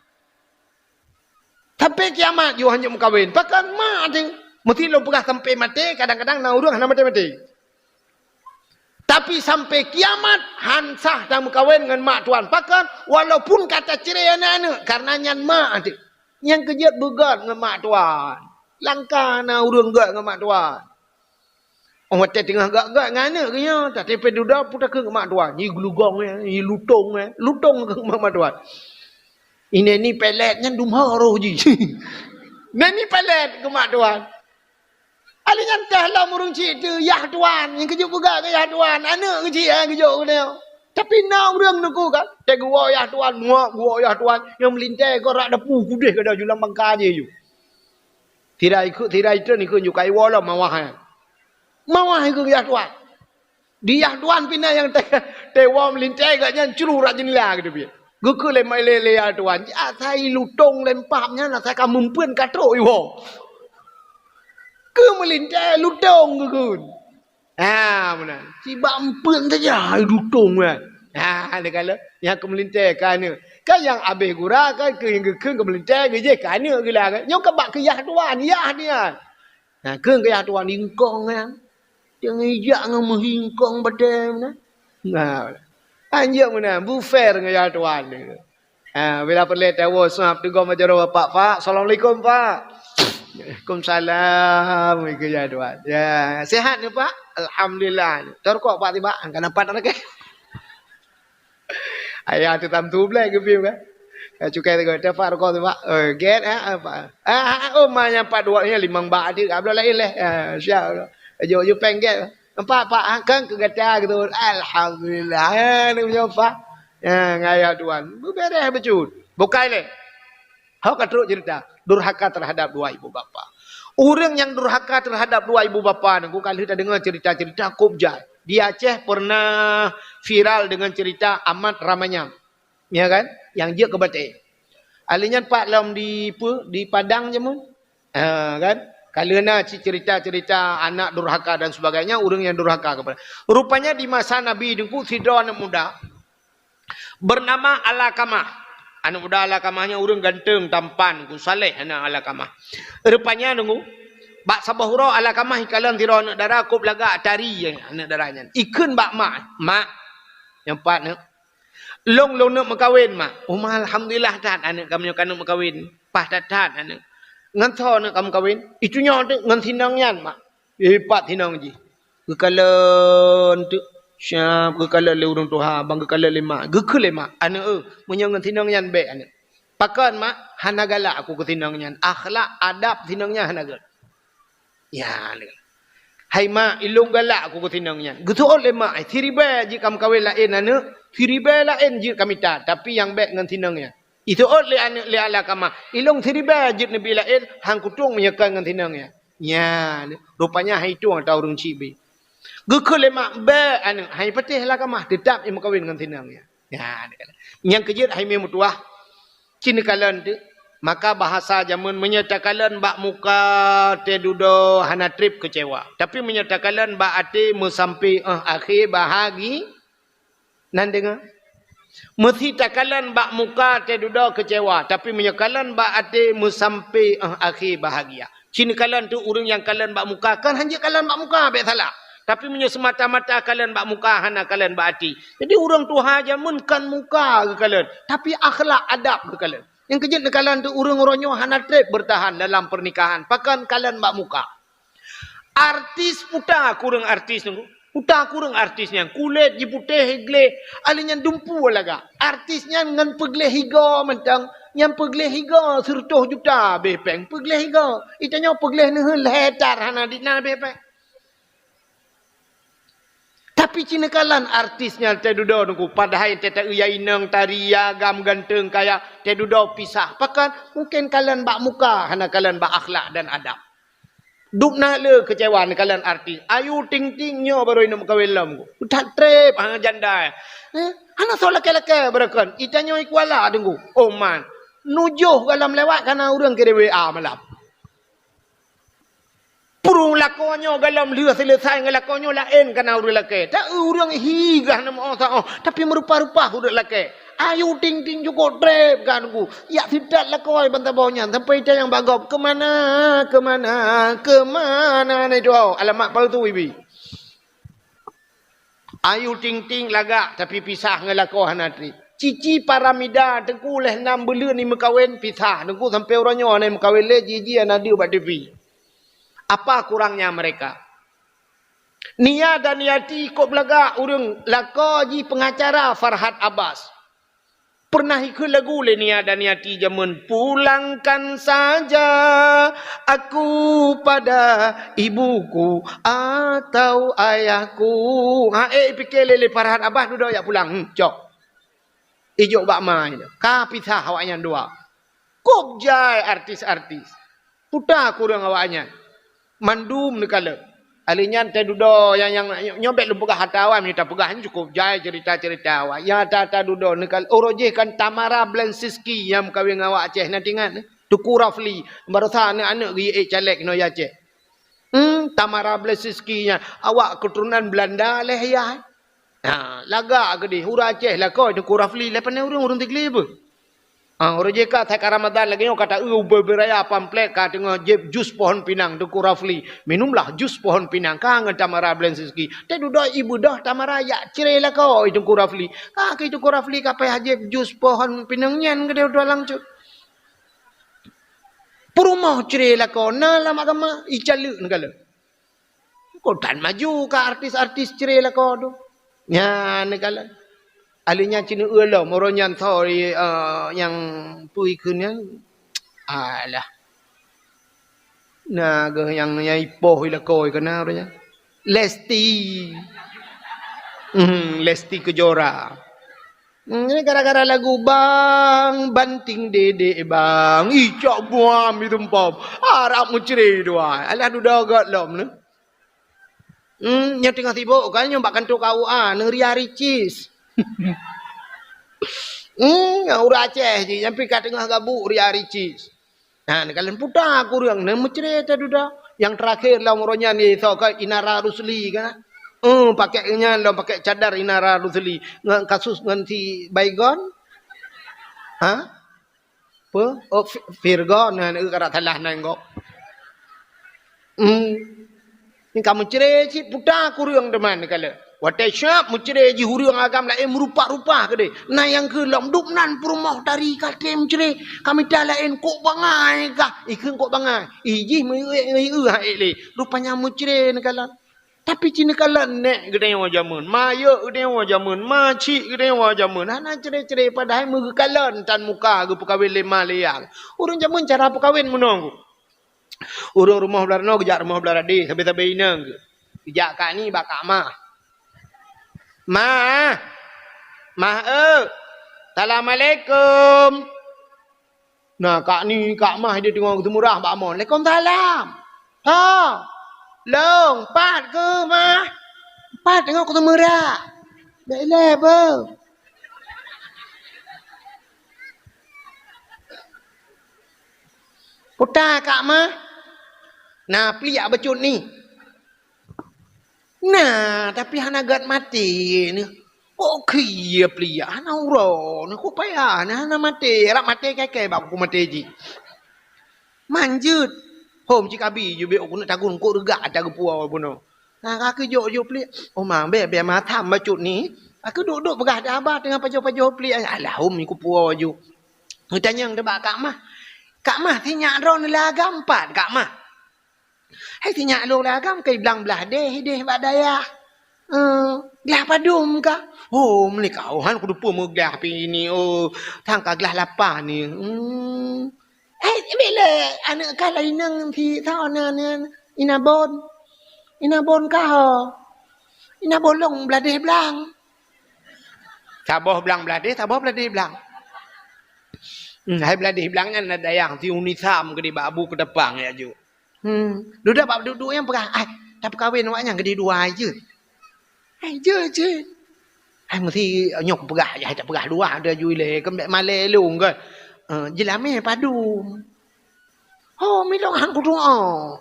Sampoe kiamat jih han jeuet meukawen. Pakon mak teuh? Meusti lôn peugah sampoe maté, kadang-kadang na ureueng hana maté-maté. Tapi sampoe kiamat han sah tameukawen ngon mak tuan. Pakon? Walaupun ka tacré aneuk-aneuk, karena nyan mak teuh. Nyang keujeuet beugöt ngon mak tuan. Langka na ureuëng göt ngon mak tuan. Oh, watée teungoh göt-göt ngon aneuëk geuh nyoe, tapi pih dudoe peutakheun ngon mak tuan. Nyi geulugong, eh, nyi lutong, eh. Lutong keu mak, mak tuan. Ini ni pelet nyan dum ho roh jih. Nah, ni pelet keu mak tuan. Ali nyan teuh lom ureuëng chik teuh, "Yah tuan," nyang keujeuet peugah keu yah tuan, aneuëk keuchik, eh, geujok keunoe. Tapi na ureuëng nuku kan, teuh geuwoe yah tuan, muak geuwoe yah tuan, nyang meulintée keu rak dapu kudeh kada julang bangka je ju. Tirai ikut, tirai itu nikun ju kai woe lom mawah, eh. Mawah ikut yah tuan. Di yah tuan pih na nyang teuh, teuh woe meulintée geuh nyan curu rak jeundela geuteubiet. Geukheun lé, lé, lé yah tuan, asai lutong lempam nyan asai ka meumpeuen ka trok iwoe. Keu meulintée lutong geukheun. Ha, meunan. Sibak meumpeuen saja lutong nyan. Ha, dia kala nyang keu meulintée ka aneuëk. Kan nyang abéh gura kan keu nyang geukheun keu meulintée geujeh ka aneuëk gila kan. Nyoe ka bak keu yah tuan, yah dia. Nah, kheun keu yah tuan ingkong nyan. Jangan ijak ngon meuhingkong batée na. Nah, anjak meunan, bu fair ngon yah tuan. Ah, bila peureulée tawoe sab teugom jaroe bapak, "Pak, assalamualaikum, Pak." "Waalaikumsalam," keu yah tuan. "Ya, sehat ni, Pak?" "Alhamdulillah." "Teu rukok, Pak, tiba." Angka nampak tak lagi. Ayah tu tam tu blek geupiep kan. Ya, cukai tu, "Teu, Pak, rukok tu, Pak." "Oh, get, ha, apa?" "Ah, ah, oh, ma nyang pat dua ni limong bak adik, ka bloe lain leh." Ah, siap. Jok, jok peng get. "Nampak, Pak, ha, kan keu gata gitu." "Alhamdulillah." Ha, ni punya Pak. Ya, ngaya tuan. Beberes becut. Bukai leh. Hok ka trok cerita. Durhaka terhadap dua ibu bapa. Ureuëng nyang durhaka terhadap dua ibu bapa nunggu ka lheueh tadeungoe cerita-cerita kôb jai. Di Aceh pernah viral dengan cerita Amat Ramanyang. Ya kan? Nyang jeuet keu batée. Ahli nyan pat lom di pe, di Padang jameun. Ha, kan? Ka lheueh na ci-, cerita-cerita anak durhaka dan sebagainya, ureuëng nyang durhaka kepada. Rupanya di masa Nabi Teungku sidroe aneuk muda bernama Alakamah. Aneuk muda Alakamah nyan ureuëng ganteng, tampan, ku saleh aneuk Alakamah. Rupanya Teungku, bak saboh uroe Alakamah ikalon sidroe aneuk dara kôb lagak tari aneuk dara nyan. Ikheun bak mak, "Mak, nyang pat neuk, lôn, lôn neuk meukawen, Mak." "Oh, Ma, alhamdulillah that aneuk kamoe ka neuk meukawen. Paih that-that aneuk." "Ngon soe neuk ka meukawen?" "Itu nyoe teuk ngon sinong nyan, Mak." Ipat sinong jih. Geukalon teuk, siap geukalon lé ureuëng tuha, bang geukalon lé mak. Geukheun lé mak, "Aneuk, eu, meunyoe ngon sinong nyan bék, aneuk." "Pakon, Mak?" "Hana galak aku keu sinong nyan. Akhlak, adab sinong nyan hana gét." Ya, "Hai mak, ilôn galak aku keu sinong nyan." Geuseuôt lé mak, "Siribée jeuet ka meukawen laén aneuk, siribée laén jeuet ka mita, tapi nyang bék ngon sinong nyan." Iseuôt lé aneuk lé Alakamah, "Ilôn siribée jeuet neubi laén, han kutueng meunyoe kon ngon sinong nyan." Nyan, rupanya han itueng ata ureuëng chik bi. Geukheun lé mak, "Bék aneuk, han ipatéh Alakamah, teutap imeukawen ngon sinong nyan." Nyan, nyang keujeuet hai mé meutuwah. Ci neukalon teuk, maka bahasa jameun meunyoe takalon bak muka teududoe hana treb keucewa. Tapi meunyoe takalon bak até meusampé, eh, akhé bahagi, nan deungoe. Meusi takalon bak muka teududoe keucewa, tapi meunyoe kalon bak até meusampé, eh, akhé bahagia. Ci neukalon teuk ureuëng nyang kalon bak muka, kan hanjeuet kalon bak muka bék salah. Tapi meunyoe seumata-mata kalon bak muka hana kalon bak até. Jadi ureuëng tuha jameun kan muka geukalon, tapi akhlak adab geukalon. Nyang keujeuet neukalon teuk ureuëng uroe nyoe hana treb beurtahan dalam peurnikahan, pakon kalon bak muka. Artis puta kureueng artis nyoe. Puta kureueng artis nyan, kulét jiputéh gleh, ahli nyan dumpu lagak. Artis nyan ngon peugleh higa mantong, nyang peugleh higa sireutôh juta beh péng peugleh higa. Itanyoe peugleh neuheun lhèe tar hana dina beh péng. Tapi ci neukalon artis nyan teududoe nungku, padahai teuta-eu ya inong, tari, ya agam, ganteng, kaya, teududoe pisah. Pakon? Mungken kalon bak muka, hana kalon bak akhlak dan adab. Dub na le keucewa neukalon artis. Ayu Ting Ting nyoe barô inong meukawen lom ku. That treb, ha, janda. Eh, hana soe lakée-lakée beurakon. Itanyoe i Kuala Teungku. Oh man. Nujoh galom lewat kana ureuëng kirém W A malam. Purung lakoe nyoe galom lheueh seuleusai ngon lakoe nyoe laén kana ureuëng lakée. Ta ureuëng hi gah na meuoh saoh, tapi meurupa-rupa ureuëng lakée. Ayu Ting Ting cukôp treb ka nungku. Yak sitat lakoe ban saboh nyan sampai tanyong bak gob, "Keumana, keumana, keumana na itu?" Alamat palsu ibi. Ayu Ting Ting lagak tapi pisah ngon lakoe hana treb. Cici Paramida, Teungku, lheuh nam buleuen ni meukawen, pisah. Teungku, sampai uroe nyoe hana meukawen lé, jiji hana deuh bak T V. Apa kurangnya mereka? Nia dan Yati kok beulagak ureueng, lakoe jih pengacara Farhad Abbas. Pernah ikheun lagu lé Nia dan Yati jameun, "Pulangkan saja aku pada ibuku atau ayahku." Ha, eh, pike lé, lé Farhad Abbas dudoe jak pulang. Hmm, cok. Ijok bak ma nyan. Ka pisah awaknyan dua. Kok jai artis-artis. Puta kureueng awaknyan. Mandum neukalon. Alheuh nyan tadudoe nyang, nyang nyoe bèk lôn peugah ata awai, meunyoe tapeugah nyan cukôp jai cerita-cerita awai. Nyang ata-ata dudoe neukalon. Uroe jéh kan Tamara Blensinski nyang meukawen ngon awak Aceh, na teuingat? Teuku Rafli. Baroesa aneuk-aneuk geuék caleg nyoe Aceh. Hmm, Tamara Blensinski nyan awak keuturonan Beulanda lé yah. Ha, lagak keudeh, ureueng Aceh lakoe Teuku Rafli, lé pane ureueng, ureueng Tigli beuh. Ha, uroe jéh ka that ka Ramadan lagèe nyoe ka ta-eu ubé-ubé raya pamflet ka teungoh jieb jus pohon pinang Teuku Rafli. Minumlah jus pohon pinang ka ngon Tamara Blensinski. Teududoe ibeudôh Tamara jak cre lakoe Teuku Rafli. Ka keu Teuku Rafli ka payah jieb jus pohon pinang nyan keudeh dua langsôt. Peurumoh cre lakoe na lam agama, icaleuek neukalon. Kok tan maju ka artis-artis cre lakoe tu. Nyan neukalon. Alheuh nyan ceuneuk eu lom, uroe nyan, sorry, eh, nyang peue ikheun nyan. Alah. Na geuh nyang, nyang ipoh i lakoe keunan uroe nyan. Lesti. Hmm, Lesti Kejora. Hmm, ini gara-gara lagu Bang Banting Dedek Bang. Ih, cok buam itu empom. Harap meucre dua. Alah dudoe göt lom ni. Hmm, nyoe teungoh sibuk kan, nyoe bak kantor K U A, ngon Ria Ricis. Hmm, ureueng Aceh jih, nyang pih ka teungoh gabuk Ria Ricis. Ha, neukalon puta kureueng, na meucre tadudoe. Nyang teurakhir lom uroe nyan, isoe ka Inara Rusli kan. Hmm, pakai nyan lom, pakai cadar Inara Rusli. Ngon kasus ngon si Baygon. Ha? Peue? Oh, Fi-, Virgon, na, na, ka rasa lah nan gob. Hmm. Ni ka meucre cit puta kureueng teuma neukalon. Watèe siap meucre jih ureueng agam laén meurupa-rupa keudeh. Na nyang keu lom dum nan peurumoh tari ka trép meucre. Ka mita laén kok bangai kah? Ikheun kok bangai. Ih jih meu-, eu-, eu-, eu-, ha, ék lé. Rupanya meucre neukalon. Tapi ci neukalon nèk geutanyoe jameun, mayeuek geutanyoe jameun, macik geutanyoe jameun, hana cre-cre padahai meugeukalon tan muka geupeukawen lé ma lé yah. Ureueng jameun cara peukawen meunoe. Ureueng rumoh blah noe geujak rumoh blah deh, sabe-sabe inong geuh. Geujak kak ni bak kak mah. Mah! Mah eu! Assalamualaikum! Na kak ni, kak mah dia teungoh geuseumurah bak mon. "Waalaikumsalam. Ho! Long, pat keuh, mah? Pat teungoh kuseumurah. Bèk ilèe beuh." "Peue ta kak mah?" "Na pliek bacut ni." "Na, tapi hana gèt maté nyoe." "Kok khie pliek? Hana uroe nyoe, kok payah nyoe, hana maté. Rab maté kèe-kèe bak kupeue maté jih." "Man jeuet." "Hom cit kabi jeuet bèk keuneuk tagun kok reugak ata geupuwoe bunoe." Na ka keuh jok-jok pliek. "Oh ma, bèk, bèk ma tham bacut ni." Ka keuh duek-duek peugah di haba teungoh pajoh-pajoh pliek. "Alah, hom kupuwoe ju." Geutanyong teuma bak kak mah. "Kak mah, si nyak droeneuh lé agam pat, kak mah?" "Hai si nyak lôn lé agam keu blang blah deh, deh bak dayah." "Eh, glah padum kah?" "Oh, meunyoe kah, oh, han kuteupeu meuglah pih ni, oh, sang ka glah lapan ni." "Hmm." "Eh, bèk lé, aneuk kah laén inong si soe nan, nan, Inabon. Inabon kah, oh?" "Inabon lôn blah deh blang." Saboh blang blah deh, saboh blah deh blang. Hmm, hai blah deh blang nyan na dayah si Unisam keudeh bak Abu Keutapang ya ju. Hmm, dudoe bak duek-duek nyan peugah, "Ai, tapeukawen awak nyan keudeh dua jeuet." "Ai, jeuet, jeuet." "Ai, meusti nyoe kupeugah, ai, tapeugah dua, ada ju ilèe, kan bèk malèe lôn kan." "Eh, jeulamé padum." "Oh, milong han kutu'oh."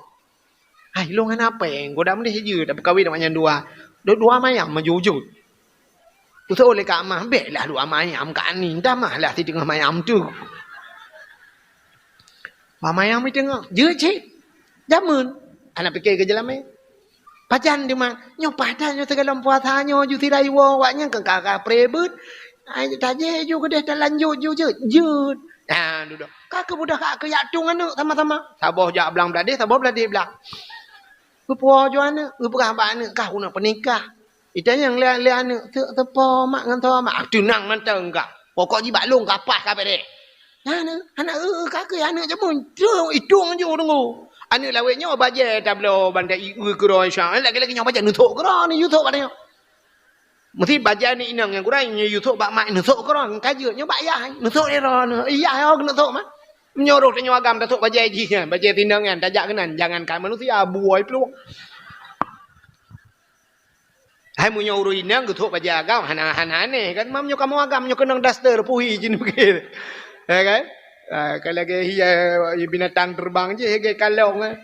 "Ai, lôn hana péng, goda meudeh jeuet, tapeukawen awak nyan dua. Dua, dua mayam maju jeuet." Usô lé kak mah, "Bèk lah dua mayam kak ni, tamah lah si teungoh mayam tu." Dua mayam teungoh, jeuet cit. Jameun. Aneuk pike keu jeulamé. Pajan teuma, nyoe pajan nyoe sigohlom puasa nyoe ju sidai woe awak nyan keu ka, ka pre beuet. Ai tajé ju keudeh talanjut ju jeuet. Jeuet. Ha, dudoe. Ka keuh beudôh ka keuyak tueng aneuk sama-sama. Saboh jak blang bladeh, saboh bladeh blang. Geupuwoe ju aneuk, geupeugah bak aneuk, "Kah keuneuk peunikah." Itanyong lé, lé aneuk, "Teuk teupo mak ngon tho mak?" "Ah, teunang mantong kah. Pokok jih bak lôn ka paih ka bereh." Nah, nah, aneuk, "Eu, eu, ka keuh aneuk jameun." Tueng, itueng ju deungoe. Aneuk lawét nyoe bajée tabloe banda i eu keudroe Isya. Lagée-lagée nyoe bajée neusok keudroe, neuyue sok bak nyoe. Meusti bajée aneuk inong nyang gurée nyoe yue sok bak mak, neusok keudroe, ka jeuet nyoe bak yah, neusok lé droe, yah, oh, neusok mak. Meunyoe roh tanyoe agam tasok bajée jih nyan, bajée tinong nyan tajak keunan, jangankan manusia, buôi plueng. Hai meunyoe ureueng inong geusok bajée agam, hana, hana aneh kan? Mam nyoe kamoe agam nyoe keunong daster, puhi jih pike. Ya kan? Ah, ka lagée hiya binatang terbang jih, lagée kalong, eh.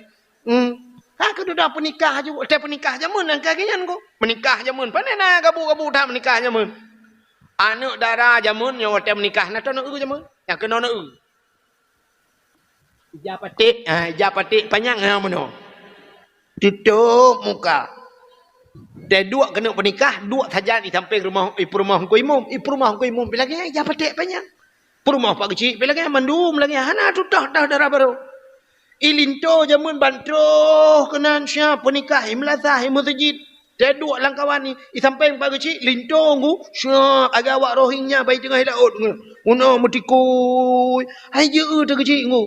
Hmm. Ha, keududoe peunikah ju, watée peunikah jameun nyang ka nyan ko. Peunikah jameun, pane na gabu-gabu that peunikah jameun. Aneuk dara jameun nyoe watée peunikah na tanoh eu jameun. Nyang keunoe na eu. Ija paték, ha, ija paték panyang, ha, meunoe. Tutôp muka. Teuduek keuneuk peunikah, duek sajan i sampéng rumoh, i peurumoh Teungku Imum, i peurumoh Teungku Imum pi lagée ija paték panyang. Peurumoh Pak Geuchik pi lagée mandum lagée hana tutoh-toh dara barô. I linto jameun ban troh keunan siap peunikah i meulasah i meuseujid. Teuduek lam kawan i, i sampéng Pak Geuchik, linto nggu, siap, agak awak rohingya bai teungoh laôt ngu. Meunoe meutikui, hai jeuet teuh Geuchik nggu.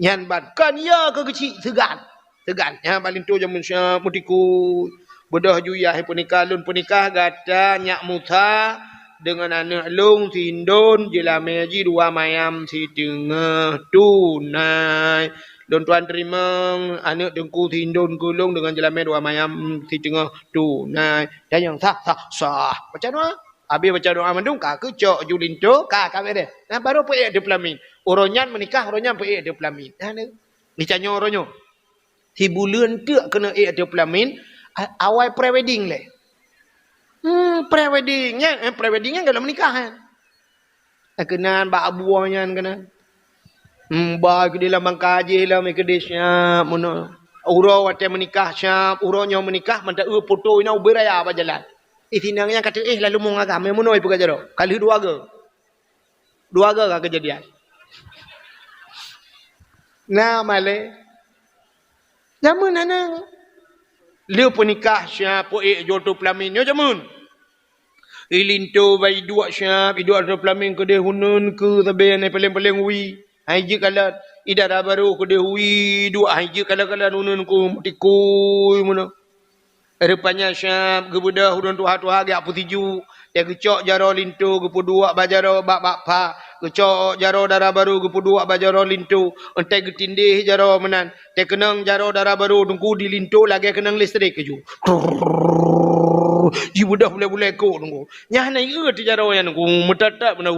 Nyan ban, kon ya keu Geuchik seugan. Seugan, nyan ban linto jameun siap meutikui. Beudôh ju yah peunikah, lôn peunikah gata nyak Musa deungon aneuk lôn si Indon, jeulamé jih dua mayam siteungoh tunai. Lôn tuan teurimong aneuk teungku si Indon keu lôn deungon jeulamé dua mayam siteungoh tunai. Tanyong sah, sah, sah. Baca doa. Habéh baca doa mandum ka keucok ju linto, ka, ka beureh. Nah, barô peuék ateueh peulamin. Uroe nyan meunikah, uroe nyan peuék ateueh peulamin. Nah, ni. Geutanyoe uroe nyoe. Sibuleuen teuk keuneuk ék ateueh peulamin, a-, awai pre-wedding lé. Hmm, pre-wedding nyan, eh, pre-wedding nyan gohlom meunikah, eh. Eh, keunan bak abu nyan keunan. Hmm, ba keudeh lam bangka jih lom, eh, keudeh siap meunoe. Uroe watée meunikah siap, uroe nyoe meunikah, mantong eu foto inoe ubé raya bak jalan. Eh, si inong nyan ka teuéh lalu mong agam, eh, meunoe peugah jaroe. Ka lheueh dua goe. Dua goe ka keujadian. Na malée. Jameun hana. Lheueh peunikah siap peuék ju ateueh peulamin nyoe jameun. I linto bai iduek siap, iduek ateueh peulamin keudeh uneun keu sabe nyang paleng-paleng wie. Hai jeuet kalon, i dara barô keudeh wie iduek hai jeuet kalon-kalon uneun keu meutikui meunoe. Rupanya siap geubeudôh ureuëng tuha-tuha geujak peusiju, ya geucok jaroe linto geupeuduek bak jaroe bak, bak pha, geucok jaroe dara barô geupeuduek bak jaroe linto, entée geutindéh jaroe meunan, teukeunong jaroe dara barô teungku di linto lagée keunong listrik keujih. Trrrr, jibeudôh bulée-bulée kok teungku. Nyan na ieu teuh jaroe nyan teungku, meutat-tat beuna,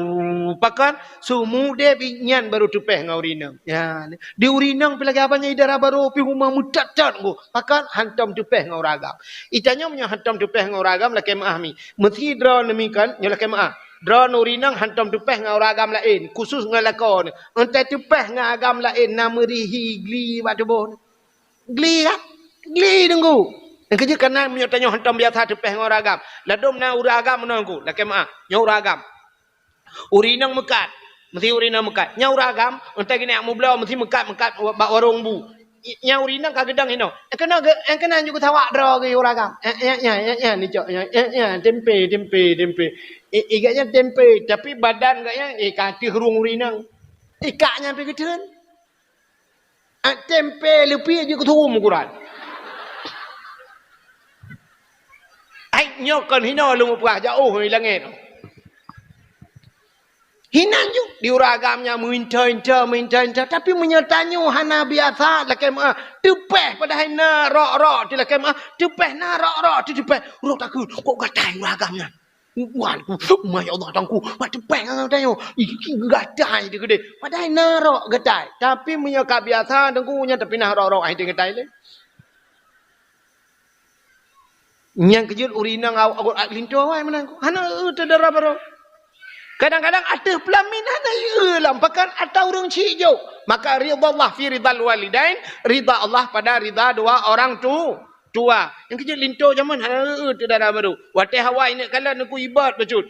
pakon seumudeb nyan barô teupéh ngon ureuëng inong. Ya, di ureuëng inong pi lagée abang nyan i dara barô pi huma meutat-tat teungku. Pakon hantom teupéh ngon ureuëng agam. Itanyoe meunyoe hantom teupéh ngon ureuëng agam lakée meuáh mi. Meusi droeneuh mi kan, nyoe lakée meuáh. Droeneuh ureuëng inong hantom teupéh ngon ureuëng agam laén, khusus ngon lakoe neuh. Entée teupéh ngon agam laén na meurihi gli bak tuboh neuh. Gli kan? Gli teungku. Nyang keujeuet kana meunyoe tanyoe hantom biasa teupéh ngon ureuëng agam. Ladôm na ureuëng agam meunoe teungku, lakée meuáh. Nyoe ureuëng agam. Ureuëng inong meukat. Meusi ureuëng inong meukat. Nyan ureuëng agam, entée geuneuk mubloe, meusi meukat-meukat bak warong bu. I-, nyan ureuëng inong ka geudong inoe. Nyang keunoe geu-, nyang keunoe ju geusawak droe geuh ureuëng agam. Eh, nyan, nyan, nyan, nyan, dicok, nyan, nyan, nyan, tempe, tempe, tempe. I-, i gobnyan tempe, tapi badan gobnyan, eh, ka ateueh rueng ureuëng inong. Ikak nyan pih geutheun. Ah, tempe leupie jeuet keu suruem ukuran. Ai, nyoe kon hinoe lôn muprah jaoh i langét. Hinan ju, di ureuëng agam nyan meuinta-inta, meuinta-inta. Tapi meunyoe tanyoe hana biasa lakée meuáh, teupéh padahai na rok-rok teuh lakée meuáh, teupéh na rok-rok teuh teupéh. Ureuëng takheun, kok gatai ureuëng agam nyan. Wan, masya Allah, teungku, mak teupéh ngon tanyoe. Ih, gatai teuh keudeh. Padahai na rok gatai. Tapi meunyoe ka biasa, teungku, nyan tapi na rok-rok, ai teuh gatai lé. Nyang keujeuet ureuëng inong awak linto awai meunan. Hana eu teuh dara barô. Kadang-kadang ateueh peulamin hana eu lam pakan atau ureuëng chik jok. Maka ridha Allah fi ridhal walidain, ridha Allah pada ridha dua orang tu. Tua. Nyang keujeuet linto jameun hana eu teuh dara barô. Watée hawa ineuk kalon teungku ibat bacut.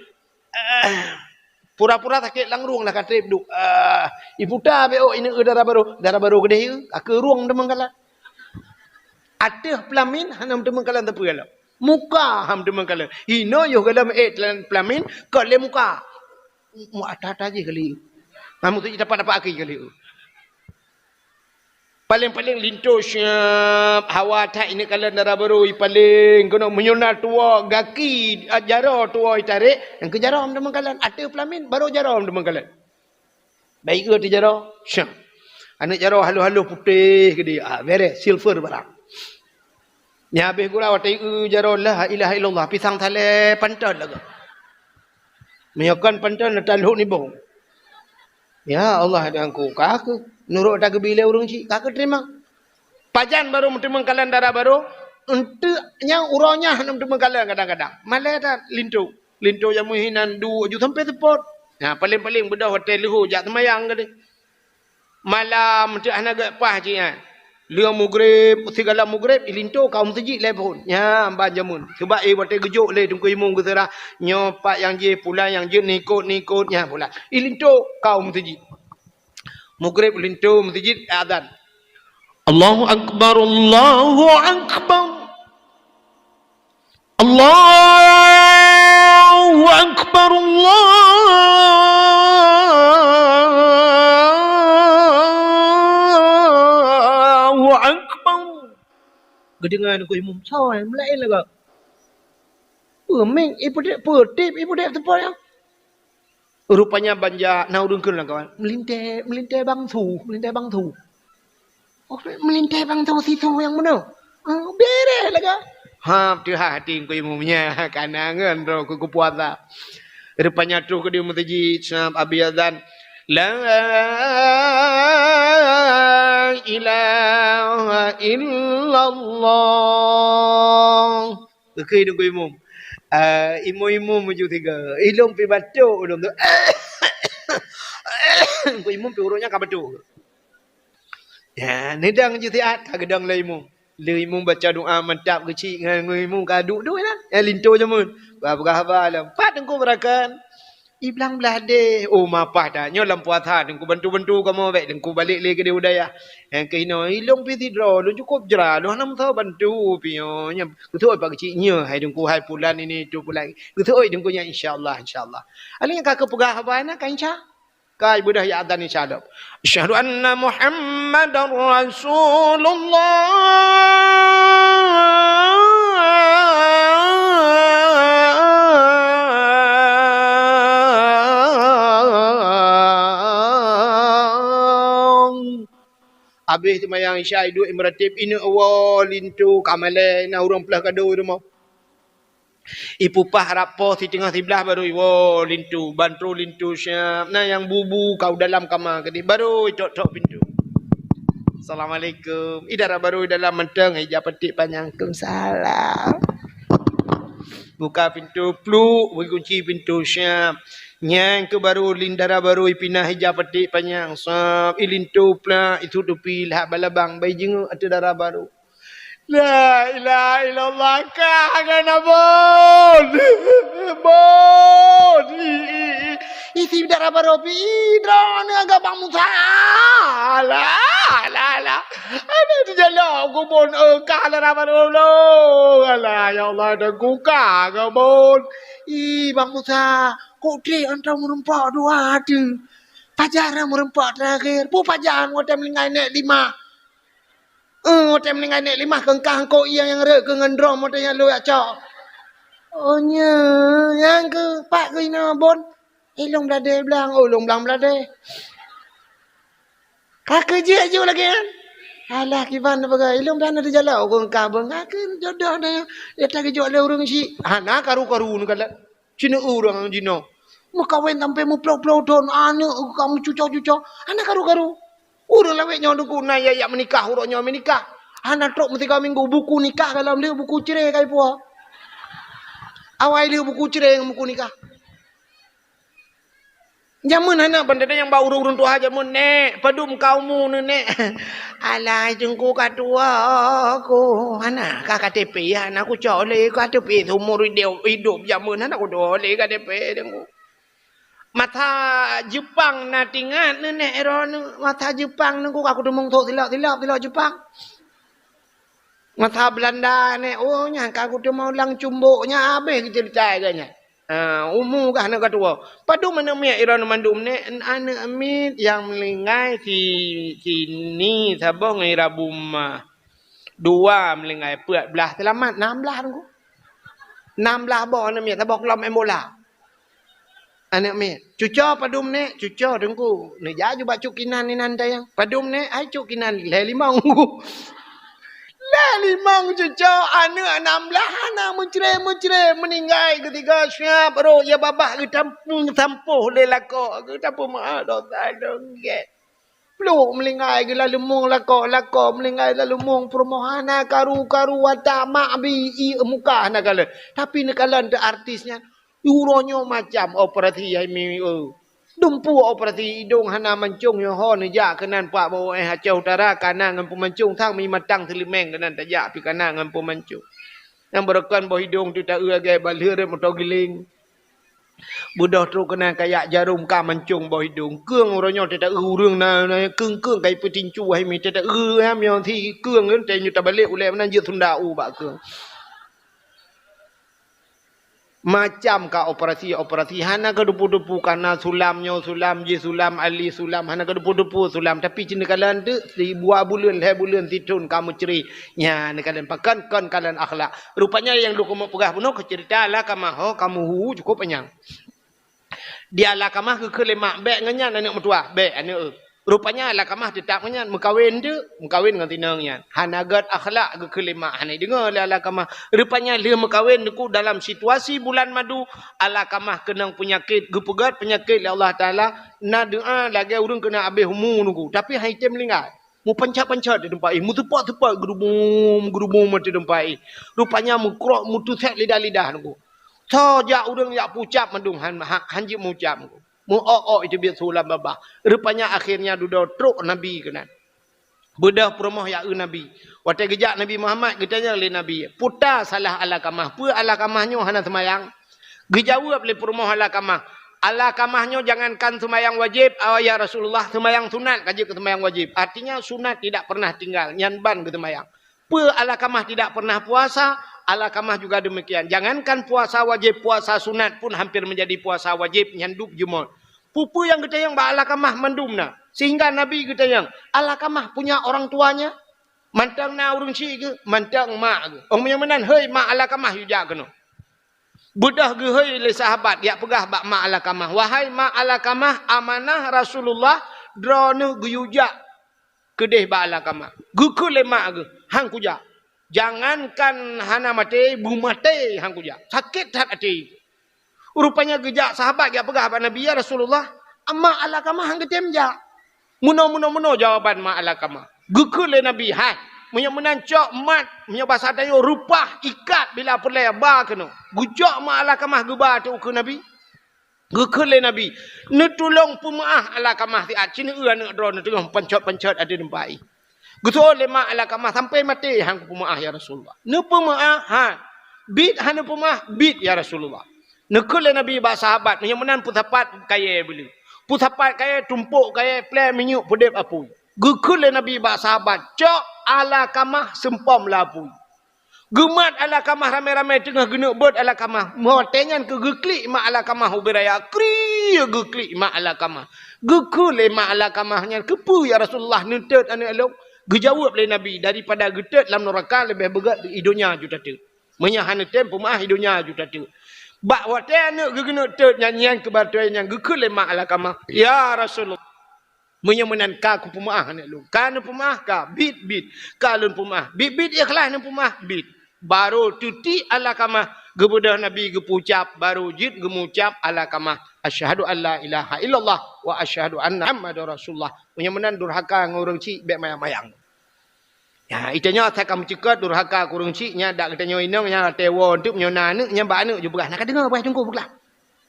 Pura-pura sakét lam rueng lah ka trép duek. Ah, iputa beu ineuk dara barô, dara barô keudeh, ka keu rueng meuteumé kalon. Ateueh pelamin hana meuteumé kalon teupeu lom. Muka han meuteumé kalon. Inoe yoh galom ék pelamin, kon lé muka. Mu ata-ata jih kali. Namun tu dapat-dapat aki kali. Paléng-paléng linto siap, hawa that ineuk kalon dara barô, i paléng keunoe meunyoe na tuwoe gaki, a, jaroe tuwoe itarek, nyang keu jaroe meuteumé kalon, ateueh pelamin barô jaroe meuteumé kalon. Baik eu teujaroe, syah. Aneuk jaroe halôh-halôh putéh keudeh, ah, bèrèh, silver barang. Nyan habéh gura watèe eu jaroe la ilaha illallah, pisang salée panton lagèe. Meunyoe kon panton, na talhok nibong. Ya Allah, dan ku ka keuh. Nurot tageubri lé ureueng chik, ka keuh teurimong. Pajan barô meuteumé kalon dara barô, eunteuk nyang uroe nyan hana meuteumé kalon kadang-kadang. Malèe that linto. Linto nyang meuhinan duek ju sampoe seupôt. Nah, paléng-paléng beudôh watèe leuhô jak seumayang keudeh. Malam teuk hana gèt paih jih nyan. Lheueh mugreb, sigohlom mugreb, ilinto ka u meuseujid lé phôn. Nyan ban jameun. Sabab, eh, watèe geujok lé Teungku Imum geuseurah, nyoe pat nyang jih, pulan nyang jeuet, nikot-nikot, nyan pulan. Ilinto ka u meuseujid. Mugreb linto meuseujid, azan. Allahu Akbar, Allahu Akbar. Allahu Akbar, Allahu Akbar. Geudeungoe Teungku Imum, soe meulaén lagak. Peumik, ipeudép, peutép, ipeudép teumpat nyan. Rupanya ban jak na ureueng kheun lam kawan. Meulintèe, meulintèe bang su, meulintèe bang su. Oh, meulintèe bang su sisu nyang meunoe. Ah, bèrèh lagak. Ha, teuhah até Teungku Imum nyan, kana ngon droe keu geupuasa. Rupanya troh keudéh meuseujid, seunab abéh azan. La ilaha illallah. Geukheun Teungku Imum. Ah, imum-imum meujeuet sigoe. Ilôn pih batuk ulôn tu. Teungku Imum pih uroe nyan ka batuk. Ya, neudong jih siat ka geudong lé imum. Lé imum baca doa mantap geuchik ngon imum ka duek-duek lah. Ya, linto jameun. Peugah-peugah haba lom. Pat Teungku beurakan. I blang blah deh. Oh, mapah dah. Nyoe lam puasa Teungku bantu-bantu kamoe bèk Teungku balek lé keudeh u dayah. Nyang keuh inoe, ilôn pih sidroe, lôn cukôp jra, lôn hana meusoe bantu pih nyoe. Nyan, geuseuôt bak geuchik nyoe, hai Teungku, hai pulan ini, itu pulan. Geuseuôt Teungku nyan, insya Allah, insya Allah. Alèh nyan ka keupeugah haba na, ka insya. Ka ibeudôh ya azan insya Allah. Asyhadu anna Muhammadar Rasulullah. Abéh seumayang Isya, iduek imeuratéb, ineuk woe linto ka malèe, na ureueng peuleueh kado i rumoh. Ipupah rab po siteungoh siblaih barô iwoe linto, ban troh linto siap. Na nyang bu-bu ka u dalam kama keudeh, barô itok-tok pintoe. "Assalamualaikum." I dara barô i dalam mantong, ija paték panyang, "Waalaikumsalam." Buka pintoe, pluk, bri kunci pintoe siap. Nyan keuh barô lin dara barô ipinah ija paték panyang, sab, ilinto plak, isutupi lhak balabang, bai jinguk ateueh dara barô. La ilaha illallah, ka hana bon. Bon. I, i, i. Isi dara barô pi, i, droeneuh agak Bang Musa. Alah, alah, alah. Aduh, teujalok ku bon, eh, ka dara barô lo. Alah, ya Allah, dah ku ka ke bon. I, Bang Musa, kok trép anta meureumpok dua tu. Pajar meureumpok terakhir. Pu pajar watèe meuninggai nèk lima. Eh, watèe meuninggai nèk limah keungkah eungkôt ié nyang rhot keu ngon drom watèe nyan lôn jak cok. Oh, nyo, nyang keu pat keu inoe bon. Eh, lôn bladé blang, oh, lôn blang bladé. Ka keu jeuet ju lagèe nyan. Alah, kiban peugah, eh, lôn blang na teujalok keu eungkah bon. Ka keu jodoh dah, ya, ata geujok lé ureueng chik. Hana karu-karu neukalon. Cina ureueng jinoe. Meukawen sampai meuplôh-plôh thôn, aneuk ka meucuco-cuco, hana karu-karu. Ureueng lawét nyoe Teungku na ya, ya meunikah, uroe nyoe meunikah. Hana trok meusigoe minggu, buku nikah ka lom lheueh, buku cre ka ipuwoe. Awai lheueh buku cre ngon buku nikah. Jameun hana ban teudeung nyang ba ureueng-ureueng tuha jameun, "Nèk, padum ka umu neuh, Nèk?" "Alah, Teungku, ka tuwo ku." "Hana ka K T P, hana kucok lé K T P seumur idop, idop jameun hana kutuwo lé K T P, Teungku." Masa Jepang na tingat neuh nèk droeneuh, masa Jepang nungku ka kuteumong thok silop-silop, silop Jepang. Masa Belanda nèk, oh, nyan ka kuteumong lam cumbok nyan, habéh geuceurita lagèe nyan. Ha, umu gah aneuk ka tuwo. Padum aneuk miet droeneuh mandum nèk, aneuk miet nyang meuninggai si, si Ni saboh ngon Ira Buma. Dua meuninggai, peuet blah seulamat, nam blah nungku. Nam blah boh aneuk miet, saboh keulom main bola. Aneuk miet, cuco padum nèk? Cuco teungku. Neujak ju bak cut kinan inan tayang. Padum nèk? Hai cut kinan, lhèe limong. Lhèe limong cuco, aneuk nam blah hana meucré-meucré, meuninggai geusigoe siap rhot, ya babah geutampu-, tampoh lé lakoe, geutampu meu'ah dosa dong gèt. Plôk meuninggai, geulaleueng lakoe, lakoe meuninggai, laleueng peurumoh, hana karu-karu, watak mak bi ié muka hana kalon. Tapi neukalon teuh artis nyan, uroe nyoe macam operasi hai mi, eh. Dumpeue operasi idông hana mancông, nyoe ho neujak keunan pak bawah eh Aceh Utara, kana ngon peumancông, sang mi matang seuleumeng keunan tajak pi kana ngon peumancông. Nyang beureukan boh idông teuh taeu lagèe balheueh rot moto giléng. Beudôh trok keunan kayak jarôm ka mancông boh idông. Keueng uroe nyoe teuta ureueng na, na keueng-keueng ka ipeutincu hai mi teuta ureueng nyan si keueng nyan teuh nyoe tabalek ulèe meunan jeuet sunda u bak keueng. Macam ka operasi-operasi, hana keudeupu-deupu, kana sulam nyoe sulam, jih sulam, ali sulam, hana keudeupu-deupu sulam. Tapi cit neukalon teuh, sibuah buleuen, lhèe buleuen, sithôn ka meucré. Nyan neukalon pakon, kon kalon akhlak. Rupanya nyang lôn keumeung peugah bunoe keu ceurita Alkamah, ho, ka meuhu cukôp panyang. Di Alkamah geukheun lé mak, "Bèk ngon nyan aneuk meutuwah, bèk aneuk eu." Rupanya Alkamah teutap ngon nyan, meukawen teuk, meukawen ngon inong nyan. Hana gèt akhlak geukheun lé mak, hana jideungoe lé Alkamah. Rupanya lheueh meukawen teungku dalam situasi bulan madu, Alkamah keunong peunyakét, geupeugèt peunyakét lé Allah Taala, na doa lagèe ureueng keuneuk abéh umu teungku, tapi han jitem meuninggai. Meupancet-pancet di teumpat jih, meuteupot-teupot geurubum-geurubum di teumpat jih. Rupanya meukrok, meuteusèk lidah-lidah teungku. Soe jak ureueng jak peucab mandum han, han, han jeuet meucab teungku. Meu-ok-ok teubiet su lam babah. Rupanya akhirnya dudoe trok Nabi keunan. Beudôh peurumoh jak eu Nabi. Watèe geujak Nabi Muhammad geutanyong lé Nabi, "Peue salah Alkamah? Peue Alkamah nyoe hana seumayang?" Geujaweueb lé peurumoh Alkamah, "Alkamah nyoe jangankan seumayang wajéb, ya Rasulullah, seumayang sunat ka jeuet keu seumayang wajéb." Artinya sunat tidak pernah tinggal, nyan ban geuseumayang. Peue Alkamah tidak pernah puasa, Alkamah juga demikian. Jangankan puasa wajéb, puasa sunat pun hampir menjadi puasa wajéb, nyan dub jeumot. Peue-peue nyang geutanyong bak Alkamah mandum na, sehingga Nabi geutanyong, "Alkamah punya orang tuanya?" Mantong na ureueng chik geuh, mantong mak geuh. Oh, meunyoe meunan, "Hei mak Alkamah, yue jak keunoe." Beudôh geuhôi lé sahabat, jak peugah bak mak Alkamah, "Wahai mak Alkamah, amanah Rasulullah, droeneuh geuyue jak keudeh bak Alkamah." Geukheun lé mak geuh, "Han kujak. Jangankan hana maté, beumaté han kujak. Sakét that até." Rupanya geujak sahabat jak peugah bak Nabi, "Ya Rasulullah, mak Alkamah han geutem jak." Meunoe, meunoe, meunoe jawaban mak Alkamah. Geukheun lé Nabi, "Hai, meunyoe meunan cok mat, meunyoe basa tanyoe reupah ikat bila peureulèe ba keunoe." Geucok mak Alkamah geuba ateueh ukeue Nabi. Geukheun lé Nabi, "Neutulông peumeu'ah Alkamah siat, ci neueu aneuk droeneuh teungoh pancot-pancot ateueh teumpat jih." Geuseuôt lé mak Alkamah, "Sampoe maté han kupeumeu'ah, ya Rasulullah." "Neupeumeu'ah?" "Han." "Biet han neupeumeu'ah?" "Biet, ya Rasulullah." Neukheun lé Nabi bak sahabat, "Meunyoe meunan peusapat kayèe beuleu. Peusapat kayèe, tumpôk kayèe, plè minyeuk, peudép apui." Geukheun lé Nabi bak sahabat, "Cok Alkamah seumpom lam apui." Geumat Alkamah ramé-ramé teungoh geuneuk beuet Alkamah. Watèe nyan keuh geuklik mak Alkamah ubé raya. Kriek geuklik mak Alkamah. Geukheun lé mak Alkamah nyan, "Keupeue ya Rasulullah neutot aneuk lôn?" Geujaweueb lé Nabi, "Daripada geutot lam nuraka leubeh beugèt i donya ju tatot. Meunyoe hana tem peumeu'ah i donya ju tatot." Bak watèe aneuk geuh geuneuk tot nyan, nyan keuh batèe nyan geukheun lé mak Alkamah, "Ya Rasulullah, meunyoe meunan ka kupeumeu'ah aneuk lôn." "Ka neupeumeu'ah?" "Ka." "Biet, biet." "Ka lôn peumeu'ah." "Biet, biet ikhlas neupeumeu'ah?" "Biet." Barô teutiek Alkamah, geubeudôh Nabi geupeucab, barô jeuet geumeucab Alkamah, "Asyhadu an la ilaha illallah wa asyhadu anna Muhammadar Rasulullah." Meunyoe meunan durhaka ngon ureueng chik, bèk mayang-mayang. Ya, geutanyoe asai ka meucukot durhaka keu ureueng chik, nyan dak geutanyoe inong nyan watèe woe teuk meunyoe na aneuk, nyan bak aneuk ju peugah, "Na ka deungö peugah Teungku peugah?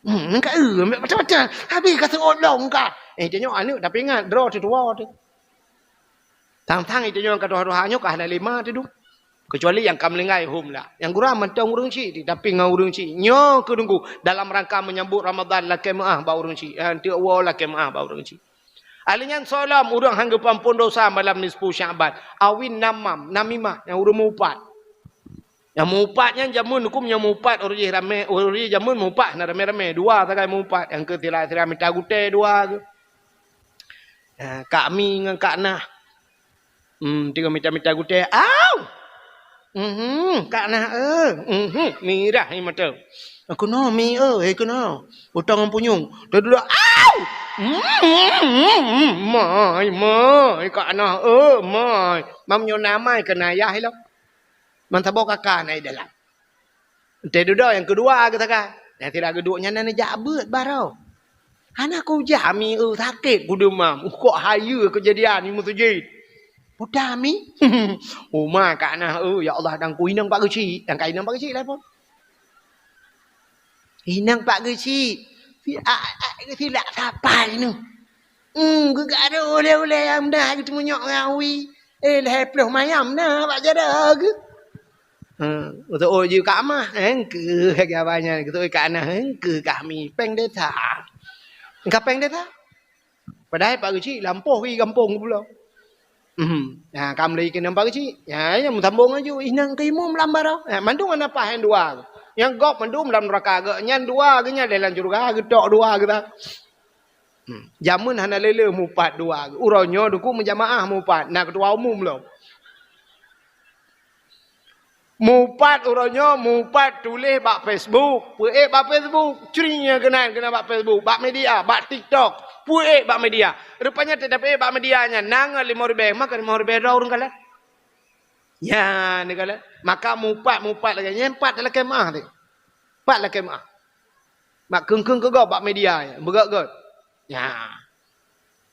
Hmm, ka eu, meubaca-baca, habéh ka seuôt lom ka." Eh, geutanyoe aneuk tapi ingat droe teuh tuwoe teuh. Sang-sang geutanyoe ka tuha-tuha nyoe ka hana lé ma teudong. Kecuali nyang ka meuninggai hom lah. Nyang gura mantong ureuëng chik, tapi ngon ureuëng chik. Nyoe keuh Teungku, dalam rangka menyambut Ramadan lakée meuáh bak ureuëng chik. Eh, teuk woe lakée meuáh bak ureuëng chik. Ahli nyan soe lom ureuëng han geupeuampon dosa malam nisfu Sya'ban. Awin namam, namimah, nyang ureuëng mupat. Nyang mupat nyan jameun huköm nyang mupat ureuëng jih ramé, ureuëng jih jameun mupat hana ramé-ramé, dua sagai mupat, nyang keu sira-sira mita gutée dua geuh. Ha, Kak Mi ngon Kak Nah. Hmm, tiga mita-mita gutée. Au! Mhm, Kak Nah, eh. Mhm, mirah i mata. Keunoe Mi, eh, eh, keunoe. Utang ngon punyueng. Teuduek, au! Mhm, mai, mai, Kak Nah, eh, mai. Mam nyoe na mai keu ayah ilong. Man saboh kaka na i dalam. Teuduek nyang keudua geuh sagai. Nyang sira geuduek nyan na neujak beuet baroe. Hana kujak Mi, eu, sakét kudeumam. Uh, kok hayeue keujadian i meuseujid. Peue ta Mi? Uma Kak Nah, eu, ya Allah, dan ku inong Pak Geuchik. Dan ka inong Pak Geuchik lah pun. Inong Pak Geuchik. Si, a, a, silak sapai nyoe. Hmm, geugaro ulée-ulée nyang meudah geuteumunyok ngon awi. Eh, lhée ploh mayam na bak jaroe geuh. Ha, geuseuôt jih Kak Mah, eh, eungkeuh lagée abah nyan, geuseuôt Kak Nah, eh, eungkeuh Kak Mi, péng desa. Ka péng desa? Padahai Pak Geuchik lampôh i gampông pulo. Mhm. Ha, ka meulai keunan Pak Geuchik. Ya, ya, meusambông laju, inong keu imum lam baroe. Ha, mandum hana paih nyang dua. Nyang gob mandum lam neuraka geuh, nyan dua geuh nyan lé lam syeuruga, geutok dua geuh ta. Hmm. Jameun hana lé-lé mupat dua. Uroe nyoe Teungku meujamaah mupat, na keutua umum lom. Mupat uroe nyoe, mupat tuléh bak Facebook, peuék bak Facebook, cri nyang keunan, keunan bak Facebook, bak media, bak TikTok, peuék bak media. Rupanya teutab ék bak media nyan, na ngon limong ribée, maka limong ribée droe ureuëng kalon. Nyan, neukalon. Maka mupat, mupat lagée nyan, pat lakée meuáh teuh. Pat lakée meuáh. Mak keung-keung keu gob bak media, beugét-gét. Ya.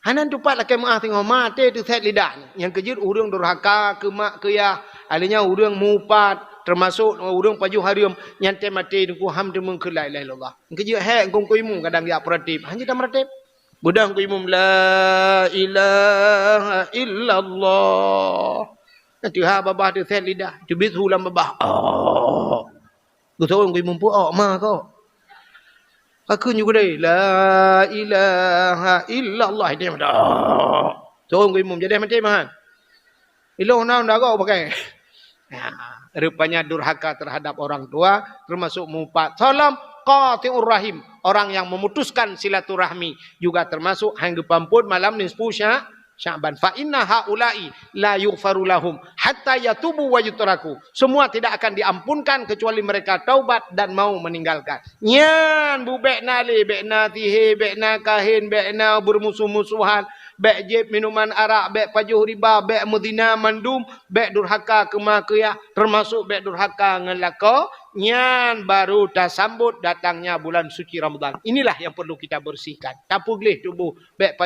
Hana tupat lakée meuáh teungoh maté teusét lidah. Nyang keujeuet ureuëng durhaka keu mak keu yah, ahli nyan ureuëng mupat, teumasok ureuëng pajoh hareuem, nyan tém maté Teungku han teumeung kheun la ilaha illallah. Nyang keujeuet hék keu imum kadang jak peuratib, hana jeuet tameuratib. Beudang keu imum, "La ilaha illallah." Nah, teuha babah teusét lidah, teubiet su lam babah. Oh. Geuseuôt keu imum peuok ma kok. Ka kheun ju keudeh, "La ilaha illallah." Dia meudah. Seuôt keu imum, jadi maté mahan. Ilong na dago pakai. Ya, rupanya durhaka terhadap orang tua termasuk mupat. Salam qati'ur rahim, orang yang memutuskan silaturahmi juga termasuk han geupeuampon malam nisfu sya-, Sya'ban. "Fa inna haula'i la yughfaru lahum hatta yatubu wa yutraku." Semua tidak akan diampunkan kecuali mereka taubat dan mau meninggalkan. Nyan bu bék na lé, bék na sihé, bék na kahén, bék na beurmusoh-musohan, bék jieb minuman arak, bék pajoh riba, bék meuzina mandum, bék durhaka keu ma keu yah, teumasok bék durhaka ngon lakoe, nyan baru tasambot datangnya bulan suci Ramadan. Inilah yang perlu kita bersihkan. Tapeugleh tuboh, bék